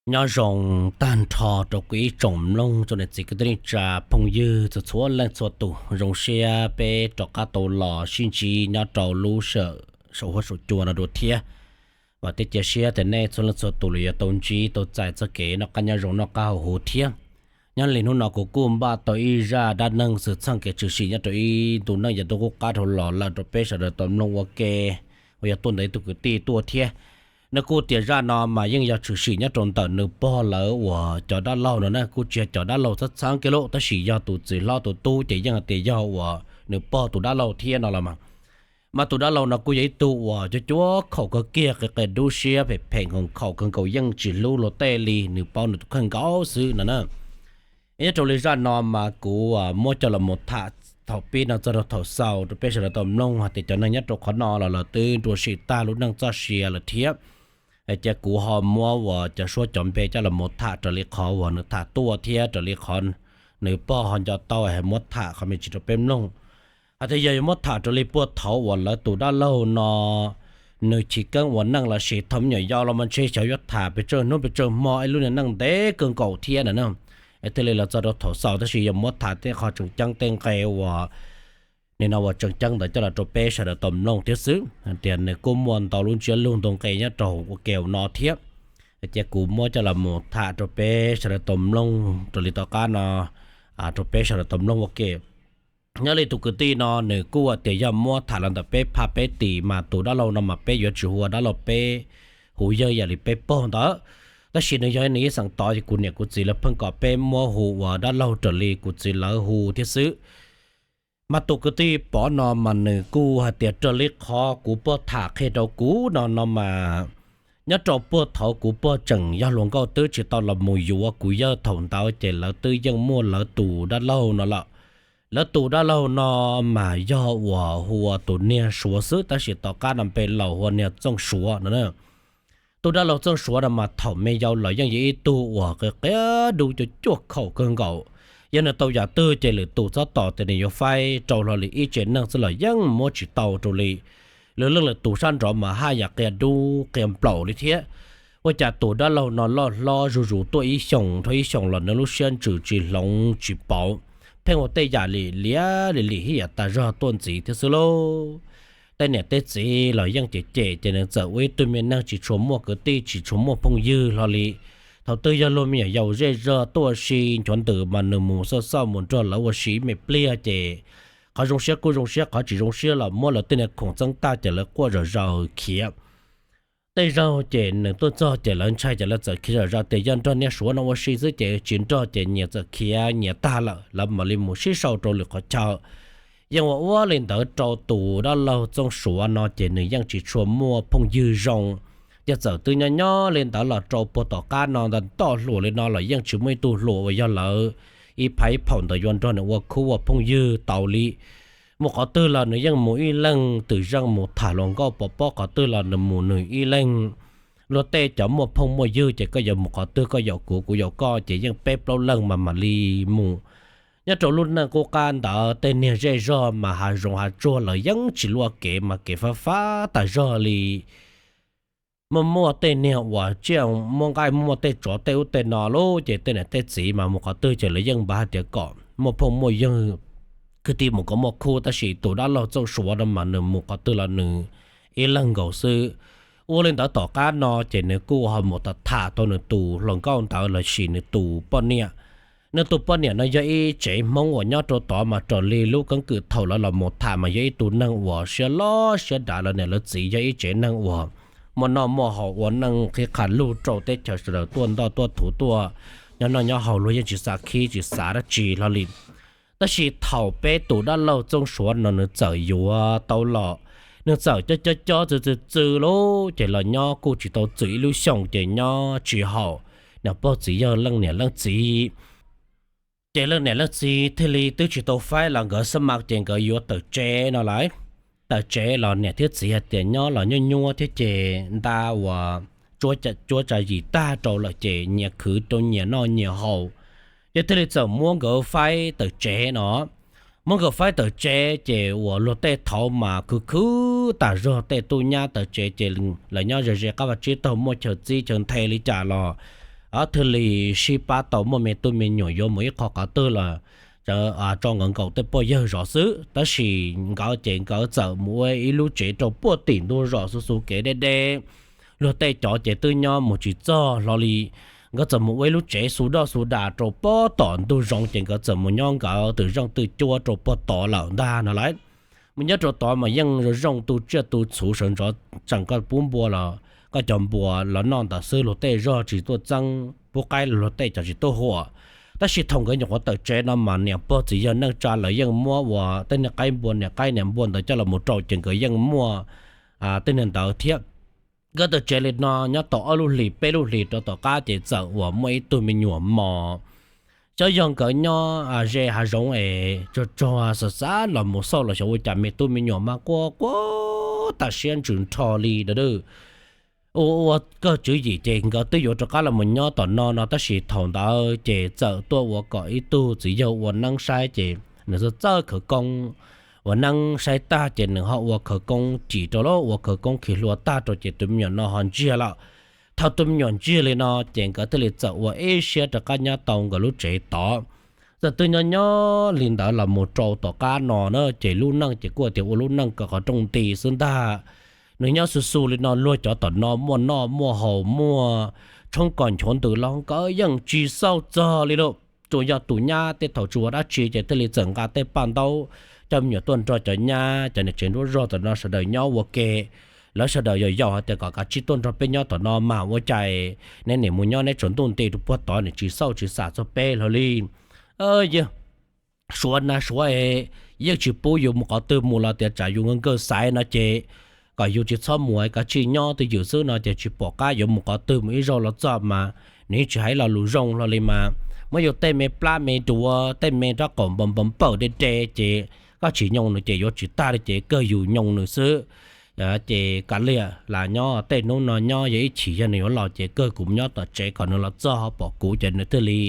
Nyob zoo tag nrho rau kuv ib tsoom mloog tsoom niam txiv kwv tij neej tsa phooj ywg txhua txhua leej txhua tus. Zoo siab peb rov qab tau los sib ntsib nyob rau lub sij hawm saum huab saum cua no dua thiab. Vam thiab cia siab tias nej txhua leej txhua tus los yuav tau ntsib tau txais txoj kev noj qab nyob zoo noj qab haus huv thiab. Nyob li hnub no kuv kuj npaj tau ib zaj dab neeg xwm txheej kev tshwm sim nyob rau ib ntu neej yav ntuj qub qab dhau los lawm rau peb sawv daws tau mloog ua ke, uas yog tuaj ntawm ib tug kwv tij tuaj thiab. Nws kuj tias zaj no mas yeej yog tshwm sim nyob rau ntawm nws pog lawv uas cov dab laug no na, kuj tsis yog cov dab laug txheeb txheeb kiag lauj, tab sis yog tus txiv hlob tus tub ces yeej hais tias yog uas nws pog tus dab laug thiab no los mas. Mas tus dab laug no kuj yog ib tug uas cuab cuab khaum kawg kiag, qias qias dub siab, phem phem nkaus, khaum kawg nkaus, yeej tsis hlub luag tej li, nws paub nws tus kheej nkaus xwb no na. Nyob rau li zaj no mas kuv muab coj los mus tham thaum pib no txog rau thaum xaus rau peb sawv daws tau mloog hais tias cov neeg nyob rau qhov no los lawv twb nrua sim tag lub neej txoj sia lawm thiab. Ces kuv ho muab uas cov suab cov npe coj los mus tham raws li qhov uas nws tham tuaj thiab raws li qhov nws pog ho nco tau es muab tham qhov me ntsis rau peb mloog. Hais tias yog yuav muab tham raws li puag thaum uas lawv tus dab laug no nws chiv keeb ua neej los sis thaum me nyuam yaus los mas ntshe xyov yuav tham pes tsawg hnub pes tsawg hmo, ib lub niag neej ntev kawg nkaus thiab na. Thiaj li los txog rau thaum xaus, tab sis yog muab tham tej qho tseem ceeb tej nqe uas nim no uas tseem ceeb ntawd coj los rau peb sawv daws tau mloog thiab xwb. Tias nws kuj muaj ntau lub ntsiab lus ntau nqe nyob rau ua ke no thiab. Ces kuv muab coj los mus tham rau peb sawv daws tau mloog raws li tom qab no rau peb sawv daws tau mloog ua ke. Nyob li tus kwv tij no nws kuj tias yog muab tham los ntawm peb phaj peb tim mas tus dab laug no mas peb yuav tsis hu ua dab laug, peb hu yawg yam li peb pog ntawd. Tab sis nws yog nws ib xeem tod es kuv niam kuv txiv lawv pheej kom peb muab hu ua dab laug raws li kuv txiv lawv hu thiab xwb. Mas tus kwv tij Pov no mas nws kuj hais tias raws li qhov kuv pog tham qhia rau kuv no no mas, nyob rau puag thaum kuv pog tseem yog hluas nkauj twb tsis tau los mus yuav kuv yawg thaum ntawd ces lawv twb yeej muaj lawv tus dab laug no lawm. Lawv tus dab laug no mas yog uas hu ua tus niag Suav xwb, tab sis tom qab no npe laus hu ua niag Txooj Suav no. Tus dab laug Txooj Suav no mas thaum me yau los yeej yog ib tug uas qias qias dub cuab cuab khaum kawg nkaus. Yog nws tau yam twg ces lwm tus txhob tos tias nws yuav faib rau hlo li, ib tse neeg xwb los yeej muab tsis tau rau li. Lwm leej lwm tus sab nraud mas haj yam qias dub qias nplaum li thiab. Ua cas tus dab laug no loj hlob zuj zus tuaj ib xyoos dhau ib xyoos los nws lub siab ntsws tsis hloov tsis pauv, pheej ua tej yam li liam li lim ib yam tas zog tuaj ntxiv thiab xwb lauj. Tej niam tej txiv los yeej cem cem ces nws txawm ua ib tug me neeg tsis tshua muaj kwv tij tsis tshua muaj phooj ywg hlo li. Thaum twg yog luag me nyuam yaus zej zog tuaj ua si nchuav ntws mas nws mus xauj xauj mus nrog lawv ua si ib me pliag ces qhov zoo siab kuj zoo siab, qhov tsis zoo siab los muab lawv tej niag khoom txeeb tag ces lawv quaj zom zaws khiav. Tej zaug ces nws tuaj txog ces lawv ntshai ces lawv txawm khiav zom zaws tias yog nrog niag Suav no ua si xwb ces tsis nrog ces nyias txawm khiav nyias tag lawm, lawv mam li mus sib sau rau lwm qhov chaw. Yeej ua ua li ntawd rau tus dab laug Txooj Suav no ces nws yeej tsis tshua muaj phooj ywg zoo. Yog txawm twb nyob nyob li ntawd los rau puag tom qab no ntawm ntoj hluas li no los yeej tsis muaj ib tug hluas uas yog lawv ib phab ib phaum ntawd yuav nrog nws ua khub ua phooj ywg tau li. Mus qhov twg los nws yeej mus ib leeg, twm zeej mus tham hluas nkauj pov pob qhov twg los nws mus nws ib leeg. Luag tej cov muaj phooj muaj ywg ces koj yuav mus qhov twg koj yaum kuv kuv yaum koj ces yeej peb plaub leeg mas mam li mus. Nyob rau lub neej qub qab ntawd tej niag zej zog mas hav zoov hav tsuag lawv yeej tsis luaj kev mas kev fab fab tas zog li. Muaj muaj tej niag uas tsiaj muaj nqaij muaj tej tsov tej ub tej no lauj ces tej niam tej txiv mas mus qhov twg ces lawv yeej npaj hais tias kom muaj phooj muaj ywg kwv tij mus kom muaj khub, tab sis tus dab laug Txooj Suav no mas nws mus qhov twg los nws ib leeg nkaus xwb. Ua li ntawd tom qab no ces nws kuj ho mus tham tham tau nws tus hluas nkauj ntawd los sis nws tus poj niam. Nws tus poj niam no yog ib tsev Hmoob uas nyob rau tod mas raws li lub keeb kwm thaum lawv los mus tham mas yog ib tug neeg uas siab loj siab dav, lawv niam lawv txiv yog ib tsev neeg uas muaj noj muaj haus ua neej qhib qha lug rau teb chaws sawv daws tuaj ntoj tuaj thuv tuaj nyob noj nyob haus, luag yeej tsis xav khib tsis xav dab tsi hlo li. Tab sis thaum peb tus dab laug Txooj Suav no nws txawm yuav tau los, nws txawm cob cob cob txwv txwv txwv lauj ces los nyob kuj tsis tau txwm ib lub xyoos ces nyob tsis haum niam pog txiv yawg leej niam leej txiv. Ces leej niam leej txiv thiaj li twb tsis tau faib los nkawd xab mas ces nkawd yuav tawm tsev no lawm. Tawm tsev los niam thiab txiv hais tias nyob los nyuaj nyuaj thiab ces nta uas cuab tsa yim tag rau lawm ces nyias khwv rau nyias noj nyias haus, ces thiaj li txawm muab nkawd faib tawm tsev no. Muab nkawd faib tawm tsev ces uas luag tej thaud mas khwv khwv tas zog, tej tub nyab tawm tsev ces lawv nyob ze ze qab vaj tsib taug, muaj chaw txib chaw nthe li cas los thiaj li sib pab tau muaj me tub me nyuam yuav mus ib qho qhov twg los rau nkawd nkaum tej poj yawg zov xwb. Tab sis nkawd ces nkawd txawm mus ua ib lub tsev rau puag tim ntug zos xu xu kev deb deb. Luag tej cov ces twb nyob mus tsis txog hlo li. Nkawd txawm mus ua ib lub tsev xu doj xu das rau puag tom ntug zoov ces nkawd txawm mus nyob nkawd twm zeej twm cuab rau puag tod lawm ntag no lawm. Mus nyob rau tod mas yeej zoo zoo tu tsiaj tu txhuv sawv ntxov, tseem koj pub npua los koj cov npua los noj ntawd xwb, luag tej zog tsis tuaj txeeb, pub qaib los luag tej cov tsis tuaj huam. Tab sis thaum nkawd nyuam qhuav tawm tsev no mas niam pog txiv yawg neej tsa lawv yeej muab ua tej niag qaib npua, niam qaib niam npua ntawd coj los mus rau ces nkawd yeej muaj tej niag ntawd thiab. Nkawd tawm tsev li no nyob tau ob lub hlis peb lub hlis rau tom qab ces txawm uas muaj ib tug me nyuam mos. Xyov yog nkawd nyob ze hav zoov es tsuag tsuag xav xav los mus xauj los xyov ua cas me tub me nyuam mas quaj quaj tas siab ntsws nrho li a. Ua ua kawg tswv yim ces nkawd twb yuav rov qab los mus nyob tom no no tab sis thaum ntawd ces txawm tuaj ua kom ib tug txiv yawg ua neeb saib ces nws txawj txawj khawv koob. Ua neeb saib tag ces nws ho ua khawv koob cim rau lawm, ua khawv koob khi hlua tag rau ces tus me nyuam no ho ntsiag lawm. Thaum tus me nyuam ntsiag li no ces nkawd thiaj li txawm ua ib siab rov qab nyob tau nkawd lub tsev tod. Txawm twb nyob nyob li ntawd los mus rau tom qab no na ces lub neej ces kuj tias ua lub neej kom qhov rooj nti xwb ntag. Nws nyob xu xu li no luag cov tom no muaj noj muaj haus muaj tshoob kos nchuav ntws los nkawd yeej tsis xauj txog li lawm. Tsuas yog tus nyab tej thaum tsis ua dab tsi ces thiaj li txawm nqa tej paj ntaub coj me nyuam tuaj nrog cov nyab cov niam tsev nruab zog tom no sawv daws nyob ua ke. Lawv sawv daws yog yaum hais tias kom kav tsij tuaj nrog peb nyob tom no mas ua cas neb nim mus nyob neb tsaus ntuj nti rau puag tod nim tsis xauj tsis xam txog peb hlo li. Yog suav na suav es yeej tsis pub yus mus qhov twg mus los tias tsam yus nkawj nkawj xaiv no ces kom yus tsis txhob mus, kav tsij nyob twj ywm xwb no ces tsis pom qab yuav mus qhov twg mus ib zaug los txog mas nws yeej tsis hais lo lus zoo hlo li mas. Muab yus tej me plab me duav tej me rab qaum npau npau npawm de de ces koj tsis nyoo nws ces yuav tsis tag li ces kawg yus nyoo nws xwb. Ces kav liam las nyob tej hnub no nyob yog ib chim yog nws yuav los ces kawg kuv nyob tom tsev kom nws los txog ho pom kuv ces nws thiaj li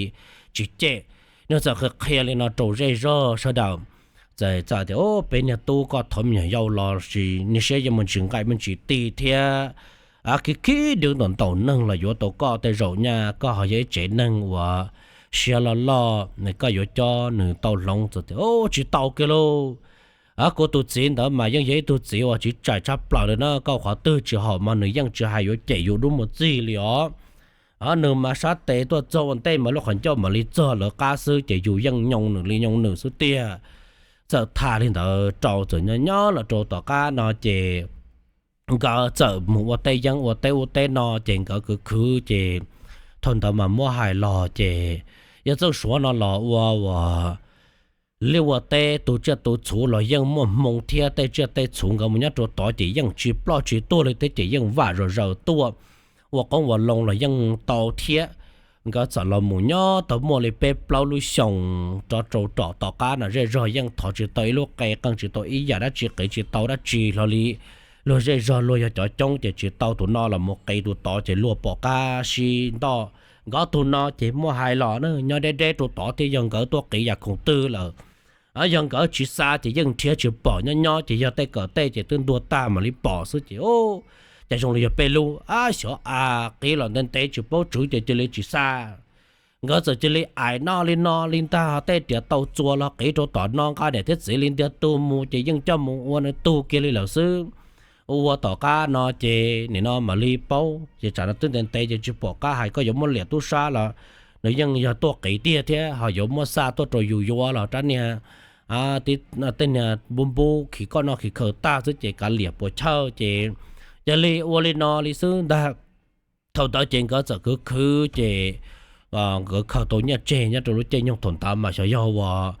tsis cem. Nws txawm qhia qhia li no rau zej zog sawv daws. Txawm tias, Peb niag tub koj thov me nyuam yaus los sis niag siab yeej me ntsis nqaij me ntsis tig thiab, khib khib dwb ntaus ntaus neeg los yuav tau koj tej zaum nyaj koj ho yog ib tsev neeg uas siab loj loj, koj yuav cob nws tau hloov. Txawm tias, Tsis tau kiag lauj. Kuv tus txiv ntawd mas yeej yog ib tug txiv uas tsis tshaj plaws li na, koj qhov twg tsis haum mas nws yeej tsis hais yuav cem yus dub mus txig li os. Nws mas sab tes tuaj txog ua ntej mas lub qhov ncauj mam li txog lawv qab xwb ces yus yeej nyoo nws li nyoo nws xwb tiag. Txawm tham li ntawd rau txawm nyob nyob los rau tom qab no ces nkawd txawm mus ua teb yeeb ua teb ub teb no ces nkawd khwv khwv ces thaum ntawd mas muab hais los ces yog txoj suav no los ua ua liaj ua teb tu tsiaj tu txhuv los yeej muaj hmoo thiab tej tsiaj tej txhuv nkawd mus nyob rau tod ces yeej tsis ploj tsis tuag li thiab ces yeej vam zom zaws tuaj, ua qoob ua loo los yeej tau thiab. Nkawd txawm los mus nyob tau muaj li peb plaub lub xyoos rov rau tom tom qab no zej zog yeej thov tsis tau ib lub qe, qee tsis tau ib yam dab tsi, qiv tsis tau dab tsi hlo li. Luag zej zog luag yog cov coob ces tsis tau tus no los mus qiv tus tod ces luag pom qab sib ntoj. Nkawd tus no ces muaj hais los na nyob deb deb rau tod thiab yog nkawd tuaj qiv yam khoom twg lawm, yog nkawd tsis xa ces yeej nrhiav tsis pom, nyob nyob ces yog tej kawm tej ces twb ntuag tag mam li pom xwb ces cas zoo li yog peb lub a xyov a, qiv los ntev ntev tsis paub tswv ces cia li tsis xa. Nkawd txawm cia li aim noj li no li ntag, tej riam tau txuas los qiv rau tom no nqa niam thiab txiv li ntiag tug mus ces yeej coj mus ua nws tug kiag li lawm xwb. Ua ua tom qab no ces nim no mam li paub ces tsam no twb ntev ntev ces tsis pom qab hais koj yuav muab liam tub sab los nws yeej yog tuaj qiv tiag thiab ho yuav muab xa tuaj rau yus yuav los rab niag tej niag npub npub khi koj noj khi khaws tag xwb ces kav liam puas chawj ces cia li ua li no li xwb ntag. Thaum ntawd ces nkawd txawm khwv khwv ces nkawd khaws tau nyiaj tseg nyob rau lub caij nyoog thaum ntawd mas xyov yog uas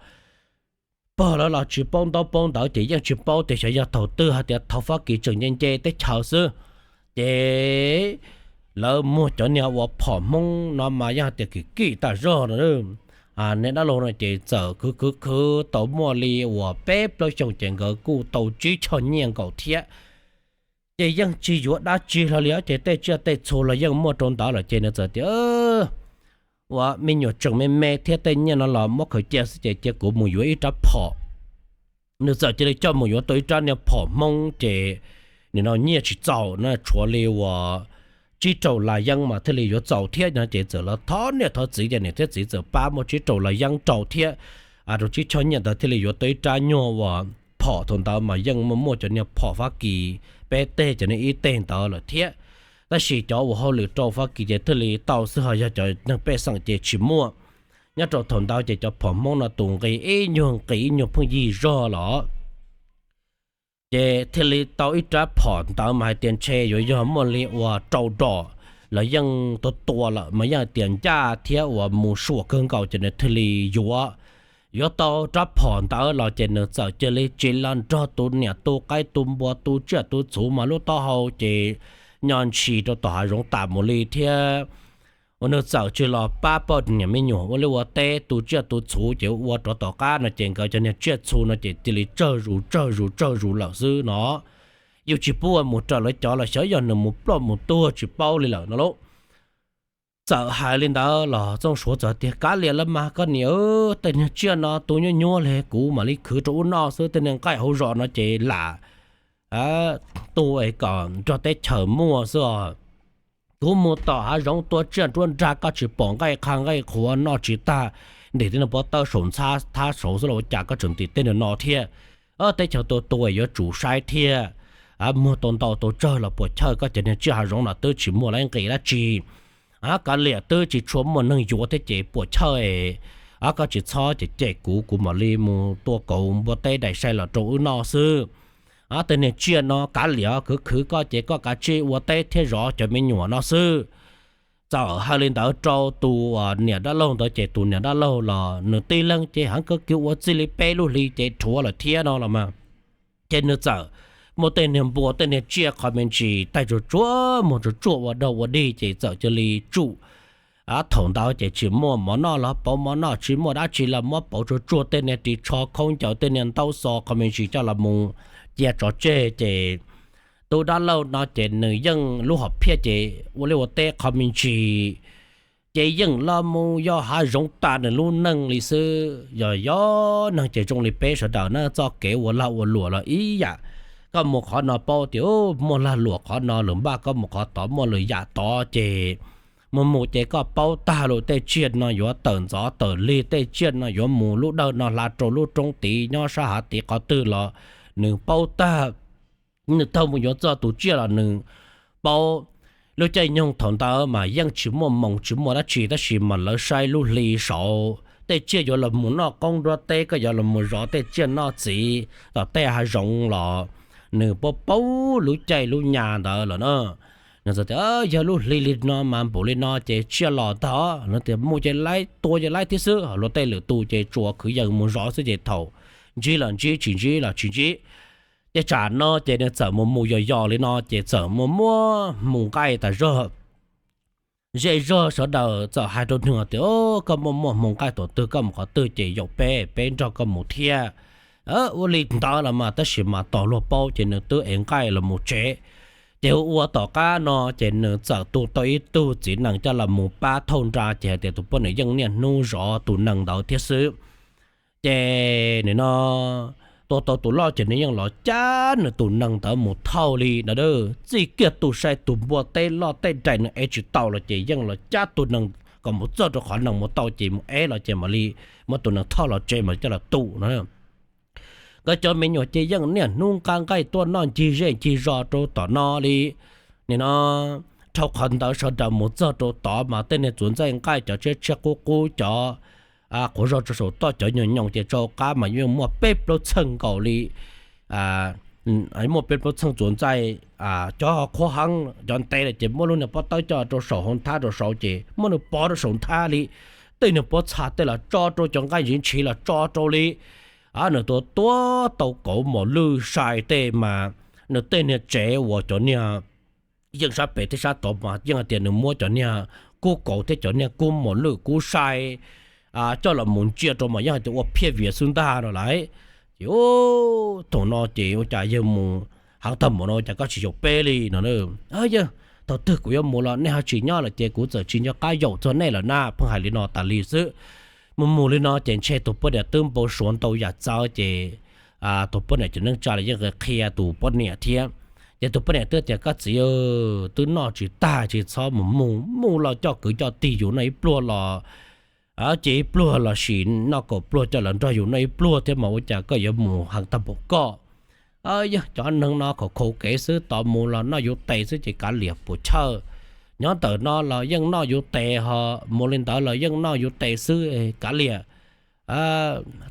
pog lawv los tsis paub ntaub paub ntawv ces yeej tsis paub tias xyov yog thaum twg hais tias thaum Fab Kis tseem nce nce teb chaws xwb ces lawv muag cov niag uas phom Hmoob no mas yeej hais tias kim kim tas zog no. Niag dab laug no ces txawm khwv khwv khwv tau muaj li uas peb plaub xyoos ces nkawd kuj tau tsib choj nyiaj nkaus thiab. Ces yeej tsis yuav dab tsi hlo li os, ces tej tsiaj tej txhu los yeej muaj rau ntawd lawm ces nws txawm tias, Ua me nyuam tseem me me thiab tej nyiaj no los muab khaws cia xwb ces cia kuv mus yuav ib rab phom. Nws txawm cia li coj mus yuav tau ib rab niag phom Hmoob ces nim no nyiaj tsis txaus na, tshuav li uas tsib rau las yeeb mas thiaj li yuav txaus thiab no ces txawm los thov niam thov txiv ces niam thiab txiv txawm pab muaj tsib rau las yeeb rau thiab rau tsib choj nyiaj ntawd thiaj li yuav tau ib rab nyuag uas phom thaum ntawd mas yeej muaj muaj cov niag phom Fab Kis peb teg cov niag ib teg ntawd lawm thiab. Tab sis cov uas hauj lwm rau Fab Kis ces thiaj li tau xwb ho yog cov neeg pej xeem ces tsis muaj. Nyob rau thaum ntawd ces cov phom Hmoob no tus nqi ib nyuag nqi ib nyuag pheej yig zog los ces thiaj li tau ib rab phom ntawd mas hais tias ntshe yuav yog muaj li uas rau dos los yeej tua tua lawm mas yeej hais tias ncaj thiab uas mus suam kawg nkaus ces nws thiaj li yuav yuav tau rab phom ntawd los ces nws txawm cia li tsiv los nrog tus niam tu qaib tu npua tu tsiaj tu txhuv mas lub taub hau ces nyo ntshis rau tom hav zoov tas mus li thiab. Uas nws txawm tsis los pab poj niam me nyuam ua liaj ua teb tu tsiaj tu txhuv ces ua rov tom qab no ces nkawd cov niag tsiaj txhu no ces cia li tsawg zus tsawg zus tsawg zus lawm xwb no. Yus tsis pub ua mus raws lawv cov los xyov yog nws mus ploj mus tuag tsis paub li lawm no lauj. Txawm hais li ntawd los Txooj Suav txawm tias kav liam los mas koj niam, tej niag tsiaj no tu nyuaj nyuaj li kuv mam li khwv rau ub noj xwb, tej niag nqaij hauv zos no ces lam tu es kom nrog teb chaws muaj xwb os. Kuv mus tom hav zoov tua tsiaj nruab nrag koj tsis pom nqaij qha nqaij qhuav noj tsis tag, ntim tej niag pob tawb saum ntxhab thab saud xwb los ua cas koj tseem ntim tej niag no thiab. Teb chaws tua tua yuav tsum saib thiab. Muag tau ntau tau tsawg los puas chawj, koj cov niag tsiaj hav zoov no twb tsis muaj lawv nqis dab tsi. Kav liam twb tsis tshua muaj neeg yuav thiab ces puas chawj. Koj tsis txhob cem cem kuv, kuv mam li mus tua kauv npua teb daim sai los rau wb noj xwb. Tej niag tsiaj no kav liam, khwv khwv koj ces koj kav tsij ua teb thiab zov cov me nyuam no xwb. Txawm hais li ntawd rau tus niam dab laug ntawd ces tus niam dab laug los nws tib leeg ces heev kawg kiag ua txij li peb lub hli ces rhuav lawm thiab no los mas. Ces nws txawm muaj tej niag npua tej niag tsiaj qhov me ntsis taij tsuag tsuag muag tsuag tsuag ua dog ua dig ces txawm cia li tsum. Thaum ntawd ces tsis muaj mov noj los pauv mov noj, tsis muaj dab tsi los muab pauv tsuag tsuag, tej niag ris tsho khaub ncaws tej niag ntaub xo qhov me ntsis coj los mus cia tso tseg ces tus dab laug no ces nws yeej lub hom phiaj ces ua liaj ua teb qhov me ntsis ces yeej los mus yos hav zoov tas nws lub neej li xwb. Yog yog neeg ces zoo li peb sawv daws na, txoj kev ua lag ua luam los ib yam. Koj mus qhov no paub tias muaj lag luam qhov no, lwm npaj koj mus qhov tod muaj lwm yam tod ces mus mus ces koj paub tag lus, tej tsiaj no yuav tawm ntxov tawm lig, tej tsiaj no yuav mus lub dawm no hla rau lub roob tid, nyob sab hav tid qhov twg los nws paub tag. Nws taug mus yuav txog tus tsiaj los nws paub. Lub caij nyoog thaum ntawd mas yeej tsis muaj moos tsis muaj dab tsi, tab sis mas lawv saib lub hli saud, tej tsiaj yuav los mus noj qoob nruab teb, koj yuav los mus zov tej tsiaj noj txiv tom tej hav zoov los nws paub paub lub caij lub nyoog ntawd lawm na. Nws tias yog lub hli li no mas npaum li no ces tsiaj los ntag. Nws tias mus ces laib, tua ces laib thiab xwb, luag tej lwm tus ces tsuas khwv yees mus zov xwb ces thaum ntsib los ntsib, tsis ntsib los tsis ntsib. Ces tsam no ces nws txawm mus mus yos yos li no ces txawm muaj muaj hmoo nqaij tas zog. Zej zog sawv daws txawm hais rau nws tias, koj muaj muaj hmoo nqaij tom twg koj mus qhov twg ces yaum peb, peb nrog koj mus thiab. Ua li ntawd los mas tab sis mas tos luag paub ces nws twb ev nqaij los mus tsev. Ces ua tom qab no ces nws txawm tu tau ib tug txiv nees coj los mus pab thauj nra ces hais tias tus poj niam yeej niaj hnub zov tus nees ntawd thiab xwb. Ces nim no tua tau tus loj ces nws yeej los cab nws tus nees ntawd mus thauj li no. Txij kiag tus sai tus npua tej loj tej daim nws ev tsis tau los ces yeej los cab tus nees kom mus txog rau qhov nees mus tau ces mus ev los ces mam li muab tus nees thauj los tsev mam li coj los tu no. Nkawd cov me nyuam ces yeej niaj hnub nqa nqaij tuaj noj ncig zej ncig zos rau tom no li. Nim no dhau qhov ntawd sawv daws mus txog rau tod mas tej niag txuas ntxaij nqaij cov tshiab tshiab qub qub, cov qhuav zog rau saum toj, cov nyoos nyoos ces rau qab mas yeej muaj peb plaub txheej nkaus li. Muaj peb plaub txheej txuas ntxaij, cov qhuav heev cov ntev lawm ces muab lub niag pob tawb coj rau saum hauv nthab rau saud ces muab nws pov rau saum nthab li. Tej niag pob txha tej los tso rau, cov nqaij ntsis ntshis los tso rau li. Nws tua tua tau kauv mos lwj sai tej mas nws tej niag tsev uas cov niag yeej sab pem thiab sab tod mas yeej hais tias nws muab cov niag kub kauv thiab cov niag kub mos lwj kub sai coj los mus ntsia rau mas yeej hais tias ua phiaj vias xwb ntag no lauj. Ces thaum no ces ua cas yawg mus heev tag npaum no cas koj tsis yaum peb li no. Yawg, thaum twg kuv yuav mus los nej ho tsis nyob lawm ces kuv txawm tsis nco qab yaum txog nej lawm na, pheej hais li no tas li xwb. Mus mus li no ces ntshe tus poj niam twb npau suav ntau yam txawv ces tus poj niam ces neej tsa los yeej qhia tus poj niam thiab. Ces tus poj niam twb tias, Koj txiv, twb noj tsis tag ces txhob mus mus mus los coj kwv coj tij yus noj ib pluag los ces ib pluag los sis noj kaum pluag coj los nrog yus noj ib pluag thiab mas ua cas koj yuav mus heev tag npaum koj. Yog cov neeg no kham khau kev xwb, tos mus los noj yus tes xwb ces kav liam puas chawj. Nyob ntawm no los yeej noj yus tes ho, mus li ntawd los yeej noj yus tes xwb, kav liam.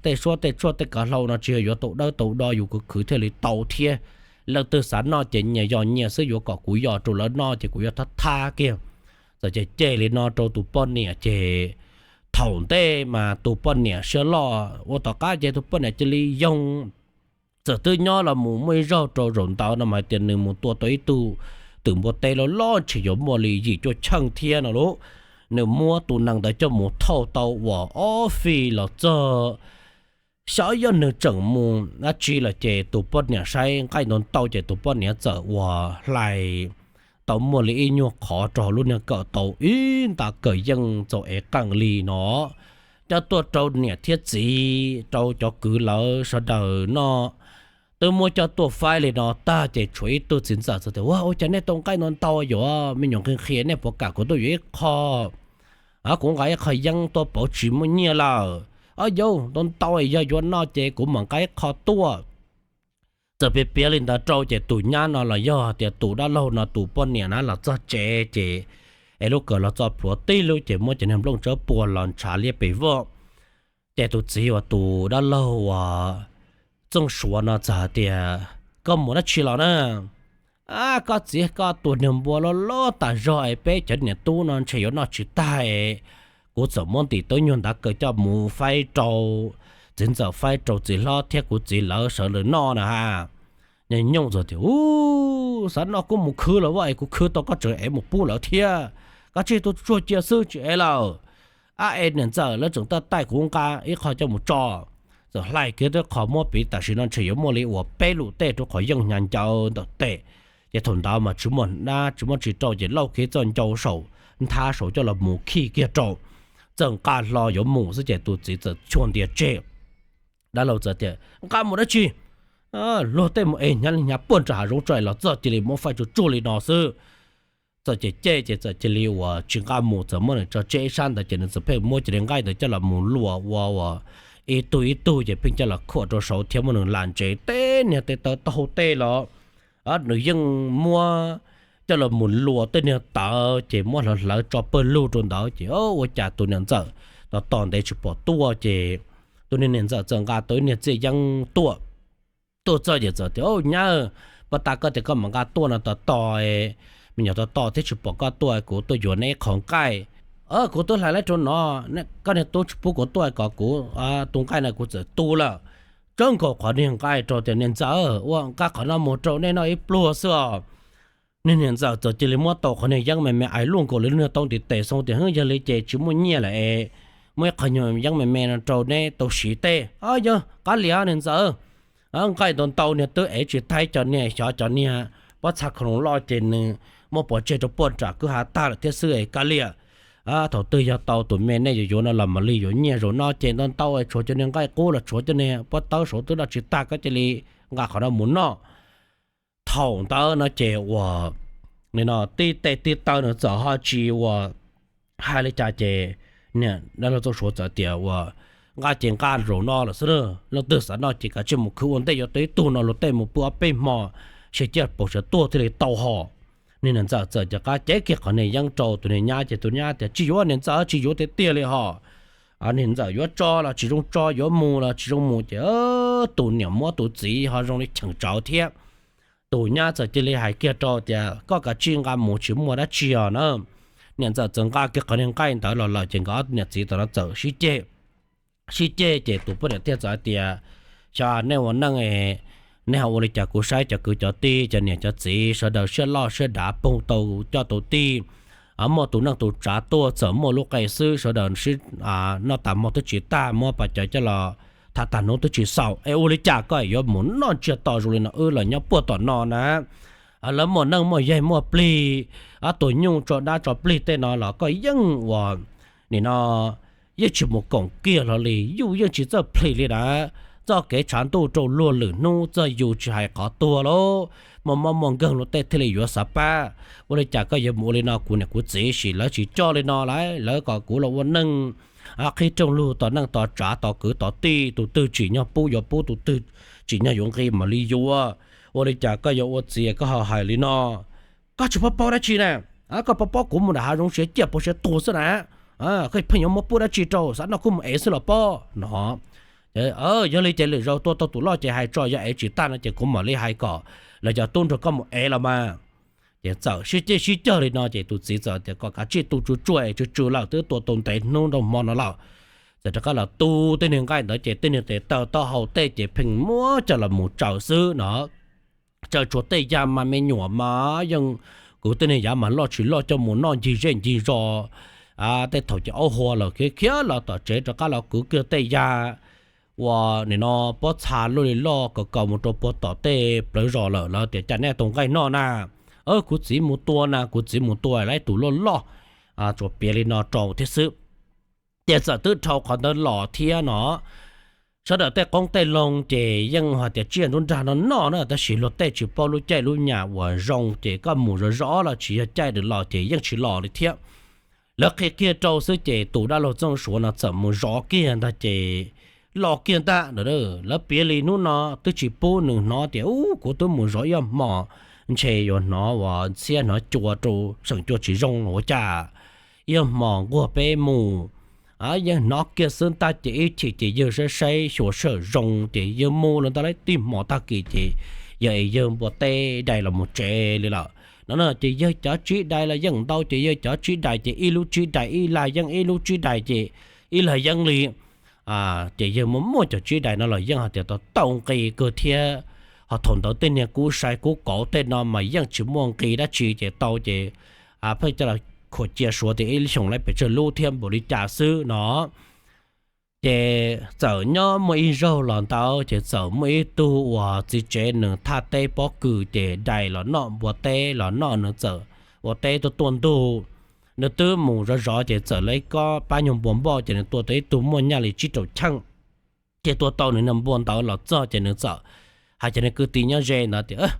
Tej suab tej tshuaj tej kav hlau no tsis yog yuav tau dawb tau do, yus khwv khwv thiaj li tau thiab. Leej twg xav noj ces nyias yog nyias xwb, yuav kom kuv yog rau lawv noj ces kuv yuav thab thab kiag. Txawm ces cem li no rau tus poj niam ces thaum ntej mas tus poj niam siab loj ua tom qab ces tus poj niam cia li yoo. Txawm twb nyob los mus muaj ib zaug rau zaum ntawd no mas hais tias nws mus tua tau ib tug twm npua teb loj loj ntshe yuav muaj li yim cuaj cheej thiab no lauj. Nws muab tus nees ntawd coj mus thauj tau uas ob fij los txog, xyov yog nws tseem mus dab tsi lawm ces tus poj niam saib nqaij ntau ntau ces tus poj niam txawm uas hlais tau muaj li ib nyuag qhov rau hauv lub niag kawm tau ib nta kawm yeej txaus ev qeej li no, coj tuaj rau niam thiab txiv rau cov kwv lawv sawv daws noj. Twb muab coj tuaj faib li no tag ces tshuav ib tug txiv ntxawm txawm tias, Ua, ua cas nej tau nqaij ntau ntau yuav me nyuam nqhis nqhis, nej puas kam kuv tuaj yuav ib qho? Kuv nqa ib qho yeeb tuaj pauv tsis muaj nyiaj lawm. Au yau, ntau ntau yog yuav noj ces kuv mam nqa ib qho tuaj. Txawm piav piav li ntawd rau ces tus nyab no los yog tias tus dab laug no tus poj niam na los txog tsev ces es lub kawm los txo plhuav tib lub ces muab cov niag nplooj tsawb puag los ntshav liab pes vog. Ces tus txiv uas tus dab laug uas Txooj Suav no txawm hais tias, Koj mus dab tsi los na? Koj txiv, koj tua niag npua loj loj tas zog es peb cov niam tub no ntshe yuav noj tsis tag es kuv txawm muab ntim tau nyuag ntav kaws coj mus faib rau txiv ntxawm, faib rau txiv hlob thiab kuv txiv lawv sawv lawv noj na ha. Nyooj txawm tias, Ub, xav noj kuj mus khwv los vaj es kuv khwv tau koj tseem ev mus pub lawv thiab. Koj tsij tuaj tsuag cia xwb tsis ev lawm. Ab, es niam ntxawm lawv tseem taij kuv nqa ib qho coj mus tso. Txawm hlais kiag tib qho muab piv tam sim no ntshe yuav muaj li uas peb lus tej rau qhov yeej hnyav ncawv ntawm tes. Ces thaum ntawd mas tsis muaj dab tsis muaj tsis rau ces lauj kiag txoj ncau saum nthab saud coj los mus khij kiag rau. Txawm nqa hlo yuav mus xwb ces tus txiv txawm chua ntias tseg. Dab laug txawm tias, Nqa mus dab tsi? Luag tej mus ev hnyav li hnyav puag nram hav zoov tso los txog cia li muab faib tsuag tsuag li no xwb. Txawm ces cem ces txawm cia li uas tsis nqa mus, txawm muab nws tso tseg ib sab ntawd ces nws txawm pheej muab cov niag nqaij ntawd coj los mus luas ua uas ib tug ib tug ces pheej coj los khuam rau saud thiab muab nws lam ntsev tej niag tes taw taub hau tej los nws yeej muab coj los mus luas tej niag tawv ces muab hlawv hlawv tso pawg lug rau ntawd ces ua cas tus niam ntxawm tos tos ntev tsis pom tuaj ces tus niag niam ntxawm txawm nqa tau ib niag txiaj yeeb tuaj. Tuaj txog ces txawm tias, Au nyab, pab tas koj tias koj mam nqa tuaj no tos tos, me nyuam tos tos thiab tsis pom koj tuaj, kuv tuaj yuav neb qhov nqaij. Kuv twb hlais lawm rau no, koj niag tub tsis pub kuv tuaj kom kuv tus nqaij no kuv txawm tu lawm. Tso nkaus qhov niag nqaij rau tias, Niam ntxawm, ua nqa qhov no mus rau nej noj ib pluag xwb os. Niag niam ntxawm txawm cia li muab tau qhov niag yeeb me me ais luaj nkaus li lub niag taub ntiv tes xoo tias, Hwb, yog li ces tsis muaj nyiaj lawm es muab ib qho nyuag yeeb me me no rau neb tau siv tej. Au yog, qab liam niam ntxawm. Nqaij ntau ntau niag twb ev tsis tag, cov niag xyov cov niag pob txha khoom loj ces nws muab pov tseg rau puag nram kwj ha tag lawm thiab xwb es kav liam. Thaum twg yog tau tus me nej yuav yuav no los mam li yuav nyiaj, zaum no ces ntau ntau tshuav cov niag nqaij qub los tshuav cov niag pob tawb saud twb noj tsis tag, koj cia li nqa qhov no mus noj. Thaum ntawd no ces uas nim no tib tej tib taw nws txawm ho tsis uas hais li cas ces niam dab laug Txooj Suav txawm tias uas nqa ces nqa zaum no lawm xwb, leej twg xav noj ces kav tsij mus khwv ua ntej, yuav tau ib tug no luag tej mus pw ob peb hmo, sib ciaj paus sawv tuaj thiaj li tau ho. Niag niam ntxawm txawm cov qab cev kiag qhov niag yeeb rau tus niag nyab ces tus nyab tias, Tsis yuav niam ntxawm, tsis yuav tiag tiag li ho. Niag ntxawm yuav tso los tsis zoo tso, yuav mus los tsis zoo mus ces tus niam muab tus txiv ho zoo li cheem tsawv thiab. Tus nyab txawm cia li hais kiag rau tias, Koj kav tsij nqa mus, tsis muaj dab tsi os na. Niam ntxawm txawm nqa kiag qhov niag nqaij ntawd los lawm ces nkawd ob niam txiv tam no txawm sib ceg. Sib ceg ces tus poj niam thiaj txawm hais tias, Xyov nej ua neej, nej ho ua li cas, kuv saib cov kwv cov tij, cov niam cov txiv sawv daws siab loj siab dav, poob tau coj tau tij, muaj tus neej tus tsav tuaj, txawm muaj lub qe xwb sawv daws sib noj tas hmo twb tsis tag, muab pas cawv coj los tham tag hnub twb tsis xaus es ua li cas koj yuav mus noj ntsiag to zoo li no, wb los nyob puag tom no na. Lawv muaj neej muaj yaig muaj plig, tus nyuj tso dab tso plig tej no los koj yeej ua nim no yeej tsis mus koom kiag hlo li, yus yeej tsis txawj plhis li na. txoj kev tshav ntuj rau luag lwm hnub txog yus tsis hais qhov tuag lauj, muaj mob muaj nkeeg luag tej thiaj li yuav xav pab. Ua li cas koj yuav mus ua li no kuv niam kuv txiv, sim lawv tsis coj li no lawm, lawv kom kuv los ua neej qhib rooj lug tos neej tos tsav tos kwv tos tij, tus twg tsim nyog pub yuav pub, tus twg tsim nyog yuav nqi mam li yuav. Ua li cas koj yuav ua txiv koj ho hais li no? Koj tsis paub paub dab tsi na, koj paub paub kuv mus nram hav zoov siav ciaj puas siav tuag xwb na, koj pheej yuav muab pub dab tsi rau, xav noj kuj mus ev xwb los pob no. Yog li ces lwm zaus tua tau tus loj ces hais tso, yog ev tsis tag no ces kuv mam li hais kom lawv cov tub nrog koj mus ev los mas. Ces txawm sib ceg sib cog li no ces tus txiv txawm tias kom kav tsij tu tsuj tsuaj es tsw tsw lawm, twb tua tau ntev hnub nrau hmo no lawm. Txawm rov qab los tu tej niag nqaij ntawd ces tej niag tes taw taub hau tej ces pheej muab coj los mus tsaws xwb no. Tsaws tsuas tej yam mas me nyuam mas yeej kwv tej niag yav mas loj tsis loj coj mus noj ncig zej ncig zos. Tej thaum ces aub hua lawm khiav khiav los tom tsev rov qab los kwv kiag tej yam ua nim no pob txha luaj li loj kaus kaus mus rau puag tom tej plawv zos lawm, lawv tias cas nej tau nqaij noj na? Kuv txiv mus tua na, kuv txiv mus tua lawm ib tus loj loj. Tsuas piav li no rau thiab xwb. Ces txawm twb dhau qhov ntawd los thiab no, sawv daws tej qoob tej loo ces yeej hais tias tsiaj nruab nrag no noj na, tab sis luag tej tsis paub lub caij lub nyam uas zoo ces koj mus zov zov los tsis yog caij nws los ces yeej tsis los li thiab. Lawv qhia kiag rau xwb ces tus dab laug Txooj Suav no txawm mus zov kiag ntag ces los kiag ntag na. Lawv piav li hnub no twb tsis pub nws hnov tias ub kuv twb mus zov ib hmos, ntshe yuav hnov uas ntxhiab hnov cua rau seem cua tsis zoo los ua cas. Ib hmos nquag peb mus, yeej hnov kiag xwb ntag ces ib chim ces yawg saib saib xyuas sij hawm zoo ces yawg mus los ntawm lawv tib hmos tag kis ces yawg es yawg npua teb dai los mus tsev li lawm no na. Ces yawg cov tsib dais los yeej ntau ces yawg cov tsib dais ces ib lub tsib dais ib lag yeeb, ib lub tsib dais ces ib lag yeeb li. Ces yawg muaj muaj cov tsib dais no los yeej hais tias tau tau nqi kawg thiab. Ho thaum ntawd tej niag kub sai kub kauv tej no mas yeej tsis muaj nqi dab tsi ces tau ces pheej coj los khuam cia suav tias ib xyoos lawv pes tsawg lub thiab npaum li cas xwb no. Ces txawm nyob muaj ib zaug los ntawd ces txawm muaj ib tug uas txiv tsev nws thaj teb pob kws ces dais los noj npua teb los noj, nws txawm ua teb tuaj tuaj ntug, nws twb mus zov zov ces txawm lawv ib kob pab nyuag npua npoj ces nws tua tau ib tug muaj nyaj li tsib rau cheej. Ces tua tau nws niag npua ntawd los txog ces nws txawm hais cov niag kwv tij nyob ze ntawd tias,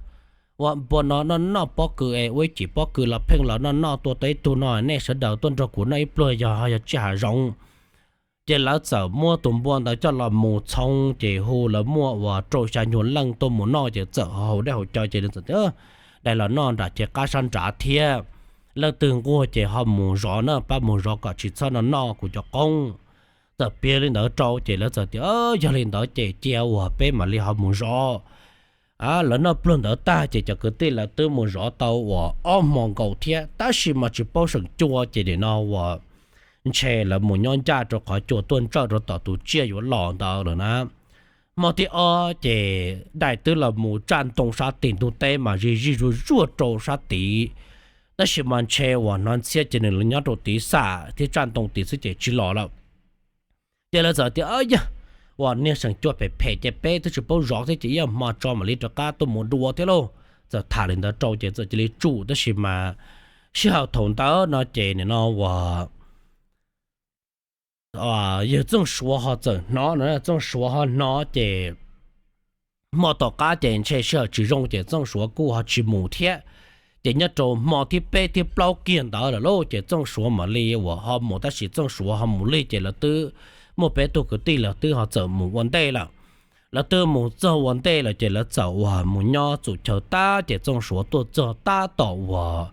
ua npua no noj noj pob kws es ua ib chim pob kws los pheej los noj noj, tua tau ib tug no, nej sawv daws tuaj nrog kuv noj ib pluag yog ho yog tsiaj hav zoov. Ces lawv txawm muab tus npua ntawd coj los mus txhoov ces hu lawv muaj uas rau xya nyuag leej tuaj mus noj ces txawm haus dej haus cawv ces nws txawm tias, dais los noj nram ces qab sab nrad thiab, leej twg nquag ces ho mus zov na, pab mus zov kom tsis txhob noj noj kuv cov qoob. Txawm piav li ntawd rau ces lawv txawm tias, yog li ntawd ces cia uas peb mam li ho mus zov. Lawv noj pluag ntawd tag ces cov kwv tij lawv twb mus zov tau uas ob hmo nkaus thiab tab sis mas tsis paub seem cua ces nim no uas ntshe lawv mus nyob ncaj rau qhov cua tuaj ntsawj rau tom tus tsiaj yuav los ntawd lawm na. Hmo thib ob ces dais twb los mus tsaj ntoo sab tim ntug teb mas zij zij zuag zuag rau sab tid, tab sis mas ntshe uas hnov ntxhiab ces nws nyob rau tid xam thiab tsaj ntoo tid xwb ces tsis los lawm. Ces lawv txawm tias, yog uas niag seem cua phem phem ces peb twb tsis paub zov thiab ces ib hmo tso mam li rov qab tuaj mus dua thiab lauj. Txawm tham li ntawd rau ces txawm cia li tsum, tab sis mas sij hawm thaum ntawd no ces nim no uas yawg Txooj Suav ho txawm hnov no, Txooj Suav ho hnov ces hmo tom qab ces ntshe sij hawm tsis zoo ces Txooj Suav kuj ho tsis mus thiab. Ces nyob rau hmo thib peb thib plaub kiag ntawd lawm lauj ces Txooj Suav mam li uas ho mus, tab sis Txooj Suav ho mus lig ces lawv twb muaj peb tug kwv tij lawv twb ho txawm mus ua ntej lawm. Lawv twb mus txog ua ntej lawm ces lawv txawm uas mus nyob txhua chaw tab ces Txooj Suav tuaj txog tab tom uas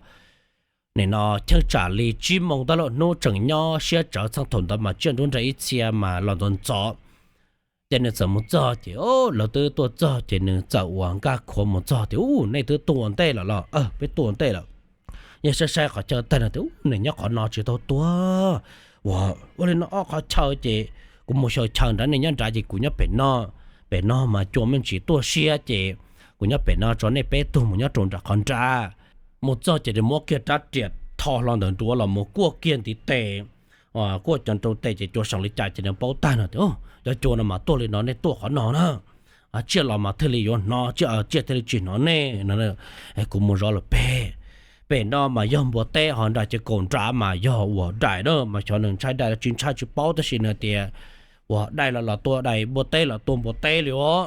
nim no cheeb tsam li tsib moos ntawd lawm, hnub tseem nyob siab tsawv txheej thaum ntawd mas tsiaj nruab nrag ib txhia mas los ntxov ntxov. Ces nws txawm mus txog ces lawv twb tuaj txog ces nws txawm uas nkag khuav mus txog tias, u, nej twb tuaj ua ntej lawm los? Peb tuaj ua ntej lawm. Yawg saib saib qhov chaw tag no tias, u, nws nyob qhov no tsis tau tuag. Ua, ua li no ob qhov chaw ces kuv mus xyaw chaw nrad, nej nyob nrad ces kuv nyob pem no, pem no mas cua me ntsis tuaj siab ces kuv nyob pem no tso, nej peb tug mus nyob rau nram qhov nrad. Mus txog ces nws muab kiag rab riam tho hlo ntawm nruav los mus kuaj kiag ntiv tes, kuaj cov nrau tes ces cua seem li cas ces nws paub tag no tias, cov cua no mas tuaj li no, nej tuaj qhov no na, tsiaj los mas thiaj li yuav hnov, tsiaj thiaj li tsis hnov nej no. Kuv mus zov lawm pem, pem no mas yog npua teb, ho nram ces kaum nrad mas yog uas dais na, mas xyov nws ntshai dais los tsis ntshai tsis paub, tab sis nws tias uas dais los los tua dais, npua teb los tua npua teb li os.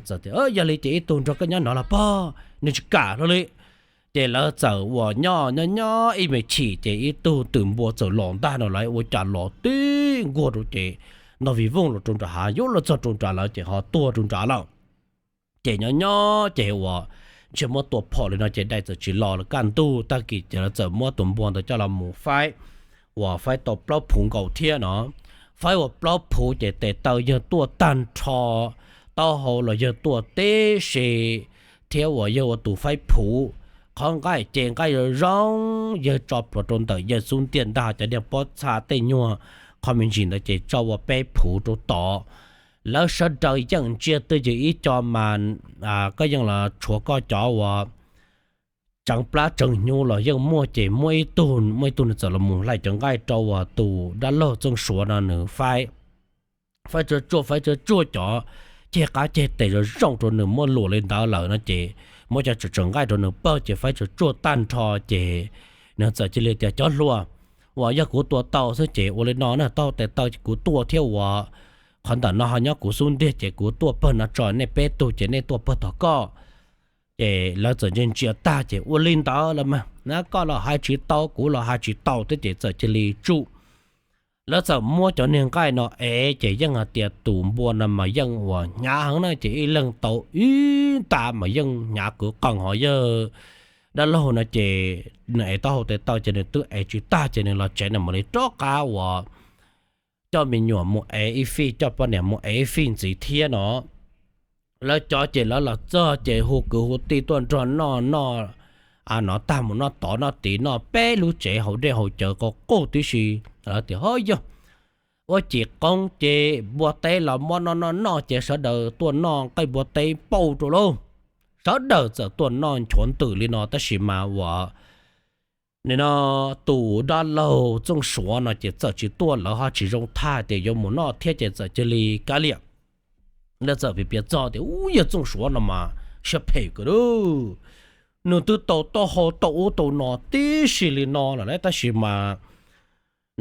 Txawm tias, Yog li ces ib tug nrog koj nyob no los pog, nws tsis kam hlo li. Ces lawv txawm uas nyob nyob nyob ib me chim ces ib tug twm npua txawm los ntag no, lawv ua cas los tib nkuaj rau ces ntog vij vooj los rau nram hav, yuav los txog rau nrad lawm ces ho tuag rau nrad lawm. Ces nyob nyob ces uas ntshe muab tua phom li no ces dais txawm tsis los lawm, kaj ntug tag kis ces lawv txawm muab tus npua ntawd coj los mus faib, uas faib tau plaub phuv nkaus thiab no. Faib ua plaub phuv ces tes taw yawg tuaj tag nrho, taub hau los yawg tuaj tib si, thiab uas yawg ua tus faib phuv, qhov nqaij ces nqaij zoo zoo, yawg tso plhuav rau ntawm yawg xub ntiag ntag, cov niag pob txha tej nyuag qho me ntsis ntawd ces tso ua peb phuv rau tod. Lawv sawv daws yeej ntsia twj ywm ib co mas koj yeej los tshuav koj cov uas tseev plab tseev hnyuv los yeej muaj, ces muaj ib tug, muaj ib tug nws txawm los mus hlais cov nqaij rau uas tus dab laug Txooj Suav no nws faib. Faib tsuag tsuag, faib tsuag tsuag cov ceg qab ceg tes zoo zoo rau nws muab luam li ntawd lawm no ces muab cov tseem tseem nqaij rau nws pawg ces faib tsuag tsuag tag nrho ces nws txawm cia li tias, Cov hluas, uas yog kuv tua tau xwb ces ua li no na, taub hau tes taw kuv tuaj thiab uas qhov ntawm no ho nyob kuv xub ntiag ces kuv tuaj pawg no tso nej peb tug ces nej tuaj pawg tom koj. Ces lawv txawm ntsia ntsia tag ces ua li ntawd los mas, na koj los hais tsis tau, kuv los hais tsis tau thiab ces txawm cia li tsuj. Lawv txawm muab cov niag nqaij no ev ces yeej hais tias tus npua no mas yeej uas hnyav heev na, ces ib leeg tau ib nta mas yeej hnyav kwv qees, ho yawg dab laug no ces nws ev taub hau tes taw ces nws twb ev tsis tag ces nws los tsev, nws mam li rov qab uas coj me nyuam mus ev ib fij, coj poj niam mus ev ib fij ntxiv thiab no. Lawv cov ces lawv los txog ces hu kwv hu tij tuaj nrog noj, noj nov tag mus noj tod noj tid, noj peb lub tsev haus dej haus cawv qau quj tib si. Lawv tias, Ho yog ua cim qoob ces npua teb los muab noj noj noj ces sawv daws tuaj noj nqaij npua teb pauj rau lauj. Sawv daws txawm tuaj noj nchuav ntws li no tab sis mas uas nim no tus dab laug Txooj Suav no ces txawm tsis tuaj, lawv ho tsis zoo thaij tias yuav mus noj thiab ces txawm cia li kav liam. Lawv txawm piav piav txog tias, Ub, yawg Txooj Suav no mas siab phem kawg lauj. Nws twb tau taub hau tau ub tau no tib si li no lawm tab sis mas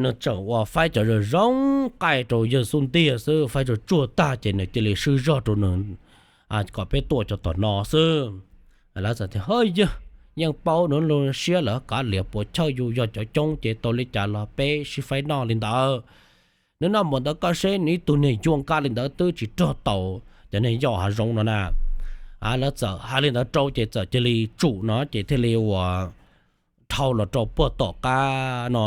nws tseem uas faib cov zoo zoo nqaij rau yawg xub ntiag xwb, faib tsuag tsuag tag ces nws cia li swb zog rau nws kom peb tuaj cov tom no xwb. Lawv txawm tias, Ho yog, yeej paub nws lub siab lawm, kav liam puas chawj, yus yog cov coob ces tau li cas los peb sib faib noj li ntawd. Nws noj npaum ntawd koj seb, nws ib tug niag yuag nkaus li ntawd twb tsis rog tau cov niag yau hav zoov no na. Lawv txawm hais li ntawd rau ces txawm cia li tsum no ces thiaj li uas dhau los rau puag tom qab no.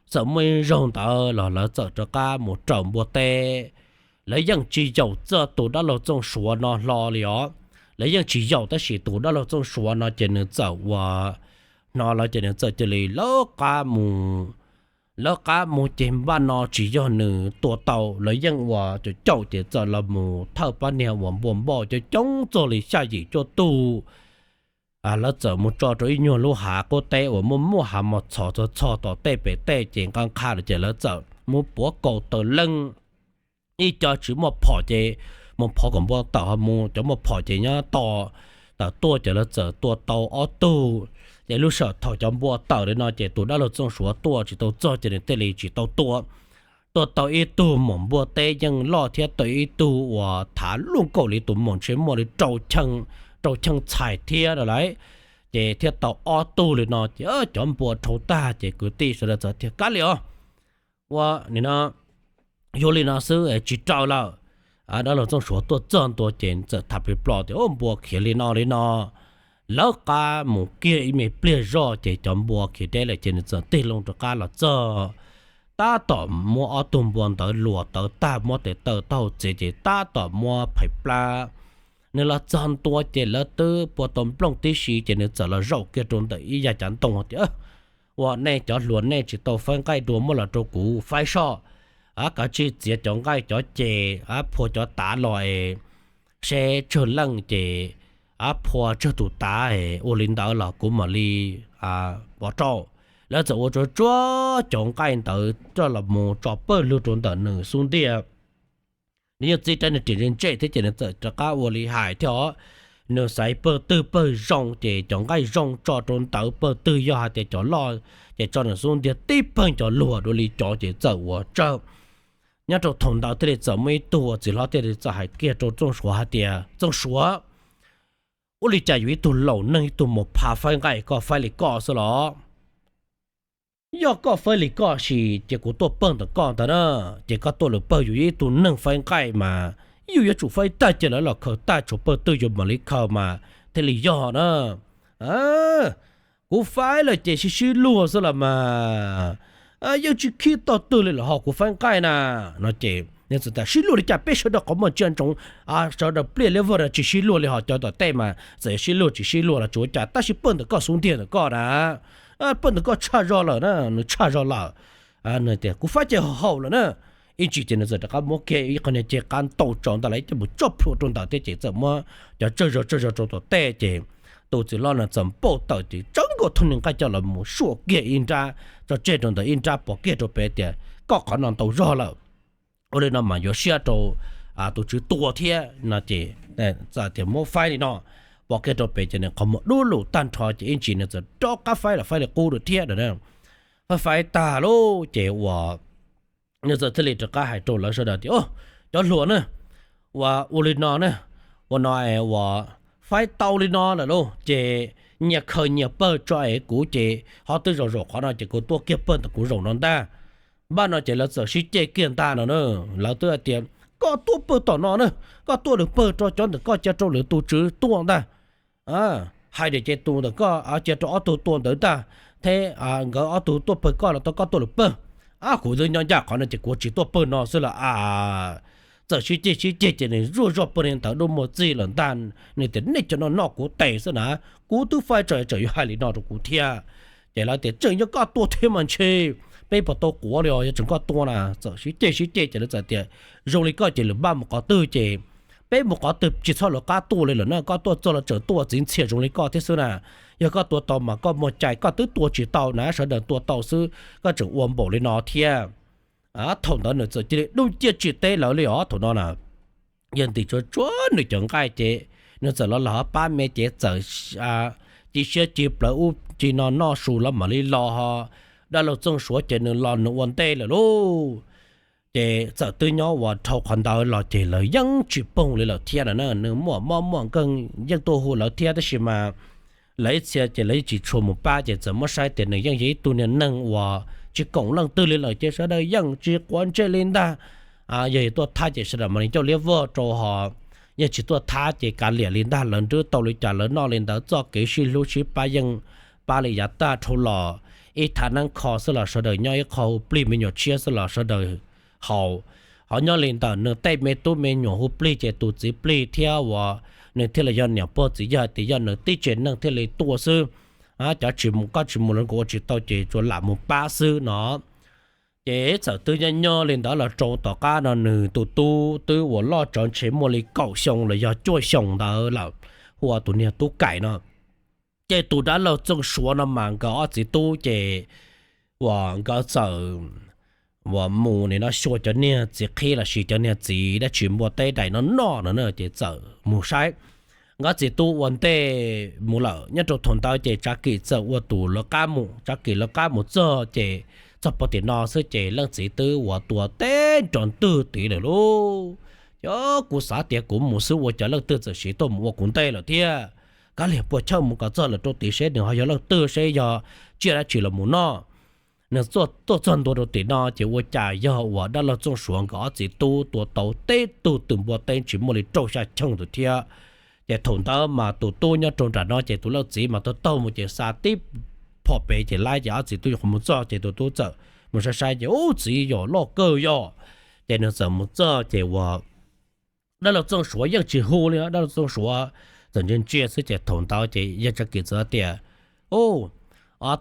Txawm muaj ib zaug ntawd los lawv txawm rov qab mus raws npua teb. Lawv yeej tsis yaum txog tus dab laug Txooj Suav no hlo li os. Lawv yeej tsis yaum tab sis tus dab laug Txooj Suav no ces nws txawm uas hnov lawv ces nws txawm cia li lawv qab mus. Lawv qab mus ces npaj no tsis yog nws tua tau, lawv yeej uas caum caum ces txawm los mus thawj pab niag uas npua npoj coob coob txog li xya yim cuaj tug. Lawv txawm mus tso rau ib nyuag lub hav qub teb uas muaj muaj hav mos txhos txhog txhog tom tej pem tej ces nqa nqha lawm ces lawv txawm mus puav kaus taw leej ib co tsis muaj phom ces mus phov kom npua tawm ho mus, cov muaj phom ces nyob tos tawm tuaj ces lawv txawm tua tau ob tug. Ces lub sij hawm thaum cov npua tawm li no ces tus dab laug Txooj Suav tuaj tsis tau txog ces nws thiaj li tsis tau tua. Tua tau ib tug maum npua teb yeej loj thiab tau ib tug uas thav luj nkaus li tus maum ntshe muaj li rau cheej txhais thiab no lauj. Ces thiaj tau ob tug li no ces cov npua dhau tag ces kwv tij sawv daws txawm tias, Kav liam os, ua nim no yuav li no xwb tsis raws lawm. Dab laug Txooj Suav tuaj txog ntua ces txawm tham plis plos tias, Ub, npua khiav li no li no. Lawv qab mus kiag ib me pliag zoj ces cov npua khiav deb lawm ces nws txawm tig loo rov qab los txog. Tab tom muab ob tug npua ntawd luam tawv tag, muab tes taw taub hau txiav ces tab tom muab phais plab. Nws los txog ntua ces lawv twb pua tau nplooj tib si ces nws txawm los zaum kiag rau ntawm ib yav cav ntoo tias, Ua nej cov hluas nej tsis tau faib nqaij dua muab los rau kuv faib soj. Kav tsij txiav cov nqaij cov ces phua cov tav los es seb tsawg leej ces phua tsawg tus tav es ua li ntawd los kuv mam li pov rau. Lawv txawm ua tsuag tsuag cov nqaij ntawd coj los mus tso pawg lug rau ntawm nws xub ntiag. Nws yeej txib rab niag riam ntsej ntsej thiab ces nws txawm rov qab ua li hais thiab os. Nws xaiv pawg twg pawg zoo ces cov nqaij zoo tso rau ntawd, pawg twg yog hais tias cov loj ces tso nws xub ntiag tib pawg, cov luag dua li cov ces txawm ua tsawg. Nyob rau thaum ntawd thiaj li txawm muaj ib tug txiv hlob thiaj li txawm hais kiag rau Txooj Suav hais tias, Txooj Suav, ua li cas yuav ib tug laus neeg ib tug mus pha faib nqaij koj faib li koj xwb los? Yog koj faib li koj sis ces kuv tuaj pawg ntawm koj ntag na. Ces koj tuaj lawm pawg yus ib tug neeg faib nqaij mas yus yuav tsum faib tag ces lawv los khaws tag, tshuav pawg twg yuav mam li khaws mas thiaj li yog na. Kuv faib lawm ces sib sib luag xwb los mas, yeej tsis khib tog twg li los ho kuv faib nqaij na. No ces nws txawm tias, Sib luag li cas, peb sawv daws qhov muag ntsia ntsoov, sawv daws pliaj liab vog no tsis sib luag li, ho cov tom tej mas txawm sib luag tsis sib luag los tsis ua cas, tab sis pawg ntawm koj xub ntiag ntawm koj na, pawg ntawm koj tshaj zog lawm na, nws tshaj zog lawm. Nws tias, Kuv faib ces haum lawm na. Ib ntsis ces nws txawm rov qab muab kiag ib qho niag ceg qab ntaus tsaus ntawd lawm, ib ceg mus tso plhuav rau ntawm thiab ces txawm muab cov tsawg zog tsawg zog rau tom tej ces tus txiv hlob no txawm npau taws ces tsav nkaus thooj niag nqaij coj los mus suam kiag ib nrab tso tseg rau ntawm ib nrab pov kiag rau pem tias, Koj qhov no ntau zog lawm, ua li no mas yuav siab rau tus tswv tua thiab. No ces txawm tias muab faib li no pov kiag rau pem ces nws qhov muag dub lug tag nrho ces ib ntsis nws txawm rov qab faib los faib li qub lawm thiab. Faib faib tag lauj ces uas nws txawm thiaj li rov qab hais rau lawv sawv daws tias, Cov hluas na, ua ua li no na, ua no uas faib tau li no lawm lauj ces nyias khaws nyias pawg tso es kuv ces ho twb zaum zaum qhov no ces kuv tuaj kiag pawg ntawm kuv zaum no ntag. Npaj no ces lawv txawm sib ceg kiag ntag no na. Lawv twb hais tias, Koj tuaj pawg tom no na, koj tuaj lwm pawg rau cov ntawm koj cia rau lwm tus tswv tua ntag. Hais tias ces tus ntawm koj cia rau ob tug tua ntawd ntag, thiab nkawd ob tug tuaj pawg koj los tau koj tuaj lwm pawg. Kuv twb nyob ncaj qhov no ces kuv tsis tuaj pawg no xwb los a. Txawm sib ceg sib ceg ces nws zuaj zog pawg li ntawd dua muag txij lawm ntag. Nws tias, Nej cov no noj kuv tes xwb na, kuv twb faib tso tsam yuav hais li no rau kuv thiab. Ces lawv tias, Tseem yog koj tua thiab mas ntshe peb puas tau quav li os, yog tseem koj tua na. Txawm sib ceg sib ceg ces lawv txawm tias, Zoo li koj ces lwm npaj mus qhov twg ces peb mus qhov twg tsis txhob lawv qab tuaj li lawm na, koj tuaj txog los tseem tuaj txiv ntxhias zoo li koj thiab xwb na. Yog koj tua tau mas koj muag cai, koj twb tua tsis tau na, sawv daws tua tau xwb, koj tseem ua npaum li no thiab. Thaum ntawd nws txawm cia li dub ciaj tsis teb lawv li os thaum no na. Yawg ntim tsuav tsuav nws cov nqaij ces nws txawm los los ho pab me ces txawm ci siab ci plawv ub ci no noj su los mam li los ho. Dab laug Txooj Suav ces nws los nws ua ntej lawm lauj. Ces txawm twb nyob uas dhau qhov ntawd los ces lawv yeej tsis poog li lawm thiab na, nws muaj mob muaj nkeeg yeej tuaj hu lawv thiab tab sis mas lawv ib txhia ces lawv yeej tsis tshua mus pab ces txawm muab saib tias nws yeej yog ib tug niag neeg uas tsis koom leej twg li lawm ces sawv daws yeej tsis quav ntsej li ntag. Yog tuaj thab ces sawv daws mam li ncauj liab vog rau ho, yog tsis tuaj thab ces kav liam li ntag, lawv nrub tau li cas lawv noj li ntawd, txoj kev sib hlub sib pab yeej pab li yav tag dhau los. Ib thaj neeb kho xwb los sawv daws nyob ib qho hu plig, me nyuam tshiab xwb los sawv daws haus. Ho nyob li ntawm nws tej me tub me nyuam hu plig ces tus txiv plig thiab uas nws thiaj li yog niam pog txiv yawg tias yog nws tib tsev neeg thiaj li tuaj xwb. Cov tsis mus, koj tsis mus los kuv ua tsis tau ces tsuas lam mus pab xwb no. Ces txawm twb nyob nyob li ntawd los rau tom qab no nws tus tub twb uas loj tsawv ntshe muaj li kaum xyoo los yog cuaj xyoos ntawd lawm, hu ua tus niag Tub Kaim no. Ces tus dab laug Txooj Suav no mas nkawd ob txiv tub ces uas nkawd txawm uas mus nim no xyuas cov niag txiv qhib los sis cov niag txiv dab tsi npua teb daim no noj no na ces txawm mus saib. Nkawd txiv tub ua ntej mus lawm, nyob rau thaum ntawd ces Tsav Kim txawm ua tus lawv qab mus, Tsav Kim lawv qab mus txog ces txog puag tim no xwb ces leej txiv twb uas tua teb nrov ntwg tid lawm lauj. Ces kuv xav tias kuv mus xwb ua cas leej twg txawm siv tuaj mus ua kuv ntej lawm thiab. Kav liam puas chawj mus kom txog lawm rau tim seb nws ho yog leej twg, seb yog tsiaj dab tsi los mus noj. Nws tuaj txog ntua rau tim no ces ua cas yog uas dab laug Txooj Suav nkawd ob txiv tub tua tau teb tug twm npua teb tsis muaj li rau xya cheej tus thiab. Ces thaum ntawd mas tus tub nyob rau nram no ces tus leej txiv mas taug taug mus ces xa tib phom pem ces laib ces ob txiv tub nyuam qhuav mus txog ces tus tub txawm mus saib saib ces ub txiv yog loj kawg yog. Ces nws txawm mus txog ces uas dab laug Txooj Suav yeej tsis hu li, dab laug Txooj Suav txawm ntsia ntsia xwb ces thaum ntawd ces yawg Tsav Kim txawm tias, Ub,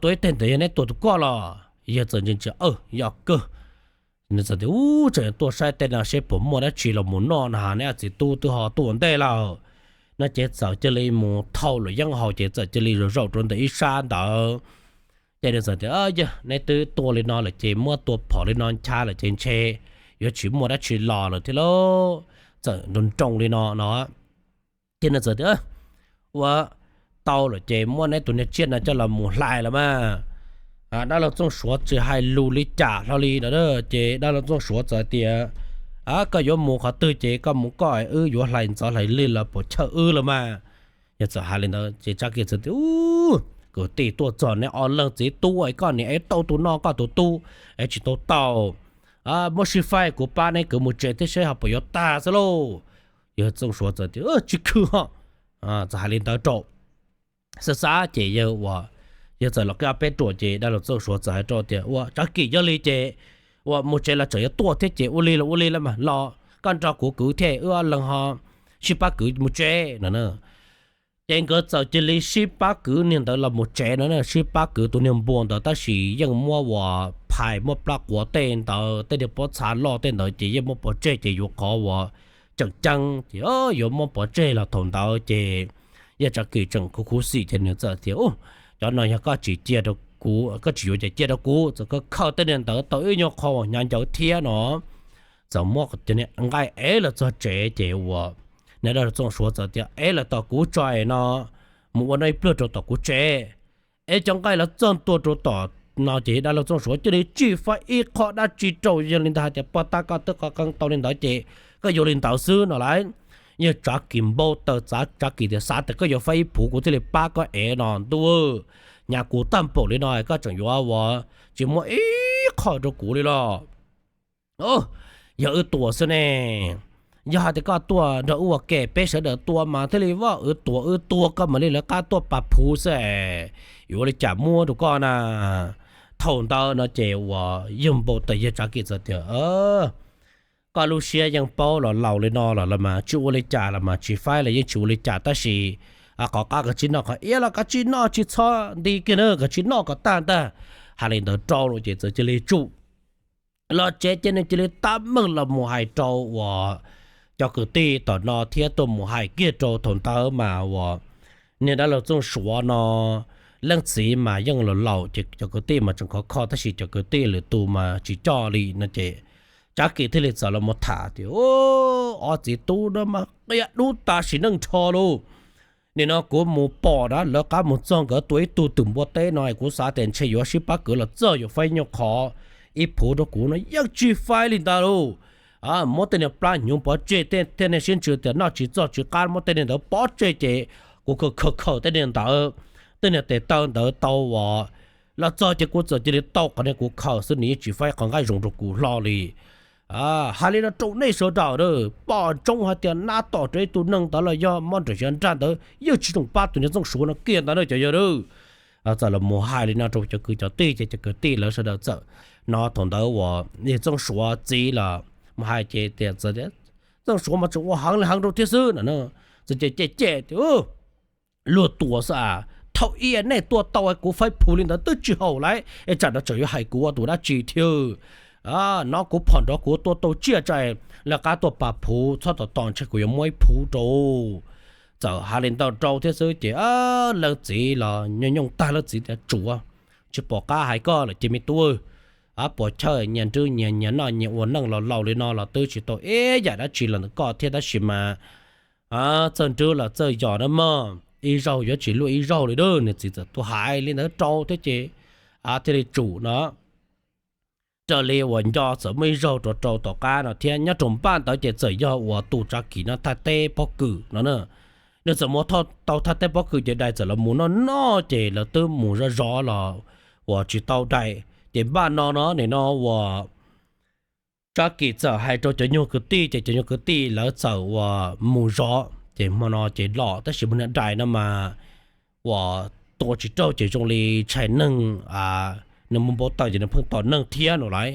tua ib teg ntawd yog neb tua tus koj los? Yawg txawm ntsia ntsia, Yog kawg. Nws txawm tias, Ub, tseem tuaj saib tej no seb puas muaj dab tsi los mus noj na, neb ob txiv tub twb ho tuaj ua ntej lawm. No ces txawm cia li mus thau luam yeeb haus ces txawm cia li zaum zaum rau ntawm ib sab ntawd. Ces nws txawm tias, Yog neb twb tua li no lawm ces muab tua phom li no ncha lawm ces ntshe yuav tsis muaj dab tsi los lawm thiab lauj. Txawm nroo nroo li no no. Ces nws txawm tias, Ua tau lawm ces muab neb tus niag tsiaj no coj los mus hlais los mas. Dab laug Txooj Suav tsis hais lus li cas hlo li no ces dab laug Txooj Suav txawm tias, Koj yuav mus qhov twg ces koj mus koj, wb yuav hlais ntxov hlais lig los puas chawj wb los mas. Yog txawm hais li ntawd ces Tsab Kis txawm tias, Kwv tij, tuaj txog nej ob leeg txiv tub, koj niam ev tau tus no koj tus tub, ev tsis tau tau. Muab sib faib, kuv pab neb kwv mus tsev thiab seb ho puas yuav tag xwb lauj. Yawg Txooj Suav txawm tias, Tsis khwv ho. Txawm hais li ntawd rau xav xav ces yawg ua, yawg txawm los qhib ob peb ruam ces dab laug Txooj Suav txawm hais rau tias, Ua Tsab Kis, yog li ces ua mus tsev los tseem yuav tuaj thiab ces ua li los ua li los mas, los koj nrog kuv kwv thiab wb ob leeg ho sib pab kwv mus tsev no. Ces nkawd txawm cia li sib pab kwv niag ntawd los mus tsev no, sib pab kwv tus niag npua ntawd tab sis yeej muab ua phais, muab plab quav tej ntawd, tej niag pob txha loj tej ntawd ces yeej muab pov tseg ces yuav qhov uas tseem ceeb ces yuav muab pov tseg los thaum ntawd ces yawg Tsab Kis tseem khuv khuv xim ces nws txawm tias, Cov no yog koj tsis cia rau kuv, koj tsis yuav ces cia rau kuv. Txawm khaws tej niag ntawd tau ib nyuag qho hnyav ncaws thiab no, txawm muab cov niag nqaij ev los txog tsev ces ua, niag dab laug Txooj Suav txawm tias, Ev los tom kuv tso no, mus ua noj ib pliag rau tom kuv tsev. Ev cov nqaij los txog ntua rau tom no ces dab laug Txooj Suav cia li tsis faib ib qho dab tsi rau, yog li ntawd hais tias, Pog, tab koj twb qhov qee tau li ntawd ces koj yuav li ntawd xwb no lauj. Yawg Tsab Kis npau taws, Tsab Kis tias, Xav tias koj yuav faib ib phuv kuv thiaj li pab koj ev no ntuj, nyab, kuv tag npaum li no koj tseem yuav ua tsis muab ib qho rau kuv li los? Yog wb tuag xwb ne. Yog hais tias koj tuaj nrog wb ua ke, peb sawv daws tua mas thiaj li vaj wb tuag, wb tuag koj mam li lawv qab tuaj pas phuv xwb, yuav ua li cas muab rau koj na? Thaum ntawd no ces ua yawg npau taws, yawg Tsab Kis txawm tias, Koj lub siab yeej paub los laus li no los los mas tsis ua li cas los mas tsis faib los yeej tsis ua li cas, tab sis qhov qab koj tsis noj, qhov iab los koj tsis noj, tsis txhob nti kiag na, koj tsis noj kom tag ntag. Hais li ntawd rau lawm ces txawm cia li tsum los tsev ces nws cia li tab meeg los mus hais rau uas cov kwv tij tom no thiab tuaj mus hais kiag rau thaum ntawd mas uas niag dab laug Txooj Suav no leej txiv mas yeej los laus ces cov kwv tij mas tseem khov kho tab sis cov kwv tij lwm tus mas tsis coj li no ces Tsab Kis thiaj li txawm los mus tham tias, Ob txiv tub no mas qia dub tas sim neej nrho lauj. Nim no kuv mus pom na, lawv qab mus txog nkawd tua ib tug twm npua teb no, kuv xav tias ntshe yuav sib pab kwv los txog yuav faib nyuag qhov ib phuv rau kuv no yeej tsis faib li ntawd lauj. Muab tej niag plab hnyuv pov tseg thiab niag siab ntsws tias noj tsis txog tsis qab, muab tej niag ntawd pov tseg ces kuv khaws khaws khaws tej niag ntawd, tej niag tes taw ntawd tau uas los txog ces kuv txawm cia li tau qhov niag kuv khaws xwb, nws yeej tsis faib qhov nqaij zoo rau kuv hlo li. Hais li no rau nej sawv daws, pom ntsoov hais tias nab tom rau ib tug neeg ntawd los yog mob nram xyov nraj ntawd yeej tsis zoo pab tus niag Txooj Suav no kiag ntag na cov yawg. Txawm los mus hais li no rau cov kwv cov tij ces cov kwv tij lawv sawv daws txawm hnov thaum ntawd uas niag Txooj Suav txiv los mus hais ces tias, Txooj Suav mas tseem ua heev li heev rau thiab xwb no. Txawm cem cem tias, Luag tuag xwb a, thaum ub nej tua tau kuv faib phuv li ntawd twb tsis haum lauj, es tsam no tseem yuav hais kuv ua tus dab tsi thiab? No kuv phom nrov kuv tua tau tsiaj tso, lawv qab tuaj pas phuv txhob tos tos ntshe kuv yuav muab ib phuv rau. Txawm hais li ntawd rau thiab xwb ces leej txiv los nyooj nyooj tag, leej txiv tias, Tsuav, tsis pom qab hais koj lawm ces me tub, puas chawj, nyias nrwb nyias nyias noj nyias ua neej los laus li no los twb tsis tau ib yam dab tsi los ntawm koj thiab tab sis mas txawj nrwb los txawj yos na mog, ib zaug yuav tsis luaj ib zaug li a. Nws txiv txawm tuaj hais li ntawd rau thiab ces thiaj li tsum no. Raws li uas nco txawm muaj ib zaug rau rau tom qab no thiab nyob rau npaj ntawd ces txawm yog uas tus Tsav Kim no thaj teb pob kws no na. Nws txawm mus tau thaj teb pob kws ces dais txawm los mus noj noj ces lawv twb mus zov zov los uas tsis tau dais ces npaj no no nim no uas Tsav Kim txawm hais rau cov nyuag kwv tij ces cov nyuag kwv tij lawv txawm uas mus zov ces hmo no ces los tab sis mus niag dais no mas uas tua tsis raug ces zoo li tshais neeg, nws mus npau taws ces nws pheej tom neeg thiab no lauj.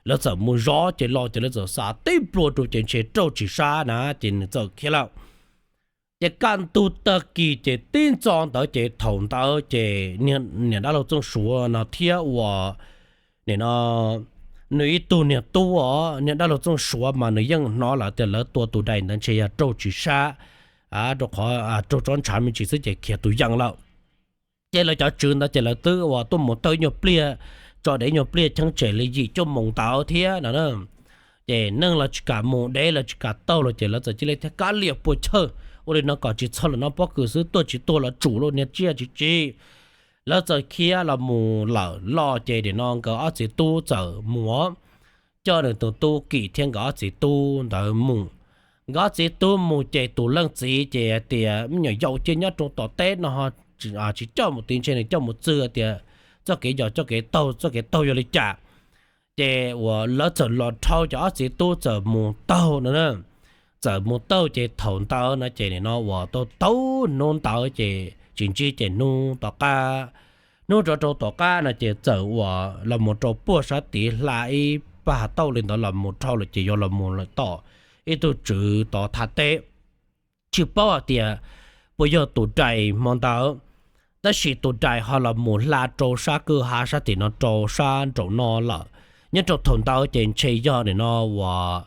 Lawv txawm mus zov ces los ces lawv txawm xa tib nplua rau ces ntshe raug tsis sab na ces nws txawm khiav lawm. Ces kaj ntug tag kis ces tib ntxo ntawd ces thaum ntawd ces niam dab laug Txooj Suav no thiab uas nim no nws ib tug niag tub os, niag dab laug Txooj Suav mas nws yeej hnov lawm tias lawv tua tus dais ntawd ntshe yog raug tsis sab, rau qhov raug tsob ntshav me ntsis xwb ces khiav tus yees lawm. Ces lawv cov tswv ntawd ces lawv twb uas tuaj mus tawg ib nyuag pliag, tso dev ib nyuag pliag cheeb tsam li yim cuaj moos ntawd thiab no. Ces neeg los tsis kam mus, dev los tsis kam taug los ces lawv txawm cia li thiaj kab liam puas chawj ua li no kom tsis txhob los noj pob kws xwb, tuag tsis tuag los tsum lauj niag tsiaj tsis tsim. Lawv txawm khiav los mus lawm los ces nim no nkawd ob txiv tub txawm mus, coj nws tus tub Kim thiab nkawd ob txiv tub ntawd mus. Nkawd ob txiv tub mus ces tus leej txiv ces hais tias me nyuam yaus cia nyob rau tom teb no, tsis coj mus tid, ntshe nws coj mus txwv tias txoj kev yos txoj kev taug, txoj kev taug yog li cas. Ces uas lawv txawm los dhau, ces ob txiv tub txawm mus taug no na. Txawm mus taug ces thaum ntawd no ces nim no uas tau tau hnub ntawd ces tsis ntsib ces hnub tom qab, hnub rov rau tom qab no ces txawm uas los mus rau puag sab tid hla ib pab hav tauj li ntawd los mus dhau lawm ces yuav los mus lawm tom ib tug tswv tod thaj teb. Tsis paub hais tias puas yog tus dais hmo ntawd, tab sis tus dais ho los mus hla rau sab kwj ha sab tim no rau sab nraum no lawm. Nyob rau thaum ntawd ces ntshe yog nim no uas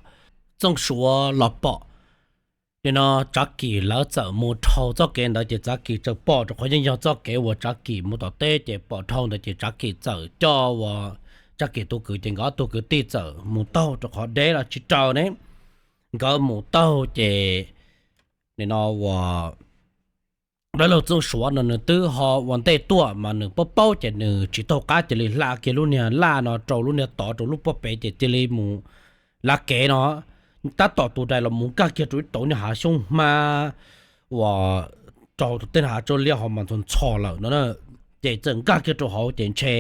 Txooj Suav los pom. Nim no Tsav Kim lawv txawm mus dhau txoj kev ntawd ces Tsav Kim txawm pom, rau qhov yeej yog txoj kev uas Tsav Kim mus tom teb ces pom dhau ntawd ces Tsav Kim txawm coj uas Tsav Kim tus kwv ces nkawd ob tug kwv tij txawm mus taug rau qhov deb los tsis raws ne. Nkawd mus taug ces nim no uas dab laug Txooj Suav no nws twb ho ua ntej tuaj mas nws paub paub ces nws tsis taug qab cia li hla kiag lub niag laj no rau lub niag tod rau lub pob pem ces cia li mus lav kev no. Tab tom tus dais los mus nkag kiag rau ib tauv niag hav xyoob hmab uas rau tej hav tsob liab ho mas ntxhov ntxhov lawm no, ces txawm nkag kiag rau hauv ces ntshe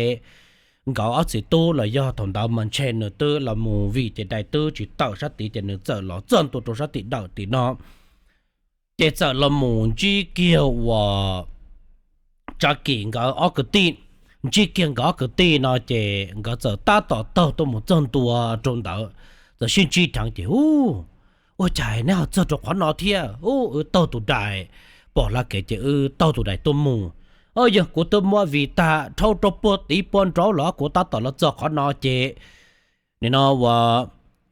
nkawd ob txiv tub los yog thaum ntawd mas ntshe nws twb los mus vim ces dais twb tsis tawm sab tid ces nws txawm los txog ntua rau sab tim dawm tim no. Ces txawm los mus ntsib kiag uas Tsav Kim nkawd ob kwv tij. Ntsib kiag nkawd ob kwv tij no ces nkawd txawm tab tom taug tuaj mus txog ntua rau ntawd, txawm sib ntsib dheev ces, Ub, ua cas neb ho txog rau qhov no thiab? Ub, wb taug tus dais, pom hla kev ces wb taug tus dais tuaj mus. Yog kuv twb muab vij tag dhau rau puag tid puag nraud los kuv tab tom los txog qhov no ces nim no uas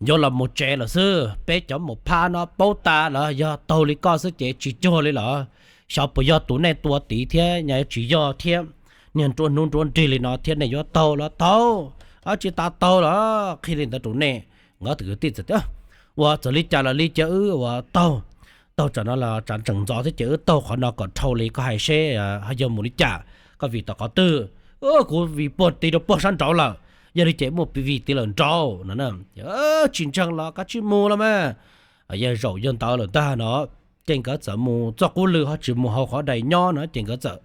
yuav los mus tsev lawm xwb. Peb cov mus phab no paub tas los yog taug li koj xwb ces tsis cuag li los, xyov puas yog tus nej tua tid thiab nyaj tsis yog thiab. Niag nruab hnub nruab nrig li no thiab nej yuav taug los taug, tsis tas taug los qhia li ntawd rau nej. Nkawd tus kwv tij txawm tias, Ua txawm li cas los li cia wb uas taug, taug tsam no los tsam tseem ntxov thiab ces wb taug qhov no kom dhau li koj hais seb ho yog mus li cas, koj vij tau qhov twg. Kuv vij puag tid rau puag sab nraud lawm, yog li ces muaj vij tid lawm nraud no. Tsis ntseeg los kav tsij mus los mas, yog zaum yog ntawd lawm ntag no. Ces nkawd txawm mus txoj qub lw ho tsis mus hauv qhov dais nyob no ces nkawd txawm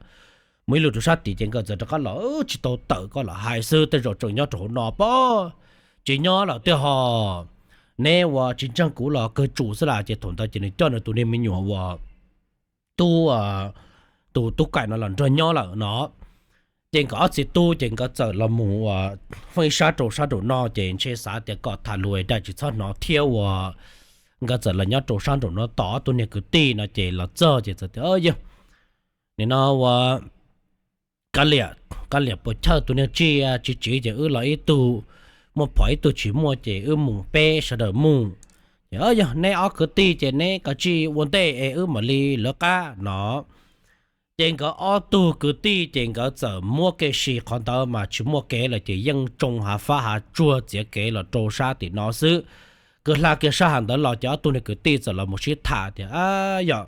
mus ib lwm rau sab tid ces nkawd txawm rov qab los, Tsis tau tawm, koj los hais xwb, tej zaum tseem nyob rau hauv no pob, tsis nyob lawm tiag ho. Neb ua tsis ntseeg kuv los kawg tsum xwb las. Ces thaum ntawd ces nws coj nws tus niag me nyuam uas tub, tus tub Kaim no los nrog nyob lawm no. Ces nkawd ob txiv tub ces nkawd txawm los mus ua feej ib sab rau sab nraum no ces ntshe xav tias kom tham lus es dais tsis txhob hnov thiab uas nkawd txawm los nyob rau sab nraum no tos ob tug niag kwv tij no ces los txog ces txawm tias, Yog nim no ua kav liam, kav liam puas chawj tus niag tsiaj tsis tsiv ces wb los ib tug muaj phom ib tug tsis muaj ces wb mus peb sawv daws mus. Ces, Yog neb ob kwv tij ces neb kav tsij ua ntej es wb mam li lawv qab no. Ces nkawd ob tug kwv tij ces nkawd txawm muab kev si qhov ntawd mas tsis muaj kev lawm ces yeej tsoo hav fab hav tsuag txiav kev los rau sab tim no xwb. Kwv hla kiag sab hav ntawd los ces ob tug niag kwv tij txawm los mus sib tham tias, Yog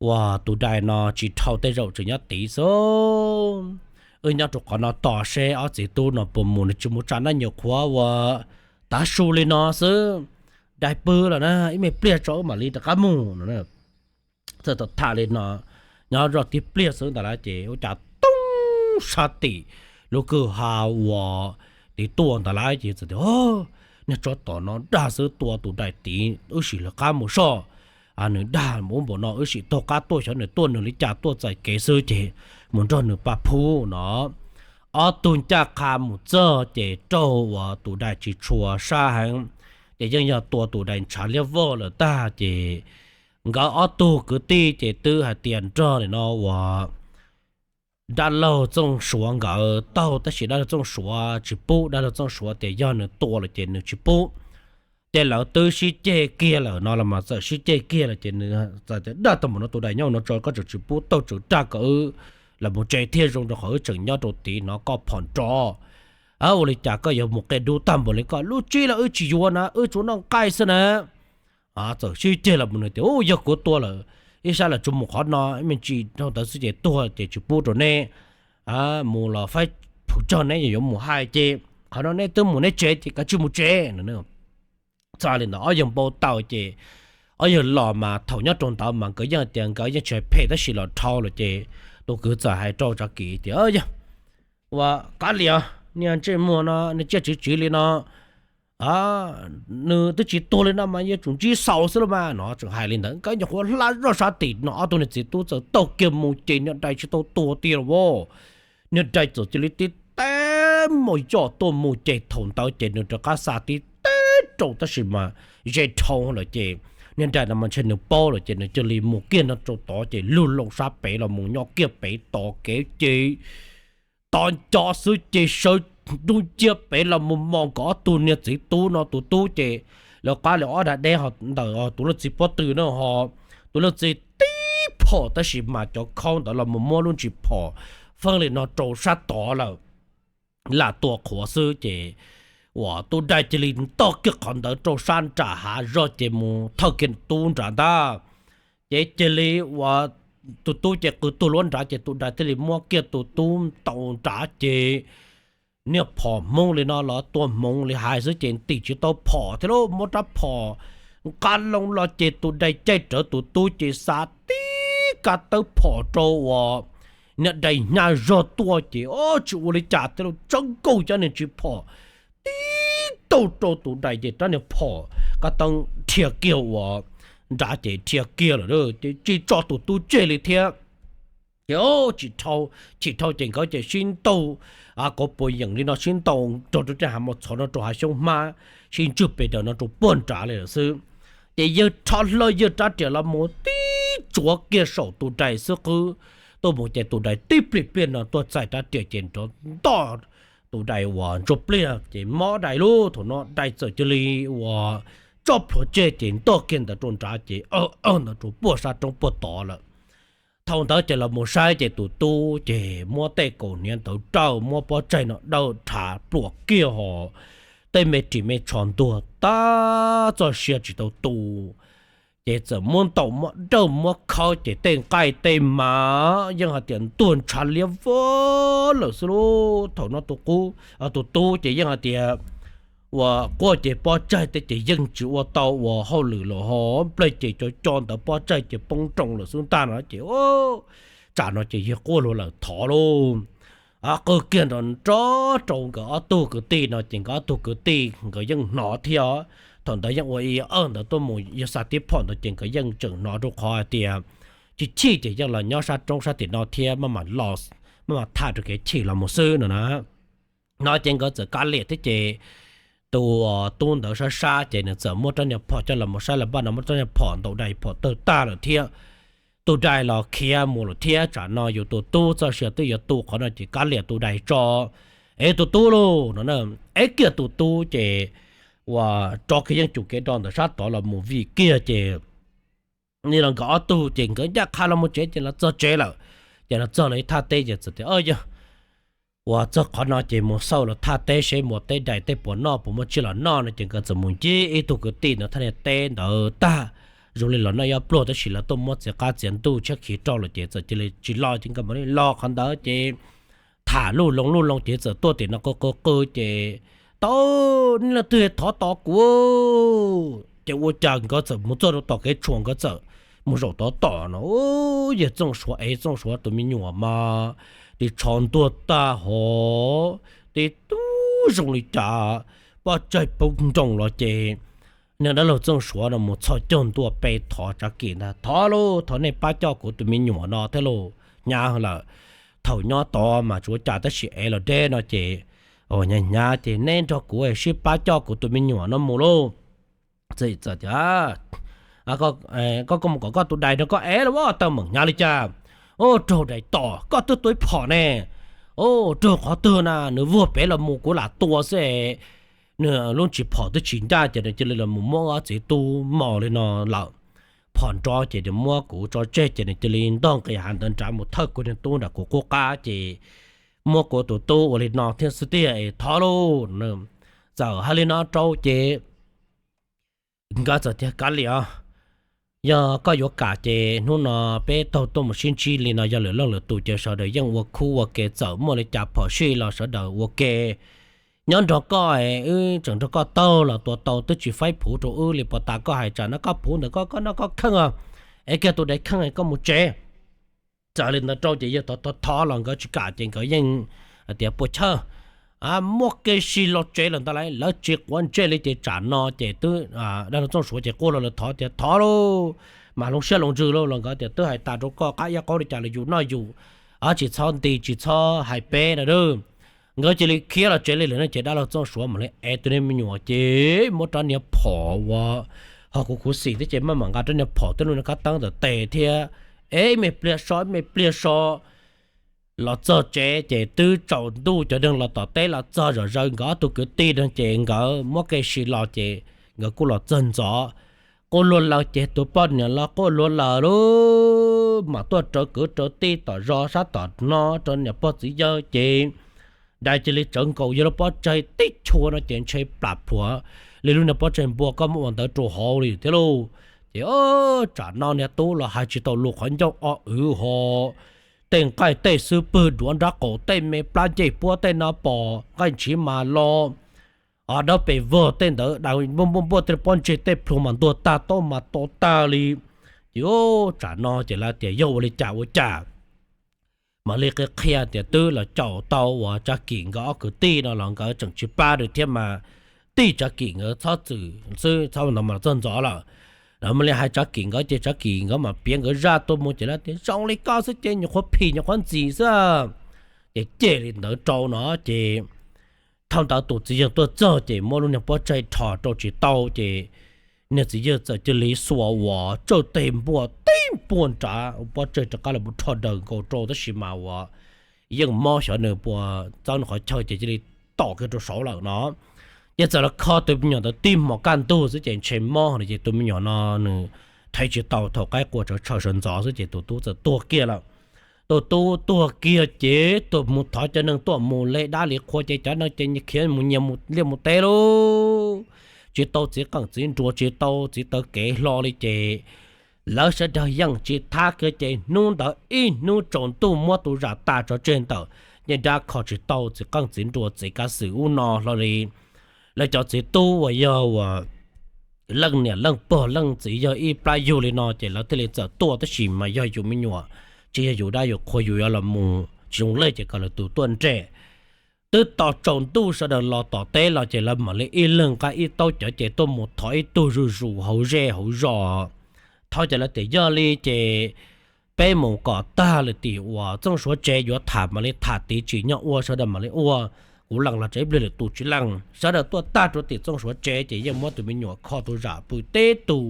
ua tus dais no tsis dhau tej zaum tseem nyob tid xwb. Wb nyob rau qhov no tos seb ob txiv tub no puas mus, nws tsis mus tsam nab nyuam qhuav ua tav su li no xwb. Dais pw lawm na, ib me pliag tso wb mam li rov qab mus no. Txawm tham li no nyob zoj tib pliag xwb ntawd lawm ces ua cas toob sab tim lub kwj ha uas tid tuaj ntawd lawm ces txawm tias, Niag tsov tom no dag xwb, tua tus dais tid, wb sim lawv qab mus soj. Nws dag mus ub npaum no, wb sim taug qab tuaj xyov nws tuaj nws li cas tuaj txais kev xwb ces mus nrog nws pab phub no. Ob tug ncaj qha mus txog ces raug uas tus dais tsis tshua sab heev, ces yeej yog tua tus dais ntshav liab vog lawm tag ces nkawd ob tug kwv tij ces twb hais tias nrog nim no uas dab laug Txooj Suav nkawd taug, tab sis dab laug Txooj Suav tsis pub, dab laug Txooj Suav tias yog nws tua lawm ces nws tsis pub. Ces lawv twb sib ceg kiag lawm no los mas txawm sib ceg kiag lawm ces nws txawm tias, Dag tau mus no tus dais nyob no tso, koj tseem tsis pub taug, tseem dag kom wb los mus tsev thiaj zoo, rau qhov wb tseem nyob rau tid no koj phom nrov. Ua li cas koj yuav mus qia dub tag npaum li, koj lub tsib los wb tsis yuav na, wb tsuas noj nqaij xwb na. Txawm sib ceg los mus nws tias, Yog kuv tua lawm, ib sab los tsuas mus qhov no, ib me ntsis dhau ntawd xwb ces tuag ces tsis pub rau neb mus los faib phuv tsog, neb yuav mus hais ces qhov no neb twb mus neb tsev ces kav tsij mus tsev no. Txog li ntawd ob yawg npau taws ces ob yawg los mas thaum nyob rau ntawd mas nkawd yeej tias nkawd yeej tsis hais phem tab sis los dhau lawm ces tus kwv txawm hais rau Tsav Kim tias, Yog ua kav liam, niag ntsej muag no nws ciaj tsiv tsiv li no, nws twb tsis tuag li no mas yuav tsum ntsib xaus xwb los mas no. Tseem hais li ntawd nkawd nyuam qhuav hla zoj sab tim no ob tug niag txiv tub txawm taug kiag mus ces niag dais tsis tau tuag tiag los as. Niag dais txawm cia li tib teb mus yoj tuaj mus ces thaum ntawd ces nws rov qab xa tib teb rau tab sis mas ze dhau lawm ces niag dais no mas ntshe nws paub lawm ces nws cia li mus kiag no rau tod ces lug loo sab pem los mus nyob kiag pem tod kev ces tod nco xwb ces sawv ntuj ciaj pem los mus mos nkawd ob tug niag txiv tub no. Tus tub ces lawv qab li ob dag deb ntawm tus leej txiv pob tw no ho tus leej txiv tib phom tab sis mas cov khaub ntawd los mus muab lub ntsis phom feeb li no rau sab tod lawm lam tua qhuav xwb ces uas tus dais cia li ntog kiag qhov ntawd rau sab nram hav zog ces mus thawj kiag tub nrad ntag. Ces cia li uas tus tub ces qw tuag luab nrad ces tus dais thiaj li muab kiag tus tub ntaus nrad ces niag phom hmoov li no los tua hmoov li hais xwb ces ntim tsis tau phom thiab lauj. Muab rab phom nqa loo los ces tus dais caij rawv tus tub ces xa tib kab tawb phom rau uas niag dais hnyav zog tuaj ces o tsis ua li cas thiab lauj, tsawb nkaus cov niag ntsis phom tib taug rau tus dais ces rab niag phom kab teeb dhia kiag uas nrad ces dhia kiag lawm ces tsis tso tus tub tseg li thiab. Ces tsis dhau, tsis dhau ces nkawd ces sib ntaus kauv puas yeem li no sib ntaus rau rau tej hav mos txhov no rau hav xyoob hmab sib ntswg pes daws no rau puag nrad li lawm xwb. Ces yawg rho hlo yawg rab riam los mus tib tsuav kiag saum tus dais xwb qwb tuaj mus ces tus dais tib pliag pliag no tuaj txais rab riam ces nrov ntoj tus dais uas ntsuj plig ces mob dais lub. Thaum no dais txawm cia li uas tso plhuav tseg ces ntog kiag ntawd rau nrad ces awj awj ntawd rau puag sab roob puag tod lawm. Thaum ntawd ces los mus saib ces tus tub ces muab tej kaus hniav ntawd rawj muab pob tsaig no dawj rhav pluam kiag ho tej me ris me tsho ntuag tag txoj sia tsis tau tu. Ces txawm muab ntaus muab dawj muab khawb ces tej nqaij tej mas yeej hais tias ntuag ntshav liab vog lawm xwb lauj. Thaum no tus qub tus tub ces yeej hais tias uas quaj ces pob tsaig tej ces yeej tsis ua tau uas hauj lwm los ho nplej ces cov co ntawd pob tsaig ces poob nroo lawm xwb ntag no ces tsam no ces yawg quaj luag lawm thov lauj. Qw kiag nrov nrov rau nkawd ob tug kwv tij no ces nkawd ob tug kwv tij nkawd yeej hnov thiab. Thaum ntawd yeej ua ib awj ntawd tuaj mus yawg xa tib phom ntawd ces nkawd yeej tseem hnov rau qhov hais tias chim chim ces yeej los nyob sab roob sab tim no thiab maj mam tham rau kev chim los mus xwb no na. No ces nkawd txawm kav liam thiab ces tus tub ntawd sab sab ces nws txawm muab rab niag phom coj los mus saib los npaj no muab rab niag phom ntaus dais phom tawg tag lawm thiab. Tus dais los khiav mus lawm thiab tsam no yus tus tub txoj sia twb yuav tu qhov no ces kav liam tus dais tso. Ev tus tub lauj no, ev kiag tus tub ces uas rov kiag yeej cum kev do ntawm sab tod los mus vim kiag ces nim no nkawd ob tug ces nkawd ncaj qha los mus tsev ces los txog tsev lawm. Ces los txog lawv ib thaj teb ces txawm tias, Yog uas txog qhov no ces mus xauj lawv thaj teb seb muaj teb dais tej puas noj puas muaj tsiaj los noj no ces nkawd txawm mus ncig ib tug kwv tij ntawd thaj niag teb ntawd tag. Zoo li los noj ib pluag tab sis lawv tuaj muab txiav qab txiav ntuj tshiab khiv rau lawm ces txawm cia li tsis los ces nkawd mam li los qhov ntawd ces tham luj loo luj loo ces txawm tuaj tim no qw qw qw ces, Tau, nej leej twg thov tos kuv? Ces ua cas nkawd txawm mus txog rau tom kev tshuam nkawd txawm mus zaum tod tom no, yawg Txooj Suav ev Txooj Suav tus me nyuam mas ris tsho ntuag tag hov, tib tug zoo li cas pob tsaig poob nroo los ces niag dab laug Txooj Suav no mus txhos caug ntua pe thov Tsav Kim ntag, Thov lauj, thov nej pab coj kuv tus me nyuam no thiab lauj, hnyav lawm. Thaum nyob tod mas tsis ua cas tab sis ev los deb no ces hnyav hnyav ces neb nrog kuv sib pab coj kuv tus me nyuam no mus lauj. Txawm tias, Koj mus kom koj tus dais nrog koj ev los as, tawg meem hnyav li cas? Ub, raug dais tom, koj twb tua ib phom ne. Ub, raug qhov twg na, nws vuag pem los mus kuv lam tua xwb. Nws lub ntsis phom twb tsis ncaj ces nws cia li los mus muab ob txiv tub mos li no lawm. Phom nrov ces nws muab kuv tso tseg ces nws cia li ntog nqis hav ntawd nrad mus thawj kuv niag tub nram kuv qub qab ces muab kuv tus tub ua li no thiab xwb tiag es thov lauj. Txawm hais li no rau ces nkawd txawm tias, Kav liam os, yog koj yuav kam ces hnub no peb taug tuaj mus sib ntsib li no, yog lwm leej lwm tus ces sawv daws yeej ua khub ua ke, txawm muaj li cas phom sij los sawv daws ua ke. nyob nrog koj, wb tseem nrog koj taug los tua tau twb tsis faib phuv rau wb li. Puag ta koj hais tsam no koj phuv ntawm koj, koj noj koj kheej os, es kiag tus dais kheej koj mus tsev. Txawm li ntawd rau ces yawg thov thov los nkawd tsis kam ces nkawd yeej hais tias puas chawj, muab kev sib los tsev lawm ntag lauj. Lawv tsis quav ntsej li ces tsam no ces twb, dab laug Txooj Suav ces quaj los lawm thov tias thov lauj, mas hloov siab hloov ntsws lauj los nkawd tias twb hais tas rau koj qab iab qaub li cas los yus noj yus, tsis txhob nti tsis txhob hais peb no. Nkawd cia li khiav los tsev li lawm no ces dab laug Txooj Suav mam li ev tus niag me nyuam ces muab rab niag phom uas ho kuv khuv xim thiab ces maj mam nqa rab niag phom twb lub niag kab teeb ntawm tes thiab, ev me pliag so me pliag so los txog tsev ces twb tsaus ntuj cov neeg los tom teb los txog zom zaws nkawd ob tug kwv tij no ces nkawd muab kev sib los ces nkawd kuj los txog ntxov. Quaj luag lawm ces tus poj niam los quaj luag lawm lauj, mas tuaj rawv kwv rawv tij tom zos sab tom no rau niam pog txiv yawg ces dais cia li tsawv nkaus yawg lub pob tsaig tib chua no ces ntshe plam plhuav li lub niag pob tsaig npua koj muab ua ntawd rau hauv li thiab lauj. Ces tsam no niag tub los hais tsis tau lus qhov ncauj o wv ho, tej nqaij tej xub pwg duav nrab qaum tej me plab ncej puab tej no pom nqaij ntshiv mas los, o dawb pes vog tej ntawd da npuaj npuaj tej pob ntseg tej plhu mas ntuag tag taub mas to tag li. Ces tsam no ces lawv tias yog ua li cas ua cas mam li qhia qhia tias twb los caum tau uas Tsav Kim nkawd ob kwv tij no los nkawd tseem tsis pab li thiab mas tij Tsav Kim nkawd txhob txwm xwb txhob ntawd mas txog ntxov lawm. Lawv mam li hais Tsav Kim nkawd ces Tsav Kim nkawd mam piav nkawd zaj tuaj mus ces lawv tias zoo li koj xwb ces nyuam qhuav phim nyuam qhuav ntxim xwb. Ces cem li ntawd rau no ces thaum ntawd tus txiv yawg tuaj txog ces muab lub niag pob tsaig rho rau tsis tau ces niag txiv yawg txawm cia li xuas uas tsawj teg npuaj tib npuaj nrad pob tsaig rov qab los rho daws nkaus rau tab sis mas uas yeej mob xyov nws puas txawb nws qhov chaw ces cia li tom kiag rau saud lawm no. Ces txawm los kho tus me nyuam ntawd tib hmos kaj ntug xwb ces ntshe mob no ces tus me nyuam no nws thev tsis tau thaum qaib qua tsawv tshaw sawv ntxov xwb ces tus tub txawm tuag kiag lawm. Tus tub tuag kiag ces tuag mus thov cov neeg tuaj mus li dab li qhua ces cov neeg ces khiav mus nyias mus liaj mus teb lauj. Tsis tau txiv qeej txiv nruas tsis tau txiv taw kev hlo li ces lawv sawv daws yeej tsis thab kiag ces hnub ntawd ib hnub tsaus ntuj muab tus zam tas tso tseg ntawm ncej nrab kho tsis tau txiv qeej txiv nruas txiv kav xwm ub no hlo li. Lawv cov txiv tub uas yog uas leej niam leej pog leej txiv yog ib plab yug li no ces lawv thiaj li txawm tuaj tab sis mas yog yus me nyuam tsis yog yus dab yus qhua yus yuav los mus tsis zoo lej ces kom lawv tus tuaj nres. Twb tos tsaus ntuj sawv daws los tom teb los ces lawv mam li ib leeg nqa ib taub cawv ces tuaj mus thov ib tug zuj zus hauv zej hauv zos. Thov ces lawv tias yog li ces peb mus kom tag lawm tim uas Txooj Suav tsev yuav tham mam li tham tid tsim nyog ua sawv daws mam li ua. Kuv lees los tsev ib pliag lwm tus tsis lees sawv daws tuaj tag rau tim Txooj Suav tsev ces yeej muab tus me nyuam kho tus zam pw teb tus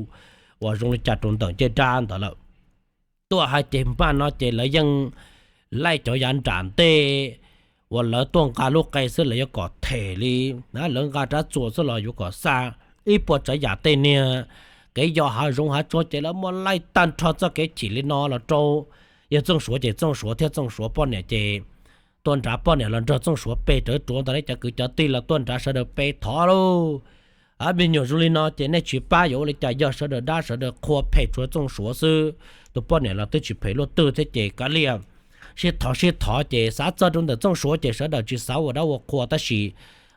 uas zoo li cas rau ntawm ncej nrab ntawd lawm. Tuaj hais ces npaj no ces lawv yeej laij cov yav nram ntej uas lawv tuaj nqa lub qe xwb lawv yuav kom them li, lawv nqa rab txuas xwb los yuav kom xa ib puas tsav yam tej niag kev yos hav zoov hav tsuag ces lawv muab laij tag nrho txoj kev chim li no los rau yawg Txooj Suav ces Txooj Suav thiab Txooj Suav poj niam ces tuaj nrad poj niam los nrog Txooj Suav pem rawv ruav ntawd li cov kwv cov tij los tuaj nrad sawv daws pem thov lauj. Me nyuam zoo li no ces nej tsis pab yuav ua li cas yog sawv daws dab sawv daws qhua phem tsuas Txooj Suav xwb. Tus poj niam los twb tsis phem luaj twg thiab ces kav liam sib thov sib thov ces xav txog rau ntawm Txooj Suav ces sawv daws tsis xav ua dab ua qhua tab sis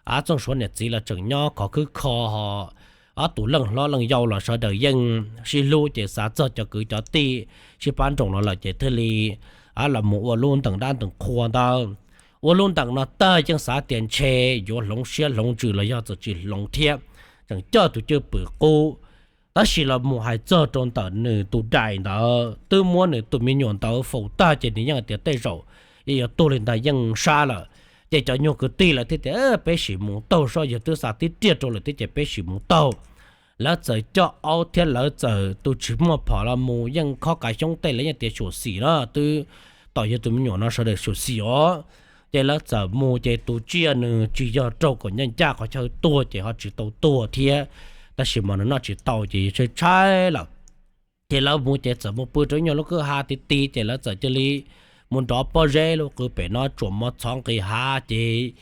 Txooj Suav niam txiv los tseem nyob khov khwb kho ho ob tus leej hlob leej yau los sawv daws yeej sib hlub ces xav txog cov kwv cov tij sib pab nroos no lawm ces thiaj li los mus ua lub ntees dab ntees qhua ntawd. Ua lub ntees no tag yeej xav tias ntshe yuav hloov siab hloov ntsws los yog txawm tsis hloov thiab, tseem coj tus cwj pwm qub. Tab sis los mus hais txog rau ntawm nws tus dais ntawd twb muab nws tus me nyuam ntawd faus tag ces nws yeej hais tias tej zaum yeej yuav tuag li ntag yeej sab lawm. Ces cov nyuag kwv tij lawv thiaj tias peb sim mus taug soj yawg twb xa tib riag rau lawm thiab ces peb sim mus taug. Lawv txawm coj aub thiab lawv txawm tus tsis muaj phom los mus yeej khob kav xyoob tej lawv yeej tias xyuam xim na twb tom yawg tus me nyuam no sawv daws xyuam xim os. Ces lawv txawm mus ces tus tsiaj nws tsis yog raug kom ncaj ncaj qhov chaw tuag ces ho tsis tau tuag thiab, tab sis mas nws noj tsis tau ces tshaib tshaib lawm. Ces lawv mus ces txawm mus pw rau ib nyuag lub kwj ha ti ti ces lawv txawm cia li mus nrov pob zeb lub qw pem no tsuas mov txhov nqis hav ces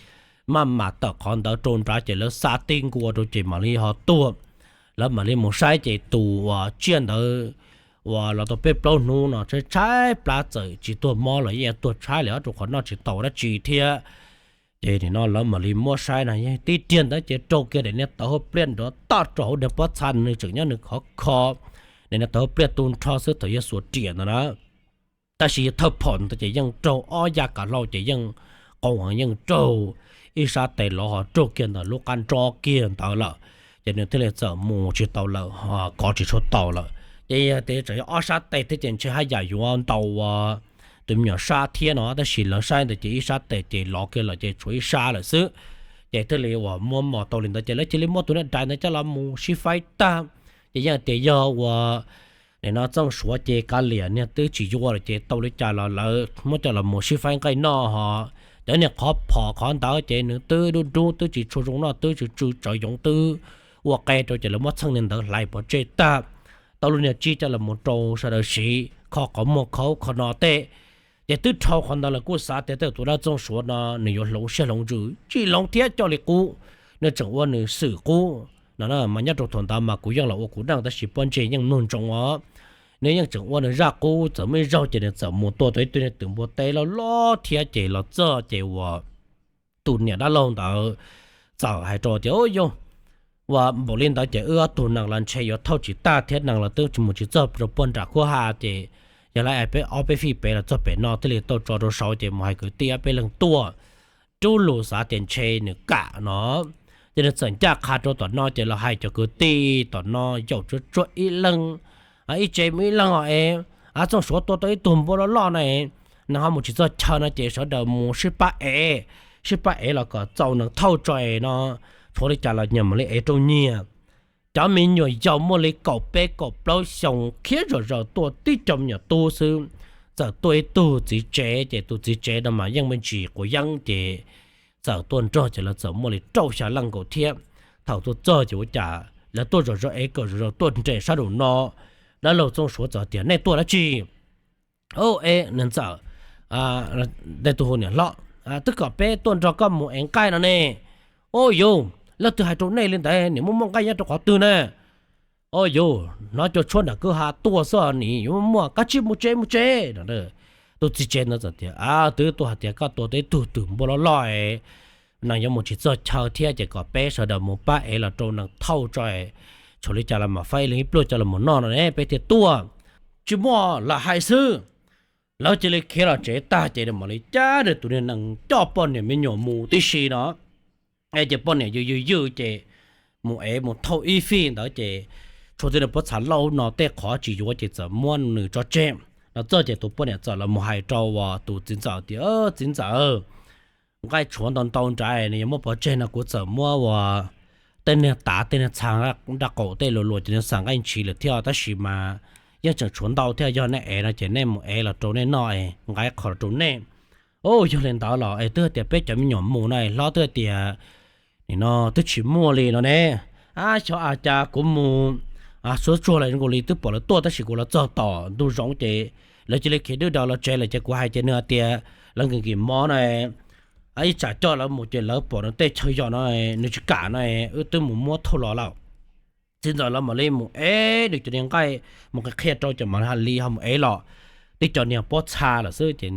maj mam tawm qhov ntawd rau nrad ces lawv xa tib nkaus rau ces mam li ho tuag. Lawv mam li mus saib ces tus uas tsiaj ntawd uas los tau peb plaub hnub no tshaib tshaib plab txawm tsis tuag mob los yeej tuag tshaib li ob rau qhov noj tsis tau dab tsi thiab. Ces nim no lawv mam li muab saib no, tib tiag ntawd ces raug kiag daim niag tawv hauv pliaj nrov toj rau hauv daim pob txha, nws tseem nyob nws khov kho, daim niag tawv hauv pliaj tu nrho xwb thaum yog xuas riam ntawd na. Tab sis yog thawj phom ntawd ces yeej raug ob ya kav hlau ces yeej qoo heev, yeej raug ib sab tes lov ho raug kiag ntawm lub qab nrob kiag ntawd lawm. Ces nws thiaj li txawm mus tsis tau lawm, kov tsis tshua tau lawm. Ces yog tias tseem yog ob sab tes thiab ces ntshe haj yam yuav ntau ua tus me nyuam sab thiab no, tab sis lawv saib ntawd ces ib sab tes ces lov kiag lawm ces tshuav ib sab lawm xwb. Ces thiaj li uas muab mos tau li ntawd ces lawv cia li muab tus niag dais ntawd coj los mus sib faib tag. Ces yeej tias yog ua nim no Txooj Suav ces kav liam niag twb tsis yuav lawm ces tau li cas los lawv muab coj los mus sib faib nqaij noj ho. Cov niag qhov phom qhov ntawd ces nws twb dub dub twb tsis tshua zoo noj, twb tsw tsw tsawv yoov twb ua qe rau ces lawv muab txheej niag ntawd hlais pov tseg tag. Tau lub niag tsib coj los mus rau sawv daws siv kho qhov muag kho ub kho no tej. Ces twb dhau qhov ntawd lawv kuj xav tias tej tus dab Txooj Suav no nws yuav hloov siab hloov ntsws tsis hloov thiab coj li qub, nws tseem ua nws xwm qub no mas nyob rau thaum ntawd mas kuv yeej los ua kuv neej tab sis pob ntseg yeej mloog ntsoov os. Nws yeej tseem ua nws zaj qub, txawm muaj ib zaug ces nws txawm mus tua tau ib tug niag twm npua teb loj loj thiab ces los txog ces uas tus niam dab laug ntawd txawm hais rau tias, Ub yog ua npaum li ntawd ces wb ob tug nees los ntshe yuav thauj tsis tag thiab nees los twb tsis mus tsis txog rau puag nram khuab ha ces yog li peb ob peb fij pem los txog pem no thiaj li tau tso rau saud ces mus hais kwv tij ob peb leeg tuaj rub lus xav tias ntshe nws kam no. Ces nws txawm ncaj qha rau tom no ces los hais cov kwv tij tom no yaum tsuag tsuag ib leeg, ib tsev mus ib leeg os es, Txooj Suav tua tau ib tug npua loj loj no es, nees ho mus tsis txog chaw no ces sawv daws mus sib pab ev, sib pab ev los kom txaus nees thauj tso es no, tshuav li cas los nyias mam li ev rau nyias. Cov me nyuam yaus muaj li kaum peb kaum plaub xyoo khiav zom zaws tuaj tib co me nyuam tub xwb, txawm tuaj ib tug txiv tsev ces tus txiv tsev no mas yeej me ntsis quav yeeb ces txawm tuaj nrog ces lawv txawm muaj li rau xya leej nkaus thiab. Thaum tuaj txog ces ua cas lawv tuaj zom zaws es kom zom zaws tuaj nres sab nraum no. Dab laug Txooj Suav txawm tias, Nej tuaj dab tsi? Ub, es nws ntxawm, tej tus hu niam hlob, twb kom peb tuaj nrog koj mus ev nqaij no ne. Ub yus, leej twg hais rau nej li ntawd, nim muaj muaj nqaij nyob rau qhov twg na? Ub yus, hnov cua tshuab nram kwj ha tuaj xwb nim yuav muaj muaj, koj cia li mus tsev mus tsev. Tus txiv tsev ntawd txawm tias, Twb tuaj hais tias koj tua tau ib tug twm npua loj loj, nees yuav mus tsis txog chaw thiab ces kom peb sawv daws mus pab ev los rau nees thauj tso, tshuav li cas los mam faib ib leeg ib pluag coj los mus noj no ne peb thiaj tuaj. Tsis muaj, lam hais xwb. Lawv cia li khiav los tsev tag ces mam li cab nws tus niag nees coj poj niam me nyuam mus tib si no. Ces poj niam ywj ywj ywj ces mus ev mus thauj ib fij ntawd ces tshuav tej niag pob txha lauj no tej qhov tsis yuav ces txawm muab nws tso tseg. Los txog ces tus poj niam txawm los mus hais rau tus txiv ntxawm tias, Txiv ntxawm, nqaij tshuav ntau ntau nrad, nws yuav muab pov tseg no kuv txawm muab ua tej niag tav tej niag txha nraj qaum tej luas luas ces nws xam nqaij ntshiv lawm thiab, tab sis mas yeej tseem tshuav ntau thiab, yog nej ev no ces nej mus ev los rau nej noj, nqa qho los rau nej. Ub, yog li ntawd los es twb tias peb cov me nyuam mus no, hlob twb tias nim no twb tsis muaj li no ne. Ab, xyov a cas kuv mus xuav tsuag los zoo nkaus li twb pom lawv tuaj tab sis kuv los txog tom ntug zoov ces lawv cia li khiav dwb daws los tsev lawm ces kuv hais ces nws hais tias lawv nkim nkim mov na, ib tsam coj lawv mus ces lawv pom nws tej chaw yos no, nws tsis kam no, wb twb mus muab thauj los lawm. Txiv ntxawm lawv mam li mus ev nws cov niag nqaij, mus qhia rau ces mam li ho mus ev los. Tib co niag pob txha lawm xwb ces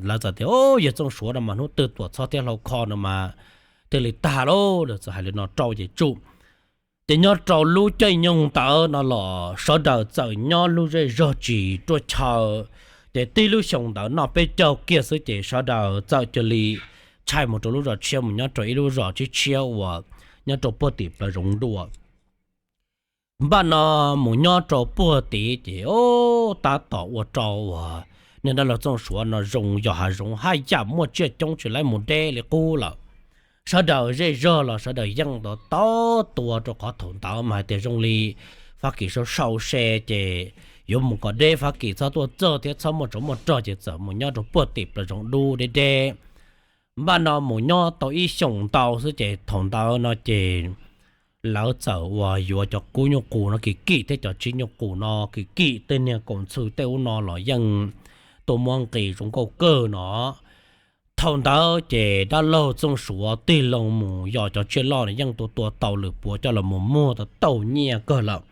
lawv txawm tias, Yawg Txooj Suav no mas hnub twg tuam txhob thiab hlau kho no mas thiaj li tag lauj. Lawv txawm hais li no rau ces tsuj. Ces nyob rau lub caij nyoog ntawd no los sawv daws txawm nyob lub zej zog tsis ruaj chaw. Ces tib lub xyoos ntawd noj peb caug kiag xwb ces sawv daws txawm cia li ntshai mus rau lub zos tshiab, mus nyob rau ib lub zos tshiab tshiab uas nyob rau puag tim plaws zoov dua. Npaj no mus nyob rau puag tid ces tab tom ua rau uas niag dab laug Txooj Suav no zoo yos hav zoov haj yam muaj tsiaj coob tsis laib mus deb li qub lawm. Sawv daws zej zog los sawv daws yeej tau tua rau qhov thaum ntawd mas hais tias zoo li Fab Kis sau sau se ces yuav mus kom deb Fab Kis txhob tuaj txog thiab txhob muaj tsov muaj rog ces txawm mus nyob rau puag tim plaws zoov dub deb deb. Npaj no mus nyob tau ib xyoos ntau xwb ces thaum ntawd no ces lawv txawm uas yuav cov kub nyuj qus no kim kim thiab cov tsib nyuj qus no kim kim, tej niag kaum ntxhw tej ub no los yeej tuaj muab nqis zoo nkauj kawg no. Thaum ntawd ces dab laug Txooj Suav tig loo mus yos cov tsiaj loj no yeej tua tua tau lwm puav coj los mus muag tau tau nyiaj kawg lawm.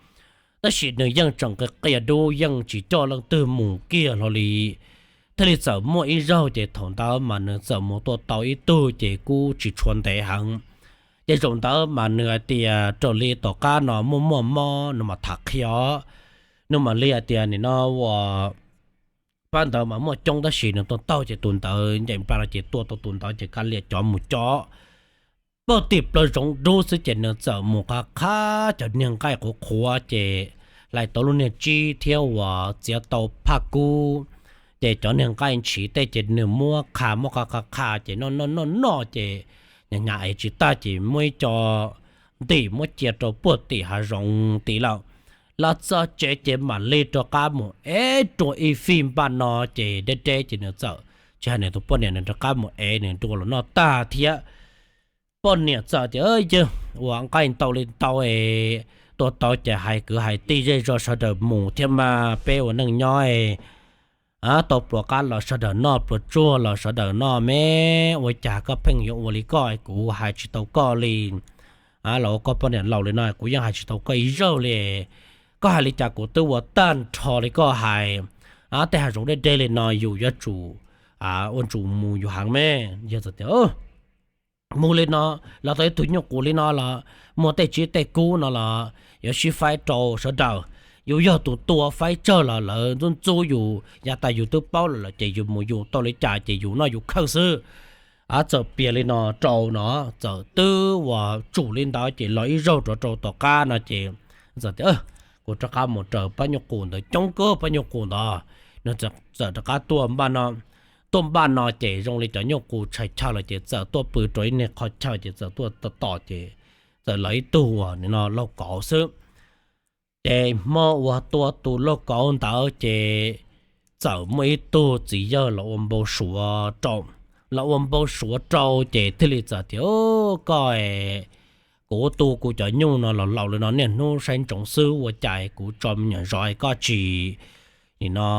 Tab sis nws yeej tseem qia qia dub yeej tsis coj leej twg mus kiag hlo li. thiaj li txawm muaj ib zaug ces thaum ntawd mas nws txawm mus tua tau ib tug ces kuj tsis tshua ntev heev. Ces zaum ntawd mas nws hais tias raws li tom qab no muaj muaj mob nws mam tham qhia os. Nws mam li hais tias nim no ua pab ntawd mas muaj coob tab sis nws tua taug ces tus ntawd ncaim npla no ces tua tau tus ntawd ces kav liam cov mus cov pog tim plaws zoov dub xwb ces nws txawm mus qhov qhab cov niag nqaij qhuav qhuav ces hlais tau lub niag tsib thiab uas txiav tau phaj kub. Ces cov niag nqaij ntshiv tej ces nws muab qha muab qha qha qha ces noj noj noj noj ces nyas nyas es tsis tag ces muab ib co ntim muab cia rau puag tim hav zoov tid lawm. Los txog tsev ces mam li rov qab mus ev rua ib fij npaj no ces deb deb ces nws txawm tsis hais nws tus poj niam nws rov qab mus ev nws rua los noj tag thiab. Poj niam txawm tias, Yawg, ua nqaij ntau li ntau es tua tau ces hais kwv hais tij zej zog sawv daws mus thiab mas peb ua neej nyob es tau pluas qab los sawv daws noj, pluas tsuag los sawv daws noj me. Ua cas koj pheej yuav ua li koj, kuv hais tsis tau koj li. Los ua koj poj niam laus li no kuv yeej hais tsis tau koj ib zaug li. Koj hais li cas kuv twb ua tag nrho li koj hais. Tej hav zoov deb deb li no yus yuav tsum ua ntsum mus yus heev me. Yawg txawm tias, Mus li no los tau ib tug nyuj qus li no los muaj tej tsib tej kub no los yuav sib faib rau sawv daws. Yus yog tus tua faib tsawg los lawv ntxub ntxub yus, yav tas yus twb paub lawm lawm ces yus mus yus tau li cas ces yus noj yus khawj xwb. Txawm piav li no rau no, txawm twb ua tsum li ntawd ces los ib zaug rov rau tom qab no ces txawm tias, Kuv rov qab mus raws pab nyuj qus ntawd, coob kawg pab nyuj qus ntawd. Nws txawm rov qab tuaj npaj no, tuaj npaj no ces zoo li cov nyuj qus tshais chaw lawm ces txawm tuaj pw rau ib niag qho chaw ces txawm tuaj tom tom ces txawm los ib tug uas nim no lauj kaub xwb. Ces hmo uas tua tus lauj kaub ntawd ces txawm muaj ib tug txiv yawg los ua npau suav rau, los ua npau suav rau ces thiaj li txawm tias, Koj, kuv tu kuv cov nyuj no los laus li no niaj hnub saib ntsoov xwb ua cas kuv tso me nyuam zov koj tsis nim no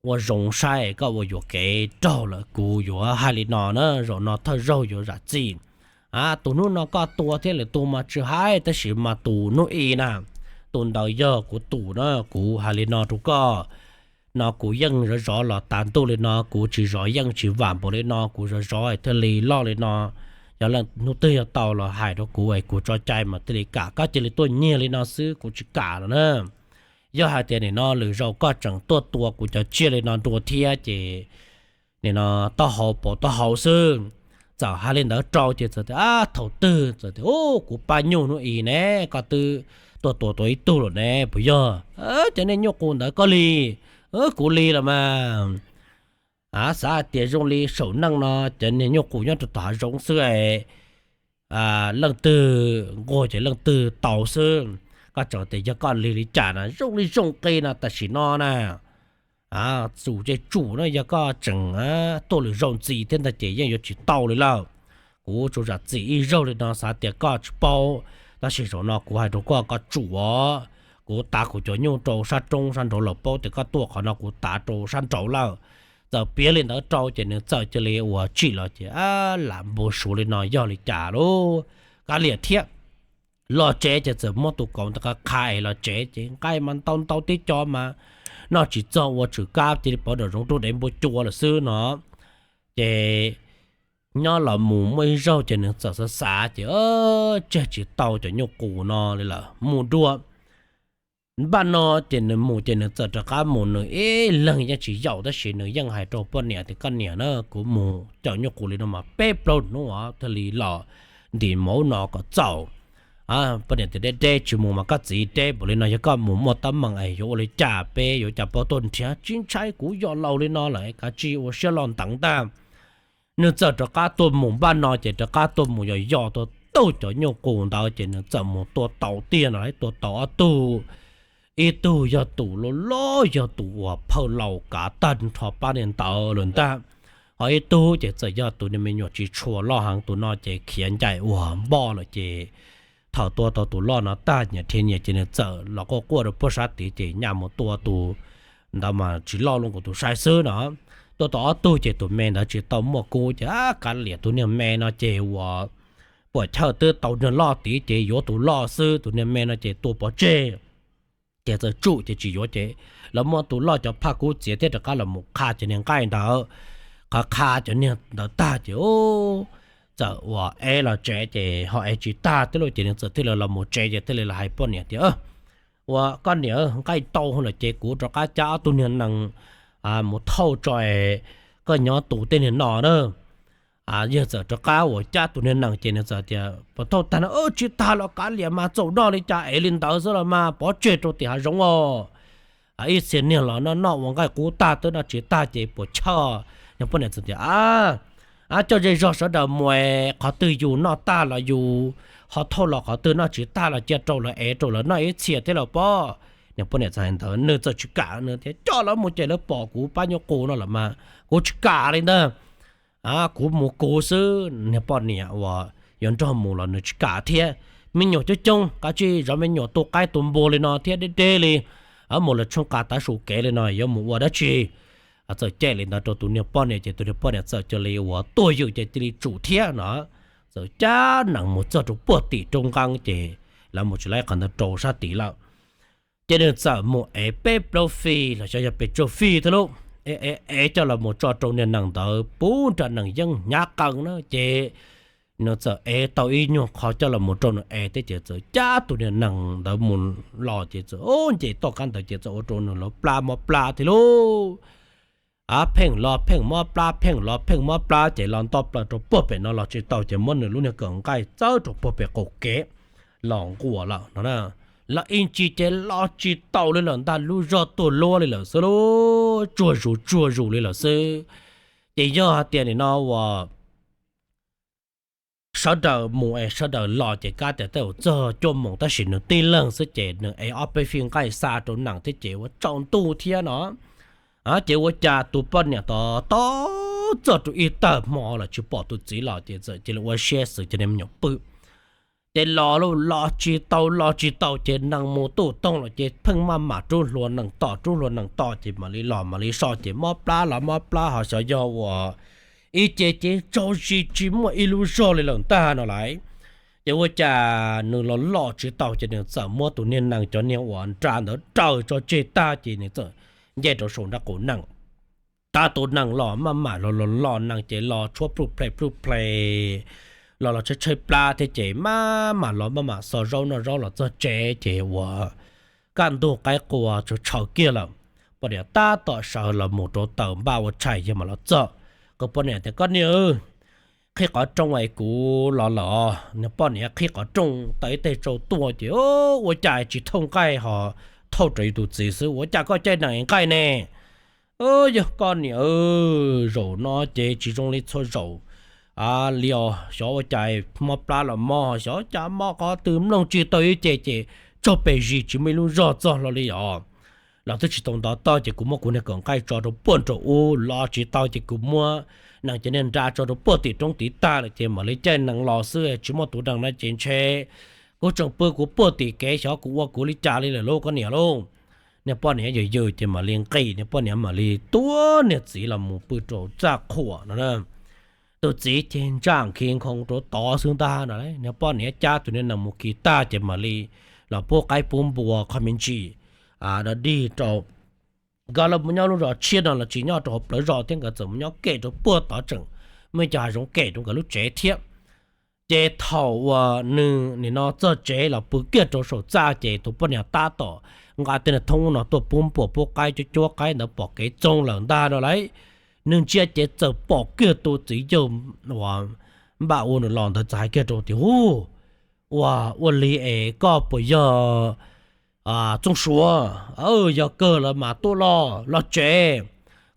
ua zoo saib, koj ua yuam kev raug lawm. Kuv yuav hais li no na, zaum no thawj zaug yuav zam txim. Tus hnub no koj tua thiab lwm tus mas tsis hais, tab sis mas tus hnub i na, tus ntawd yog kuv tus na. Kuv hais li no rau koj no, kuv yeej zov zov los tas ntuj li no, kuv tsis zov yeej tsis vam npaum li no, kuv zov zov thiaj li loj li no. Yog leej hnub twg yog tau los hais rau kuv es kuv tso cai mas thiaj li kam, koj cia li tuaj nyiag li no xwb kuv tsis kam los na. Yog hais tias nim no lwm zaus koj tseem tuaj tua kuv cov tsiaj li no dua thiab ces nim no taub hau pauv taub hau xwb. Txawm hais li ntawd rau ces txawm tias, Ab, thaum twg? Txawm tias, Ub, kuv pab nyuj hnub i ne, koj twb tuaj tua tua ib tug lawm ne, puas yog? Cov niag nyuj qus ntawd koj li? Kuv li los mas. Xav hais tias zoo li saum neej no cov niag nyuj qus nyob rau tom hav zoov xwb, leej twg nquag ces leej twg tau xwb. Koj tseem tias yog koj li li cas na, zoo li zoo qis no tam sim no na. Tsum ces tsum na, yog koj tseem tuaj lwm zaus ntxiv thiab ntag ces yeej yuav tsis tau li lawm. Kuv tsuas zam txim ib zaug li no, xav tias koj tsis paub, tab sis zaum no kuv hais rau koj, koj tsum os. Kuv tav kuv cov nyuj rau sab roob sab nraud lawm, paub tias koj tuaj qhov no kuv tav rau sab nraud lawm. Txawm piav li ntawd rau ces nws txawm cia li ua tsim los ces, Ab, lam npau suav li no yog li cas lauj? Kav liam thiab. Los tsev ces txawm muab tus kaus ntawd qha qha es los tsev ces nqaij mas ntau ntau tib co mas noj tsis txog, ua tsum kab cia li pov nram zoov rub dev npua cua lawm xwb no. Ces nyob los mus muaj ib zaug ces nws txawm xav xav ces, Tseg tsis tau cov nyuj qus no li lawm, mus dua. Npaj no ces nws mus ces nws txawm rov qab mus, nws ib leeg yeej tsis yaum tab sis nws yeej hais rau poj niam tias, Koj niam na, kuv mus caum nyuj qus li no mas peb plaub hnub thiaj li los ntim mov no kom txaus. Poj niam tias, Deb deb tsis mus mas koj txiv, deb npaum li no yog koj mus muaj teeb meem es yuav ua li cas, peb yuav cas paub tuaj nrhiav? Tsis ntshai, kuv yog laus li no lawm, kav tsij ua siab loj ntev ntag. Nws txawm rov qab tuaj mus npaj no ces rov qab tuaj mus yos yos tua tau cov nyuj qus ntawd ces nws txawm mus tua tau tiag no, tua tau ob tug. Ib tug yog tus loj loj, yog tus uas phawj laus kav tag nrho pab niag ntawd lawm ntag. Ho ib tug ces txawm yog tus niag me nyuam tsis tshua loj heev, tus no ces khiav ncaim ua npoj lawm ces thaum tua tau tus loj no tag nyias dhia nyias ces nws txawm los quaj quaj rau puag sab tid ces nyaj mus tua tus ntawd mas tsis loj lub nkaus tus saib xwb no. Tua tau ob tug ces tus me ntawd tsis tau muaj kub ces, Ab, kav liam, tus niag me no ces uas puam chawj twb tau niag loj tid ces yuav tus loj xwb, tus niag me no ces tua pov tseg. Ces txawm tsum ces tsis yuav ces lawv muab tus loj cov phaj kub txiav thiab rov qab los mus qha cov niag nqaij ntawd. Qhov qha cov niag ntawd tag ces txawm uas ev los tsev ces ho ev tsis tag thiab lauj. Ces nws txawm thiaj li los mus tsev ces thiaj li los hais poj niam tias, Ua koj niam, nqaij tau lawm ces kuv rov qab cab ob tug niag nees mus thauj tso es koj nyob tu tej niag no na. Yawg txawm rov qab uas cab tus niag nees ces nws txawm tias, Puas thauj tag no? Tsis tag los kav liam mas, txaus noj li cas ev li ntawd xwb los mas, pov tseg rau tim hav zoov os. Ib txhia niag los noj noj ua nqaij qub tag twb noj tsis tag ces puas chawj. Niag poj niam txawm tias, Ab, coj ze zog sawv daws mus es qhov twg yus noj tag los yus ho thauj los, qhov twg noj tsis tag los cia rau lawv ev rau lawv noj ib txhia thiab los pob. Niag poj niam txawm hais ntawd nws txawm tsis kam, nws tias, Coj lawv mus ces lawv pom kuv pab nyuj qus no lawm mas kuv tsis kam li ntag. Kuv mus kuv xwb. Niag poj niam uas yuav nrog mus los nws tsis kam thiab. Me nyuam coob coob, kav tsij zov me nyuam tu qaib tu npua li no thiab deb deb li, mus lawv tshooj qa tav su kev li no yuav mus ua dab tsi? Txawm cem li ntawd rau tus niag poj niam ces tus niag poj niam txawm cia li uas tuag ywm ces cia li tsum thiab no. Txawm cab nees mus txog rau puag tim roob nqeeb ces lawv mus tsis laib qhov ntawd rau sab tid lawm. Ces nws txawm mus ev peb plaub fij los xyov yog pes tsawg fij thiab lauj, ev coj los mus tso rau niag nees ntawd puv nram nees yeeb hnyav qees na. Ces nws txawm ev tau ib nyuag qho coj los mus rau nws ev thiab ces txawm cab tus niag nees ntawd mus los ces txawm nce toj kab ntawd ces txawm ua rau nws los plab mob plab thiab lauj. Pheej los pheej mob plab, pheej los pheej mob plab ces los nto plaws rau puag pem no los tsis tau ces muab nws lub niag kawm nqaij txawb rau puag pem qaum kev los nquas lawm no. Los ib ntsis ces los tsis tau li lawm ntag, lub zog tuag luab li lawm xwb lauj, tsuag zus tsuag zus li lawm xwb. Ces yog hais tias nim no uas sawv daws mus es sawv daws los ces kab tias tej zaum txog cuaj moos tab sis nws tib leeg xwb ces nws ev ob peb fij nqaij xa rau nees thiab ces ua tsaus ntuj thiab no. Ces ua cas tus poj niam tod tod txog rau ib tag hmo los tsis pom tus txiv los ces txawm cia li ua siab xwm cov niag me nyuam pw. Ces los los tsis tau los tsis tau ces nees mus tuj toog los ces pheej maj mam rub hlua nees tom rub hlua nees tom ces mam li los mam li so ces mob plab los mob plab ho xyov yog uas ib ce ces tsaug zis tsis muaj ib lub zog li lawm ntag no lauj. Ces ua cas nws los los tsis tau ces nws txawm muab tus niag nees cov niag uas nra ntawd raws tso tseg tag ces nws txawm nce rau saum nraub qaum nees. Tab tus nees los maj mam los los los nees ces los tshuab pluj ple pluj ple los los tshaib tshaib plab thiab ces maj mam los maj mam xo zaub noj zaub los txog tsev ces uas kaj ntug qaib qua tshaw tshaw kiag lawm. Poj niam tab tom sawv los mus rau taws npaj ua tshais yog mam los txog. Kuv poj niam tias, Koj niam, qhib qhov rooj es kuv los lawm os. Niag poj niam qhib qhov rooj taws ib teg tsau tuaj ces ua cas tsis thauj nqaij ho thauj raws yus tus txiv xwb, ua cas koj caij nees nqaij ne? Yog koj niam, zaum no ces tsis zoo li txhua zaum li os, xyov ua cas mob plab los mob, xyov cas mob qhov twg mloog tsis tau ib ce ces tsaug pes zis tsis muaj ib lub zog txog hlo li os. Los twb tsis tau ntov toj ces kuv muab kuv niag kawm nqaij tso rau puag nraum ub, los tsis tau ces kuv muab nees cov niag nra tso rau puag tim roob tid tag lawm ces mam li caij nees los xwb, tsis muaj tus nees no ces ntshe kuv tseem pw kuv puag tim kev xyov kuv ua kuv li cas li lawm lauj koj niam lauj. Niag poj niam yws yws ces mam li nqis, niag poj niam mam li tuav niag txiv los mus pw rau txaj qhuam no. Tus txiv ces ntsaj nkhis nkhoos rau tod xwb ntag no. Niag poj niam cab tus niag nees mus kis tag ces mam li los pub qaib pub npua qhov me ntsis dog dig rau. Nkawd los mus nyob lub zos tshiab no los tsis nyob rau hauv plawv zos thiab, nkawd txawm mus nyob kem rau puag tod tseem muaj ib co hav zoov kem rau nkawd lub tsev thiab. Ces thaum uas nws nim no txog tsev los pw kiag rau saum txaj ces tus poj niam tab tom nqa tej niag thoob no tuaj pub npua pub qaib, cuab cuab qaib ntawd pom kev txoog lawm ntag no lauj. Nws ntsia ces txawm pom kiag tus txiv yawg uas npaj ua nws los ntawd txawm hais kiag rau tias, Hu, ua, ua li es koj puas yog Txooj Suav? Yog kawg lawm mas tuaj los, los tsev.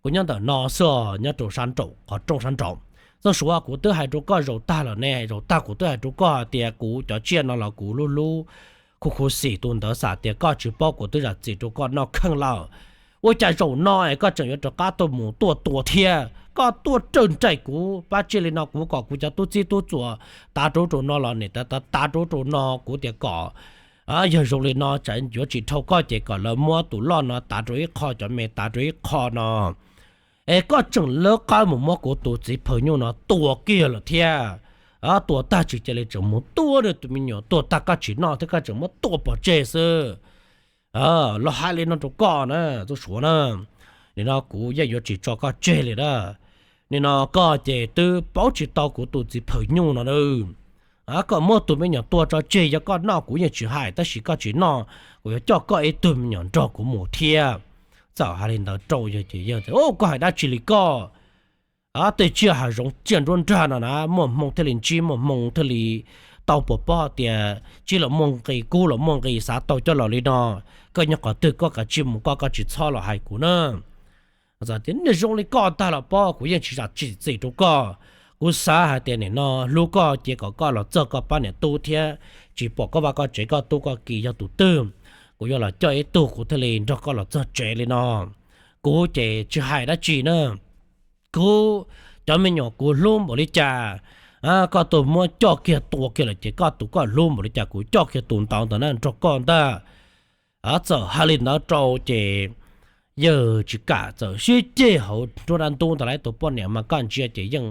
Kuv nyob ntawm no xwb os, nyob rau sab nraum qhov rooj sab nraud. Txooj Suav, kuv twb hais rau koj zaum tag lawm ne, zaum tag kuv twb hais rau koj hais tias kuv cov tsiaj no los kuv lub lub khuv khuv xim tus ntawd, xam tias koj tsis paub kuv twb zam txim rau koj noj kheej lawm. Ua cas zaum no es koj tseem yuav rov qab tuaj mus tuaj tua thiab? Koj tuaj raws nraim kuv pab tsiaj li no, kuv kom kuv cov tub txib tub txuas tav rau ub rau no los nim tav tav rau ub rau no, kuv tias kom yog zoo li no tsam yuav tsis dhau koj ces kom lawv muab tus loj no tav rau ib qho, cov me tav rau ib qho no. Es koj tseem lawv qab mus muab kuv tus txiv phaw nyuj no tua kiag lawm thiab. Tua tag tsis cia li tseem mus tua nws tus me nyuam, tua tag koj tsis noj thiab koj tseem muab tua pov tseg xwb. Los hais li no rau koj na, tub suav na, nim no kuv yeej yuav tsis tso koj tseg li na. Nim no koj ces twb paub tsis tau kuv tus txiv phaw nyuj no na. Koj muab tus me nyuam tua tso tseg, yog koj noj kuv yeej tsis hais, tab sis koj tsis noj, kuv yuav coj koj ib tug me nyuam nrog kuv mus thiab. Txawm hais li ntawd rau yawg ces yawg tias, Koj hais dab tsi li koj? Tej tsiaj hav zoov tsiaj nruab nrag no na, muaj hmoo thiaj li ntsib, muaj hmoo thiaj li tau pov pob tias ntsib los muaj nqi, kub los muaj nqi, xav tau coj los li no, koj nyob qhov twg koj kav tsij mus koj, koj tsis txhob los hais kuv na. Txawm tias, Niag zoo li koj tag los pob, kuv yeej tsis zam txim rau koj. Kuv xav hais tias nim no hlub koj ces kom koj los txog koj pab niam tub thiab, tsis pom koj vaj koj tsev, koj tub koj ki yog tus twg, kuv yuav los coj ib tug kuv thiaj li nrog koj los txog tsev li no. Kuv ces tsis hais dab tsi na. Kuv, cov me nyuam kuv hlub npaum li cas, koj tus muab coj kiag tua kiag lawm ces koj tus koj hlub npaum li cas kuv coj kiag tus ntawd ntawd na nrog koj ntag. Txawm hais li ntawd rau ces yawg tsis kam, txawm sib ceg hauv nruab dab ntub ntawd lawm. Tus poj niam mas koj ntsia ces yeej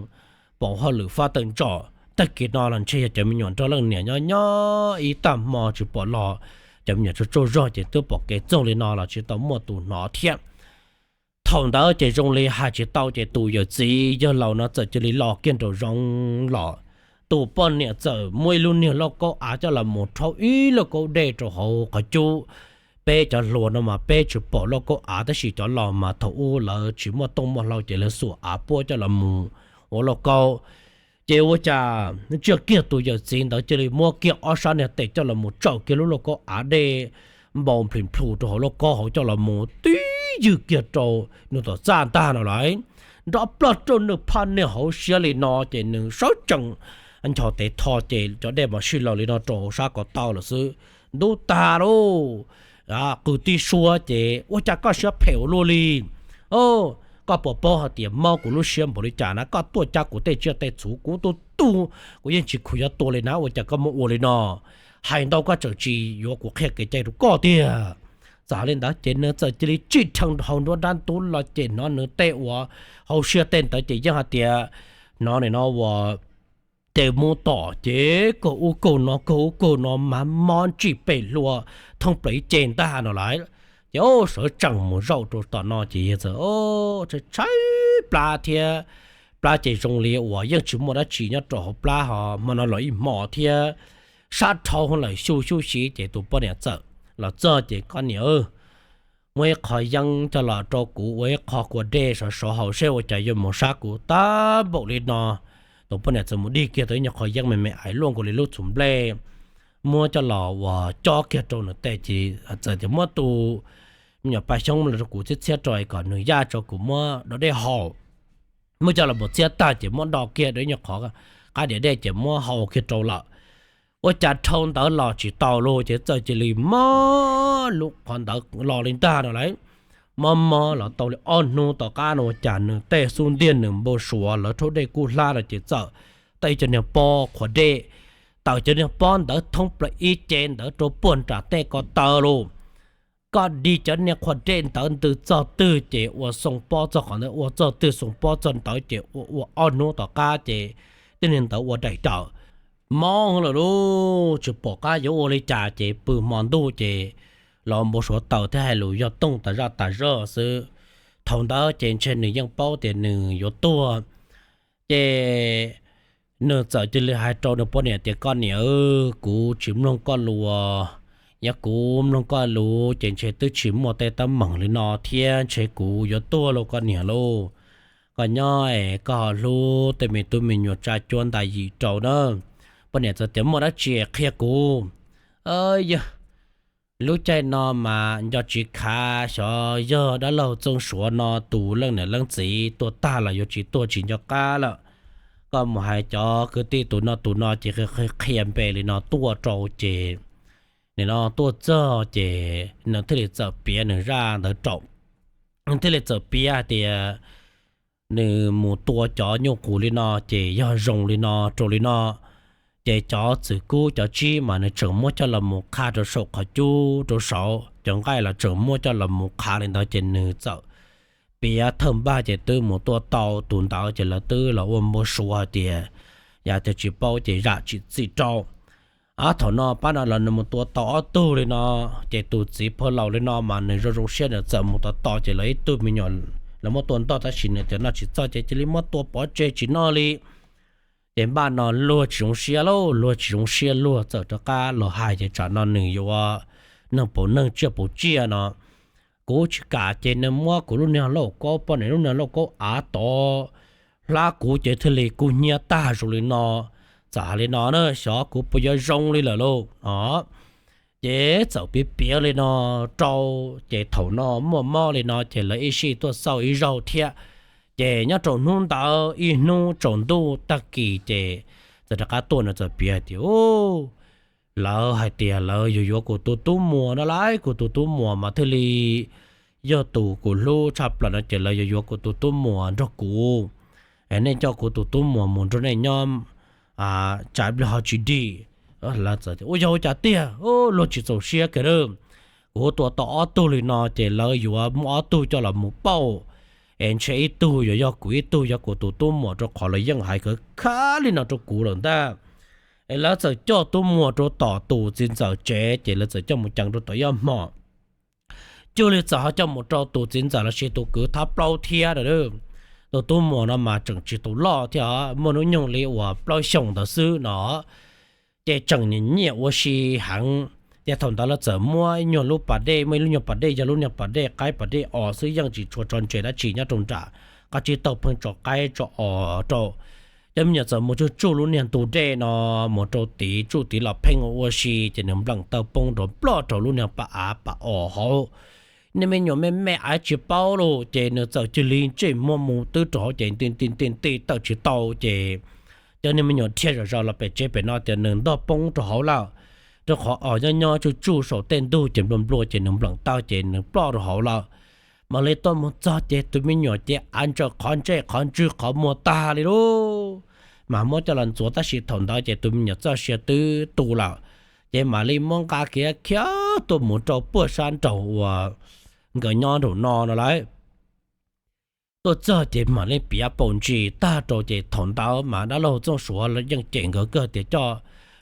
pom hauj lwm fab tawm ntso. Tag kis no los ntshe yog cov me nyuam nrog leej niam nyob nyob ib tag hmo tsis pom los, cov me nyuam tsaug tsaug zog ces twb pom kev txoog li no los tsis tau muaj tus hnov thiab. Thaum ntawd ces zoo li hais tsis tau ces tus yawm txiv yawg laus no txawm cia li los kiag nraum zoov los. Tus poj niam txawm muab ib lub niag lauj kaub av coj los mus rhaub ib lauj kaub dej rau hauv qhov cub. Peb cov hluas no mas peb tsis pom lauj kaub av, tab sis cov laus mas thaum ub lawv tsis muaj tooj muaj hlau ces lawv xuas av puab coj los mus ua lauj kaub. Ces ua cas tsiaj kiag tus yawm txiv ntawd cia li muab kiag ob sab niag tes coj los mus tsawm kiag lub lauj kaub av dej npau nplis nplhus rau hauv lauj kaub hauv coj los mus tib ywg kiag rau nws tom txaj ntag no lawm. Nrov plog rau nws phaj niag hauv siab li no ces nws sawv tsees nchos tes tho ces cov dej mas sij laws li no rau hauv sab ko taw lawm xwb. Ntub tag lauj, qw tib suab ces, Ua cas koj siab phem ua luaj li? Koj puas paub hais tias mob kuv lub siab npaum li cas na? Koj tuaj cab kuv tej tsiaj tej txhu kuv tuaj tug, kuv yeej tsis khuv yuav tua li na, ua cas koj muab ua li no? Hais ntau koj tseem tsis yuav kuv qhia kev cai rau koj tiag. Txawm li ntawd ces nws txawm cia li tsij rhees hauv nruab dab ntub los ces hnov nws tej uas hauv siab tej ntawd ces yeej hais tias hnov nim no uas ces mus tom ces kaug ub kaug no, kaug ub kaug no mas mob ntsij pem hlua thoob plaws ib ce ntag no lawm. Ces sawv tsees mus zaum rau tom no ces yawg txawm tshaib tshaib plab thiab. Plab ces zoo li uas yeej tsis muaj dab tsi nyob rau hauv plab ho hmo no los ib hmo thiab, sab dhau lawm xyu xyub xyiv ces tus poj niam txawm los txog ces, Koj niam, muab ib qho yeeb coj los rau kuv ua ib qho kua dej sov sov haus seb ua cas yuav mus sab kuv tag npaum li no. Tus poj niam txawm mus dig kiag tau ib nyuag qho yeeb me me aiv luaj nkaus li lub txhuv nplej, muab coj los uas cob kiag rau nws tej ces txawm tias, Muab tus me nyuam pas xyoob los rau kuv txhiab txhiab rau kom nws yaj tso kuv muab do dej haus. Muab coj los mus txhiab tag ces muab do kiag rau ib nyuag qhov qab diav dej ces muab haus kiag rau lawm. Ua cas dhau ntawd los tsis tau lauj, ces txawm cia li mob lub qhov ntawd los li ntag no lawm. Mob mob los tau li ob hnub tom qab no ua cas nws tej xub ntiag nws npau suav lawv rhaub dej kub hlab no ces txawm tawm cov niag pob qhuav dej, tawm cov niag pob ntawd thoob plaws ib ce ntawd rau puag nram tej ko taw lauj. Koj dig cov niag qhuav dej ntawd ntws txog twg ces ua xoo pob txog qhov ntawd, ua txog twg xoo pob txog ntawd ces ua ua ob hnub tom qab ces tej niag ntawd ua daim tawm mob lawm lauj. Tsis pom qab yuav ua li cas ces pw hmo ntuj ces los npau suav taws thiab hais lus yog toog tas zaj tas zog xwb. Thaum ntawd ces ntshe nws yeej paub tias nws yuav tuag. Ces nws txawm cia li hais rau nws poj niam tias, Koj niam, kuv tsis mloog koj lus, yog kuv mloog koj lus ces ntshe twb tsis muaj tej teeb meem li no thiab, ntshe kuv yuav tuag lauj koj niam lauj. Koj nyob es koj ho hlub tej me tub me nyuam tsa cuab ntais yim rau na. Poj niam txawm tias, Muaj dab tsi qhia kuv. Yog lub caij no mas nco tsis khav, xyov yog dab laug Txooj Suav no tus leej niam leej txiv tuag tag los yuav tsis tuag tsis nco qab lawm. Koj mus hais cov kwv tij tus no tus no ces qhia npe li no tuaj rau ces nim no tuaj txog ces nws thiaj li txawm piav nws zaj ntawd rau, nws thiaj li txawm piav hais tias nws mus tua cov nyuj qus li no ces yog zoo li no rau li no. Ces cov txwm kub cov tsib mas nws tseem muab coj los mus qha rau saum qhov cub rau saud, cov nqaij los tseem muab coj los mus qha li ntawd ces nws txawm piav thawj npaj ces twb mus tua tau tus ntawd ces lawv twb los ua npau suav hais tias yam tias tsis paub ces zam tsis txim rau. Thaum no pab no los nws mus tua tau ob tug li no, ces tus txiv pog laus li no mas nws zoo zoo siab, nws txawm mus tom tod ces lawv ib tug me nyuam, lawv muab tua ntog tab sis nws tias noj tsis txog ces cia li muab tua pov tseg tsis noj li. Ces npaj no luag tsis zoo siab lauj, luag tsis zoo siab, luag txawm rov qab los hais ces tsam no nws yuav neeg paus neeg tsiaj paus tsiaj no. Kuv tsis kam ces nws muab kuv lub niag lauj kaub, poj niam lub niag lauj kaub av tod hlab kuv ces thiaj li kub hnyiab tag zoo li no. Txawm hais li no na, xyov kuv puas yuav zoo li lawm lauj no. Ces txawm piav piav li no rau, ces thaum no muaj mob li no ces lawv ib sij tuaj xauj ib zaug thiab. Ces nyob rau hnub ntawd ib hnub tsaus ntuj tag kis ces txawm rov qab tuaj, nws txawm piav hais tias, lawv hais tias lawv yuav yuav kuv tus tub muam no lauj, kuv tus tub muam mas thiaj li yog tus kuv hlub tshaj plaws no ces lawv yuav yuav kuv tus tub muam nrog kuv. Nej coj kuv tus tub muam mus nrog nej nyob, tsam ib pliag ho tsis dim. Lawv txawm tias, ua yog ua cas tiag, luag tsis txaus siab kiag lauj. Kuv tua tau ob tug li no ces lawv yuav muab ob tug coj los mus pauj, es ntshe ib tug yuav yog kuv, ib tug yog kuv tus tub muam, rau qhov lawv yeej hais khawv khav li no rau kuv lawm ntag. Es lawv txawm coj tub muam rau tom tus txiv ntxawm tsev ces lawv txawm coj mus ceev rau tom ib hmos. Cuag li txawm ho coj mus rau tus txiv ntxawm los sis tus kwv thab plaub thiab. Tus tub muam no mas tseem tsis tau loj thiab, muaj hnub nyoog li uas plaub xyoos ntawd xwb no. Ces tseem nyiam nyiam ua si heev. Ces thaum ntawd lawv txawm muab ib nyuag lub pas dej, muaj ib lub nyuag pas dej yog lub niag pas dej qaib pas dej os xwb, yeej tsis tshua tso ntses dab tsi nyob rau nram, qab tsib taug pheej tso qaib tso os rau. Cov me nyuam txawm mus tsuj tsuj lub niag ntu dej no, mus rau tid tsuj tid los pheej ua ua si ces nws npleem taw poob rau nploj rau lub niag pas av pas os hauv. Niag me nyuam me me aiv tsis paub lauj, ces nws txawm cia li ntsej muag mus twb rau hauv ces nti nti nti nti tawm tsis tau ces cov niag me nyuam dhia zom zaws los pem tsev pem no tias nws ntog poob rau hauv lawm, rau qhov os nyob nyob tsuj tsuj saum tej ntug ces nplua nplua ces nws npleem taw ces nws ploj rau hauv lawm. Mam li tuaj mus txog ces tus me nyuam ces av ntsaws qhov ntsej qhov ntswg qhov muag tag li lauj. Mas muab coj los ntxuav tab sis thaum ntawd ces tus me nyuam txoj sia twb tu lawm. Ces mam li muab nqa khiav khiav tuaj mus rau puag sab nraum uas nkawd nyob nraum no no lauj. Tuaj txog ces mam li piav paus ntsis tag rau ces thaum ntawd mas dab laug Txooj Suav yeej cem nkawd kawg tias coj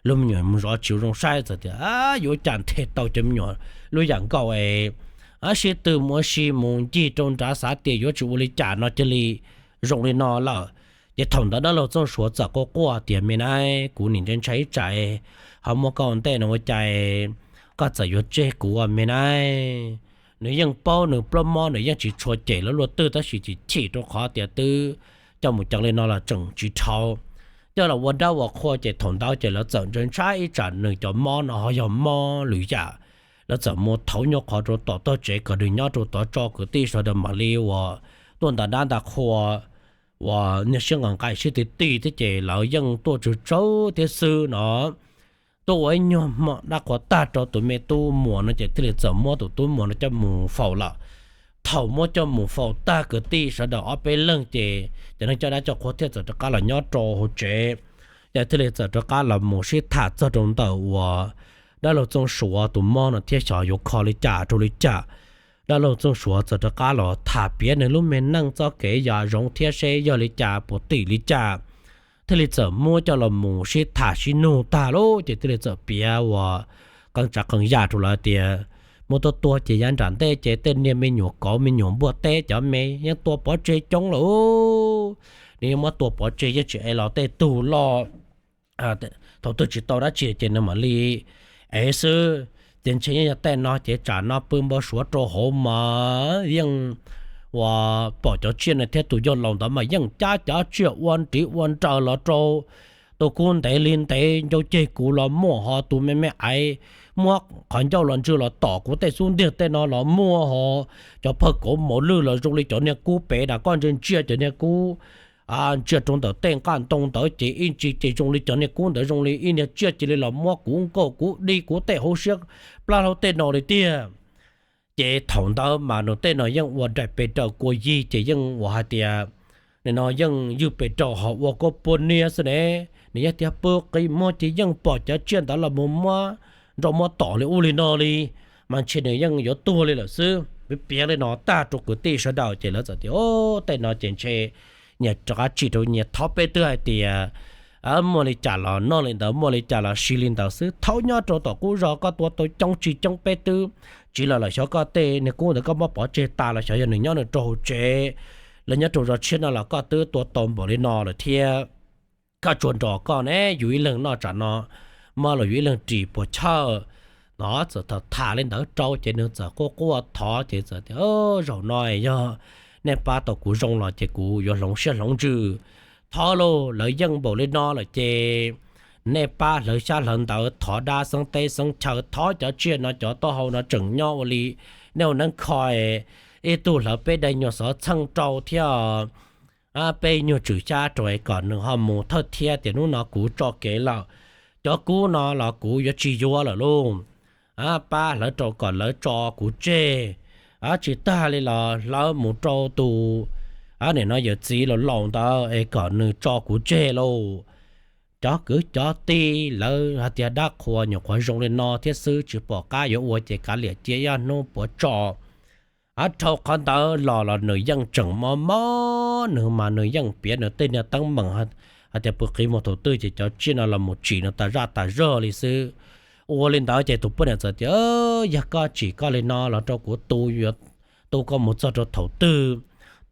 lub me nyuam mus zov tsis zoo saib, txawm tias yuav cas nthe tau cov me nyuam lub yam nkaus es sib tw mus ua si mus ncig rau nrad xav tias yuav tsis ua li cas no cia li zoo li no lawm. Ces thaum ntawd dab laug Txooj Suav txawm quaj quaj tias me nab, kuv nim ntshai ntshai ib tsam ho muab koj ua ntej no ua cas koj txawm yuav tseg kuv me nab. Nws yeej paub nws plaub mob nws yeej tsis tshua cem lawv luaj twg tab sis chim chim rau qhov tias twb coj mus ceev li no los tseem tsis dhau. Coj los ua dab ua qhua ces thaum ntawd ces lawv txawm ntshai ntshai ib tsam nws cov mob no ho yog mob lwm yam. Lawv txawm mus thauv nyuag qhov rau tom tog tsev kom nws nyob rau tod tso kwv tij sawv daws mam li uas tuaj nta dab nta qhua uas niag siab nqaim nqaim siab ti ti thiab ces lawv yeej tuaj tsawg tsawg thiab xwb no. Tuaj ua ib nyuag hmo dab qhuas tag rau tus me tub muam no ces thiaj li txawm muab tus tub muam no coj mus faus lawm. Thaum muab coj mus faus tag kwv tij sawv daws ob peb leeg ces cov neeg coj dab coj qhua thiaj txawm rov qab los nyob rau hauv tsev. Ces thiaj li txawm rov qab los mus sib tham txog rau ntawm uas dab laug Txooj Suav tus mob no thiab xyov yuav kho li cas rau li cas. Dab laug Txooj Suav txawm rov qab los tham piav nws lub me neej txoj kev yam zoov thiab seb yog li cas puas tim li cas. Thiaj li txawm muab coj los mus sib tham sib nug tag lauj ces thiaj li txawm piav uas qee tsav qee yam rau lawv tias muab tuaj tua ces yav nram ntej ces tej niag me nyuam kauv me nyuam npua teb cov me yeej tua pov tseg coob lawm. Nws yeej muab tua pov tseg yeej tsis ev los tej tug loj. Thaum twg tsis tau dab tsi ces nws mam li ev xwb. Ces ntshe yeej yog tej no ces tsam no pw npau suav rau hauv mas yeej uas pom cov tsiaj no thiab tus yawg laus ntawd mas yeej cab cov tsiaj ua ntiv ua nraws los rau tus kub ntev li ntev ncauj ceg kuv los muaj ho tus me me aiv muab qhov ncauj los ntsw los tom kuv tej xub ntiag tej no los muaj ho. Cov phawj kauv mos lwj los zoo li cov niag kub pem na, koj ntsia ntsia cov niag kub ntsia rau ntawm tej nqaj ntoo ntawd ces ib ntsis ces zoo li cov niag kub ntawd zoo li ib niag tsiaj cia li los muab kuv nkauj kuv dib kuv tej hauv siab plab hlaub tej no li tiag. Ces thaum ntawd mas nws tej no yeej ua daim pes daws kua yig ces yeej ua hais tias nim no yeej ywj pes daws ho ua koj pua niab xwb ne. Nws yeej tias pw qis muag ces yeej pom cov tsiaj ntawd los mus muab nrau muab tom li ub li no li, mas ntshe nws yeej yuav tuag li lawm xwb. Piav piav li no tag rau kwv tij sawv daws ces lawv txawm tias, o, tej no ces ntshe nyias rov qab tsim rau nyias thov peb twb hais tias muaj li cas los noj li ntawd, muaj li cas los siv li ntawd xwb. Thaum nyob rau tom qub zos koj tua tau coob tsis coob peb twb tsiv los lawm, xyov koj tej niag kub ntawd koj muab pov tseg tas los xyov yog nws nyob nws rau hauv tsev, los nyob rau zos tshiab no los koj twb tua tau npaum li no lawm thiab. Koj tsuas nrog koj ne, yus ib leeg noj tsam no, muab los yus ib leeg ris puas chawj. No txawm tham li ntawd rau ces nws txawm quaj quaj thov ces txawm tias, Zaum no yog nej pab tau kuv zoo los ces kuv yuav hloov siab hloov ntsws. Thov lauj, lawv yeej npaum li no lawm ces nej pab hlawv xyab hlawv ntawv, thov dab xeeb teb xeeb chaw, thov cov tsiaj no cov taub hau no tseem nyob ua li nej ua neeb kho, ib tug hlawv peb daim nyuag xov txheej rau thiab peb nyuag tswm xyab rau es kom nws ho mus thawj thiab tias hnub no kuv tso kev lawm. Cov kub no los kuv yuav tsis yuav lawm lauj. Pab hlawv rau kom lawv tso kuv tseg. Tsis tag li los hlawv mus rau tus, nim no yawm txiv laus laus ntawd es kom nws tso kuv tseg lauj. Cov kwv cov tij lawv hais tias dab qhuas nyuam qhuav zoo li no thiab xwb, tsis pom qab yuav ua ces kav liam cia ib hnub puas tso. Dhau qhov ntawd los los nws yeej tseem mob mob, nws mas nws yeej piav nws tej niag teeb meem hais tias pw qiv mus thaum twg ces cov tsiaj no los mus tsim nws tas zaj tas zog li xwb. Ua li ntawd ces tus poj niam txawm tias, Yog koj tsim koj li no los rau kuv tu, tu koj mus txog rau thaum twg?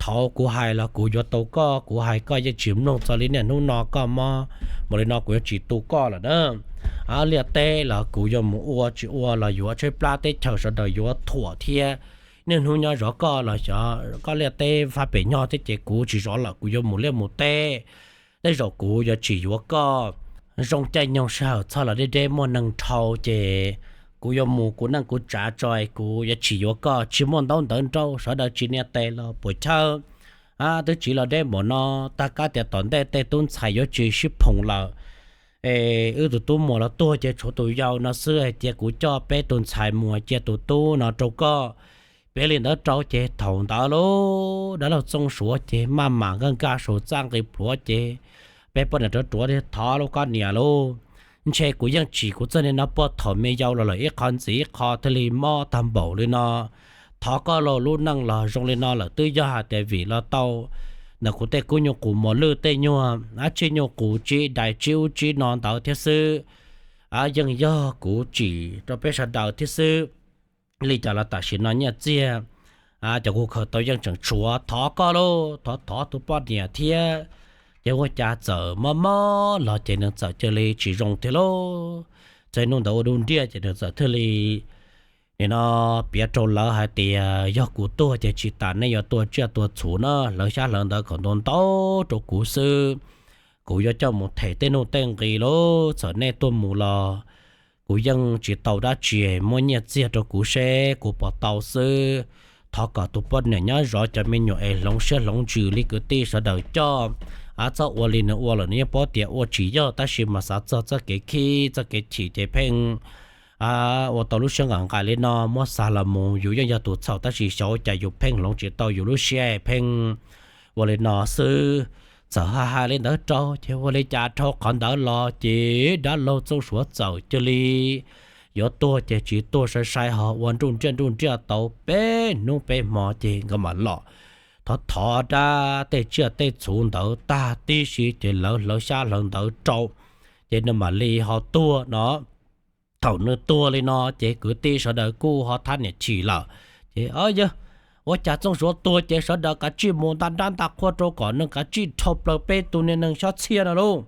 Thaum kuv hais los kuv yuav tau koj, kuv hais koj yeej tsis mloog, txog li niaj hnub no koj mob mus li no kuv yuav tsis tu koj lawm na. Liaj teb los kuv yuav mus ua tsis ua los yuav tshaib plab, teb chaws sawv daws yuav thuam thiab. Niaj hnub nyob zov koj los xyov koj liaj teb fab pem nyob thiab ces kuv tsis zov lawm, kuv yuav mus liaj mus teb. Tej zaum kuv yuav tsis yuav koj. Zoo caij nyoog sij hawm txog los deb deb muaj neeg dhau ces kuv yuav mus kuv neej kuv tsav tso, kuv yuav tsis yuav koj. Tsis muaj ntaub ntawv nrauj, sawv daws tsis nias tes los puas chawj. Twb tsiv los deb npaum no, tag kab tias tom ntej tej tub ntxhais yuav tsis sib phoom lawm. Es wb tus tub muam los tuag ces tshuav tus yau no xwb, hais tias kuv coj peb tus ntxhais mus cia tus tub no rau koj. Piav li ntawd rau ces thaum ntawd lauj, dab laug Txooj Suav ces maj mam nkag nkag saum txaj nqis plhuav ces peb poj niam rov ruav tias, Thov lauj koj niam lauj, ntshe kuv yeej tsim kuv txoj niag no puag thaum me yau los lawm, ib qho ntxiv ib qho thiaj li mob tag npaum li no. Thov koj lauj, lub neej los zoo li no lawm twb yog hais tias vim los tau ntawm kuv tej kub nyuj qus mos lwj tej nyuag, dab tsi nyuj qus tsib dais tsib ub tsib no ntawd thiab xwb. Yeej yog kuv tsim rau peb sawv daws thiab xwb. Li cas los tam sim no nyiaj txiag cov kuv khaws tau yeej tseem tshuav, thov koj lauj, thov thov tus poj niam thiab. Ces ua cas txawm mob mob los ces nws txawm cia li tsis zoo thiab lauj. Txog hnub ntawd ua dub ntiaj ces nws txawm thiaj li nim no piav rau lawv hais tias, Yog kuv tuag ces tsis tas nej yuav tua tsiaj tua txhu na, hlawv xyab hlawv ntawv kom ntau ntau rau kuv xwb. Kuv yuav coj mus them tej nuj tej nqi lauj, txawm nej tuaj mus los kuv yeej tsis tau dab tsi, muab nyiaj txiag rau kuv seb kuv puas tau xwb. Thov kom tus poj niam nyob zov cov me nyuam es hloov siab hloov ntsws li kwv tij sawv daws coj. Txhob ua li nws ua lawm, nws yeej paub tias ua tsis yog, tab sis mas xav txog txoj kev khib txoj kev chim ces pheej ua tau lub siab nqaim nqaim li no, muab xav los mus yus yeej yog tus txhaum, tab sis xyov ua cas yus pheej hloov tsis tau yus lub siab, pheej ua li no xwb. Txawm hais hais li ntawd rau ces ua li cas dhau qhov ntawd los ces dab laug Txooj Suav txawm cia li yuav tuag ces tsis tuag, sai sai ho ua nruj nriaj nruj nriaj tau peb hnub peb hmo ces nkawd mam los thov thov dab tej tsiaj tej txhu ntawd tag tib si ces lawv hlawv xyab hlawv ntawv rau, ces nws mam li ho tuag no. Thaum nws tuag li no ces kwv tij sawv daws kuj ho thab niam chim lawm. Ces yog ua cas Txooj Suav tuag ces sawv daws kav tsij mus nta dab nta qhua rau kom nws kav tsij dhau plaws peb tus niag neeg xyob txhiaj no lauj.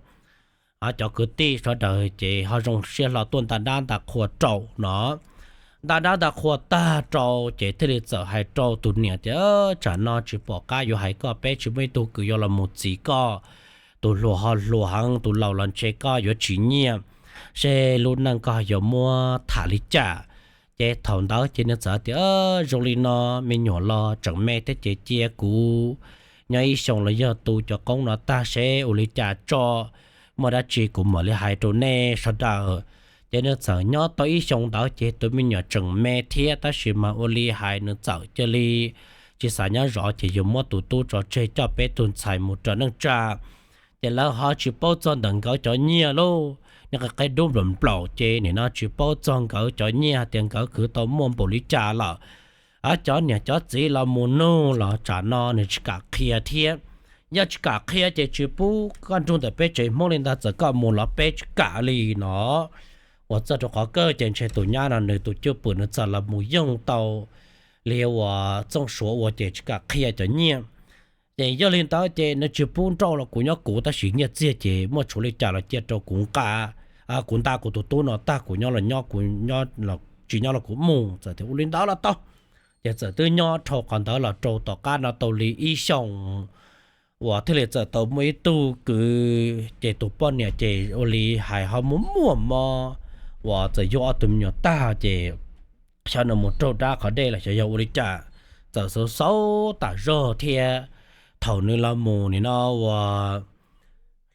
Cov kwv tij sawv daws ces ho zoo siab hlo tuaj nta dab nta qhua rau no. Nta dab nta qhua tag rau ces thiaj li txawm hais rau tus niam tias, Tsam no tsis pom qab yuav hais koj, peb tsis muaj ib tug kws yuav los mus txis koj. Tus hluas ho hluas heev, tus laus los ntshe koj yuav tsis nyiam, seb lub neej koj yuav muab tham li cas. Ces thaum ntawd ces nws txawm tias, Zoo li no me nyuam los tseem me thiab ces cia kuv nyob ib xyoos los yog tu cov qoob no tag seb ua li cas tso, muaj dab tsi kuv mam li hais rau nej sawv daws. Ces nws txawm nyob tau ib xyoos ntawd ces tus me nyuam tseem me thiab, tab sis mas ua li hais nws txawm cia li tsis xav nyob zov ces yus muab tus tub tso tseg coj peb tug ntxhais mus raws neej tsa. Ces lawv ho tsis paub txog ntawm nkawd cov nyiaj lauj, nws qe qe dub nplaum nplaum ces nim no tsis paub txog nkawd cov nyiaj hais tias nkawd khwv tau muaj npaum li cas lawm. Cov niam cov txiv los mus nug los tsam no nws tsis kam qhia thiab. yog tsis kam qhia ces tsis pub koj nrug ntawm peb tsev Hmoob li ntag, txawm koj mus los peb tsis kam li no. Uas txog rau qhov kawg ces ntshe tus nyab no nws tus cwj pwm nws txawm los mus yoog tau li uas Txooj Suav ua ces tsis kam qhia cov nyiaj. Ces yog li ntawd ces nws tsis pub nrauj los kuv nyob kuv, tab sis nyiaj txiag ces muaj tshuav li cas los cia rau kuv nqa, kuv nta kuv tus tub no tag kuv nyob los nyob, kuv tsis nyob los kuv mus. Txawm tias ua li ntawd los tau. Ces txawm twb nyob dhau qhov ntawd los rau tom qab no tau li ib xyoos uas thiaj li txawm tau muaj ib tug kwv, ces tus poj niam ces ua li hais ho muaj muaj mob uas txawm yug ob tug me nyuam tag ces xyov nws mus raug dab qhov dej los xyov yog ua li cas, txawm xauv xauv tas zog thiab. Thaum nws los mus nim no uas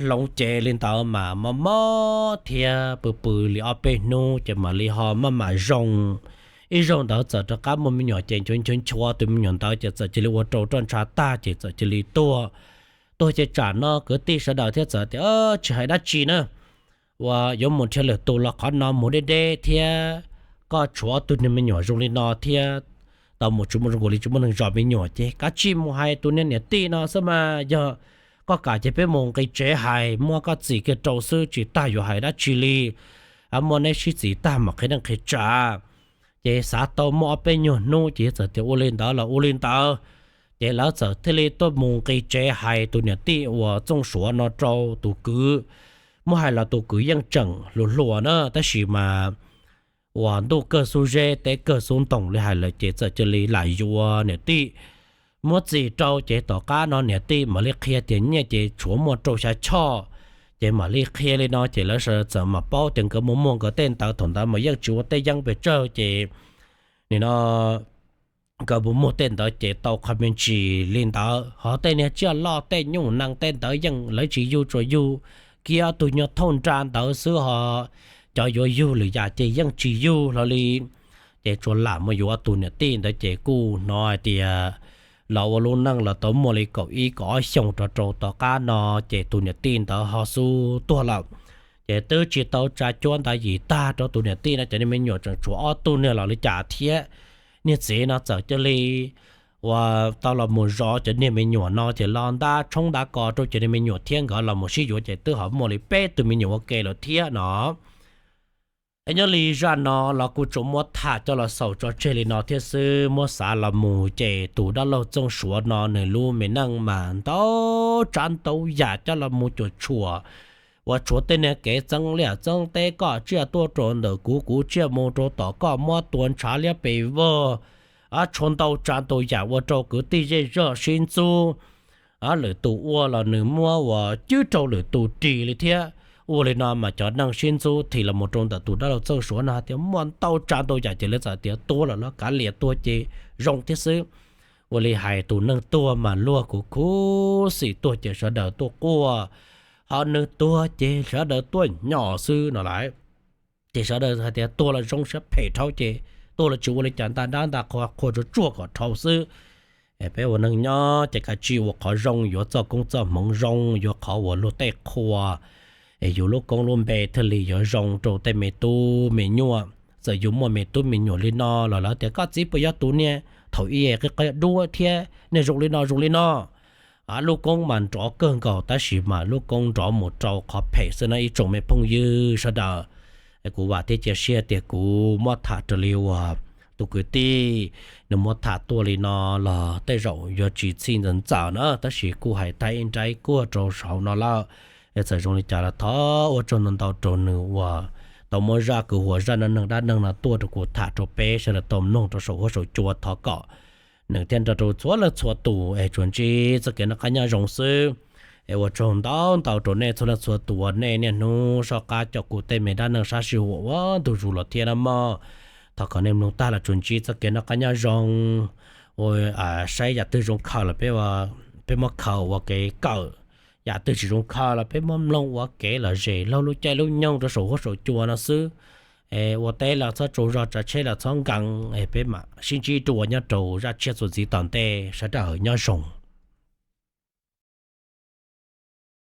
hloov cev li ntawd mas mob mob thiab pw pw li ob peb hnub ces mam li ho maj mam zoo. Ib zaug ntawd txawm rov qab muaj me nyuam ces nchuav nchuav nchuav tus me nyuam ntawd ces txawm cia li ua rau roj ntsha tag ces txawm cia li tuag. Tuag ces tsam no kwv tij sawv daws thiaj txawm tias tsis hais dab tsi na, uas yuav mus nrhiav lwm tus los qhov no mus deb deb thiab, koj tshuav ob tug niag me nyuam zoo li no thiab, tau mus tsis muaj zoo nkaus li tsis muaj neeg zov me nyuam ces kav tsij mus hais tus niag niam tij no xwb mas, yog koj kam ces peb mus nqis tsev hais muab koj txim kiag rau xwb, tsis tas yuav hais dab tsi li. Muaj neb sib txim tag mam qhia neej qhia tsav. Ces xav tau muaj ob peb nyuag hnub ces txawm tias ua li ntawd los ua li ntawd. Ces lawv txawm thiaj li tuaj mus nqis tsev hais tus niam tij uas Txooj Suav no rau tus kwv. Muab hais los tus kwv yeej tseem hluas hluas na, tab sis mas uas ntuj kawg xub zeb teb kawg xub ntoos li hais lawm ces txawm cia li lam yuav niam tij muab txim rau. Ces tom qab no niam tij mam li qhia tias nyiaj ces tshuav muaj rau xya choj, ces mam li qhia li no ces lawv sawv daws txawm mam paub tias nkawd mus muag nkawd tej ntawd thaum ntawd mas yeej tsis ua tej yeeb pes tsawg ces nim no nkawd mus muag tej ntawd ces tau qhov me ntsis li ntawd. Ho tej niag tsiaj loj tej nyuj nees tej ntawd yeej lawv tsis yug, tsuas yug kiag ob tug nyuag thauj nra ntawd xwb, ho cov yuav yug lwm yam ces yeej tsis yug hlo li. Ces tsuas lam mus yuav ob tug niam tij ntawd ces kuj hnov hais tias los ua lub neej los tau muaj li kaum ib kaum ob xyoos rau rau tom qab no ces tus niam tij ntawd ho xub tuag lawm. Ces twb tsis tau tsa cuab ntawd yim tag rau tus niam tij no cov niag me nyuam tseem tshuav ob tug niag los li cas thiab. Niag txiv no txawm cia li uas tau los mus zov cov niag me nyuam no ces los ntab tshoob ntab kos rau cov niag me nyuam thiab nkawd los mus sib yuav ces twb ho muaj li peb tug me nyuam ua ke lawm thiab no. Es nyob li zaj no los kuj tsuas muab tham coj los xaus tso tseg li no thiab xwb. Muab xav los mus ces tus dab laug Txooj Suav no nws lub me neej mas ntau tsav ntau yam coj los mus cuam tshuam, uas tshuav tej niag kev txeeb liaj txeeb teb, koj tsiaj tuaj rau ntawm kuv, kuv tsiaj mus rau tom koj, muab tua ntshav liab pes vog, tshuav ntau tsav ntau yam ua rau kwv tij zej zog sib ntxub, lwm tus ua los nws muab uas cwb rau lwm tus ris li thiab. Ua li no mas cov neeg sib ntxub thim los mus rau ntawm tus dab laug Txooj Suav no hais tias muaj ntau tsav ntau yam ces lawv txawm tias tuag los los kav liam tuag ces zoo thiab xwb. Ua li hais tus neeg tuag mas luag kuv khuv xim tuag ces sawv daws tuaj quaj, ho nws tuag ces sawv daws tuaj nyom xwb no lawm. Ces sawv daws hais tias tuag los zoo siab phem dhau ces tuag los tsis ua li cas, nta dab nta qhua, qhua tsuag tsuag kom dhau xwb. Peb ua neeg nyob ces kav tsij ua qhov zoo, yuav txoj koob txoj hmoov zoo, yuav qhov uas luag tej qhua, es yus lub koob lub npe thiaj li yuav zoo rau tej me tub me nyuam. Txawm yus muaj me tub me nyuam li no los lawv tias koj txiv puas yog tus niag thaum ub qi qi duab thiab niag zoo li no zoo li no. Lub koob mas nrov kawg nkaus tab sis mas lub koob nrov mus rau qhov phem xwb na ib tsoom me phooj ywg sawv daws. Kuv vam thiab cia siab tias kuv muab tham raws li uas tus kwv tij nws muab tham tuaj li no los tej zaum yuav tsis txhij ntxaws ntxaws na, tab sis kuj hais tag ib nrab ib kuag rau saum no lawm. Txawm zoo li cas los thov ua tsaug ntau ntau rau nws uas tau muab zaj kwv huam zaj neeg dab neeg no tuaj rau kuv tham rau peb sawv daws tau mloog rau saum huab saum cua, thov kom nws thiaj nrog rau txhua leej txhua tus es tsuas ntsib txoj kev noj qab nyob zoo xwb. Es ua tsaug ntau ntau rau nej txhua leej txhua tus uas nej niaj hnub soj qab coj kuv tej me dab neeg sab sij huam ua ntu zus los thiab na mog. Thov kom nej mloog tag los tsuas ntsib txoj kev noj qab nyob zoo. Ua saib yam twg zoo khaws los peb muab khaws ua kev kawm, yam twg tsis zoo khaws los peb muab mloog ua kev lom zem laug lub caij lub nyoog rau saum huab saum cua no xwb. Ua teb los txhob tsaug zog, tsav tsheb los txhob nkees, peb mam sib ntsib dua nyob rau zaj tshiab txuas ntxiv tom ntej, sawv daws nyob zoo.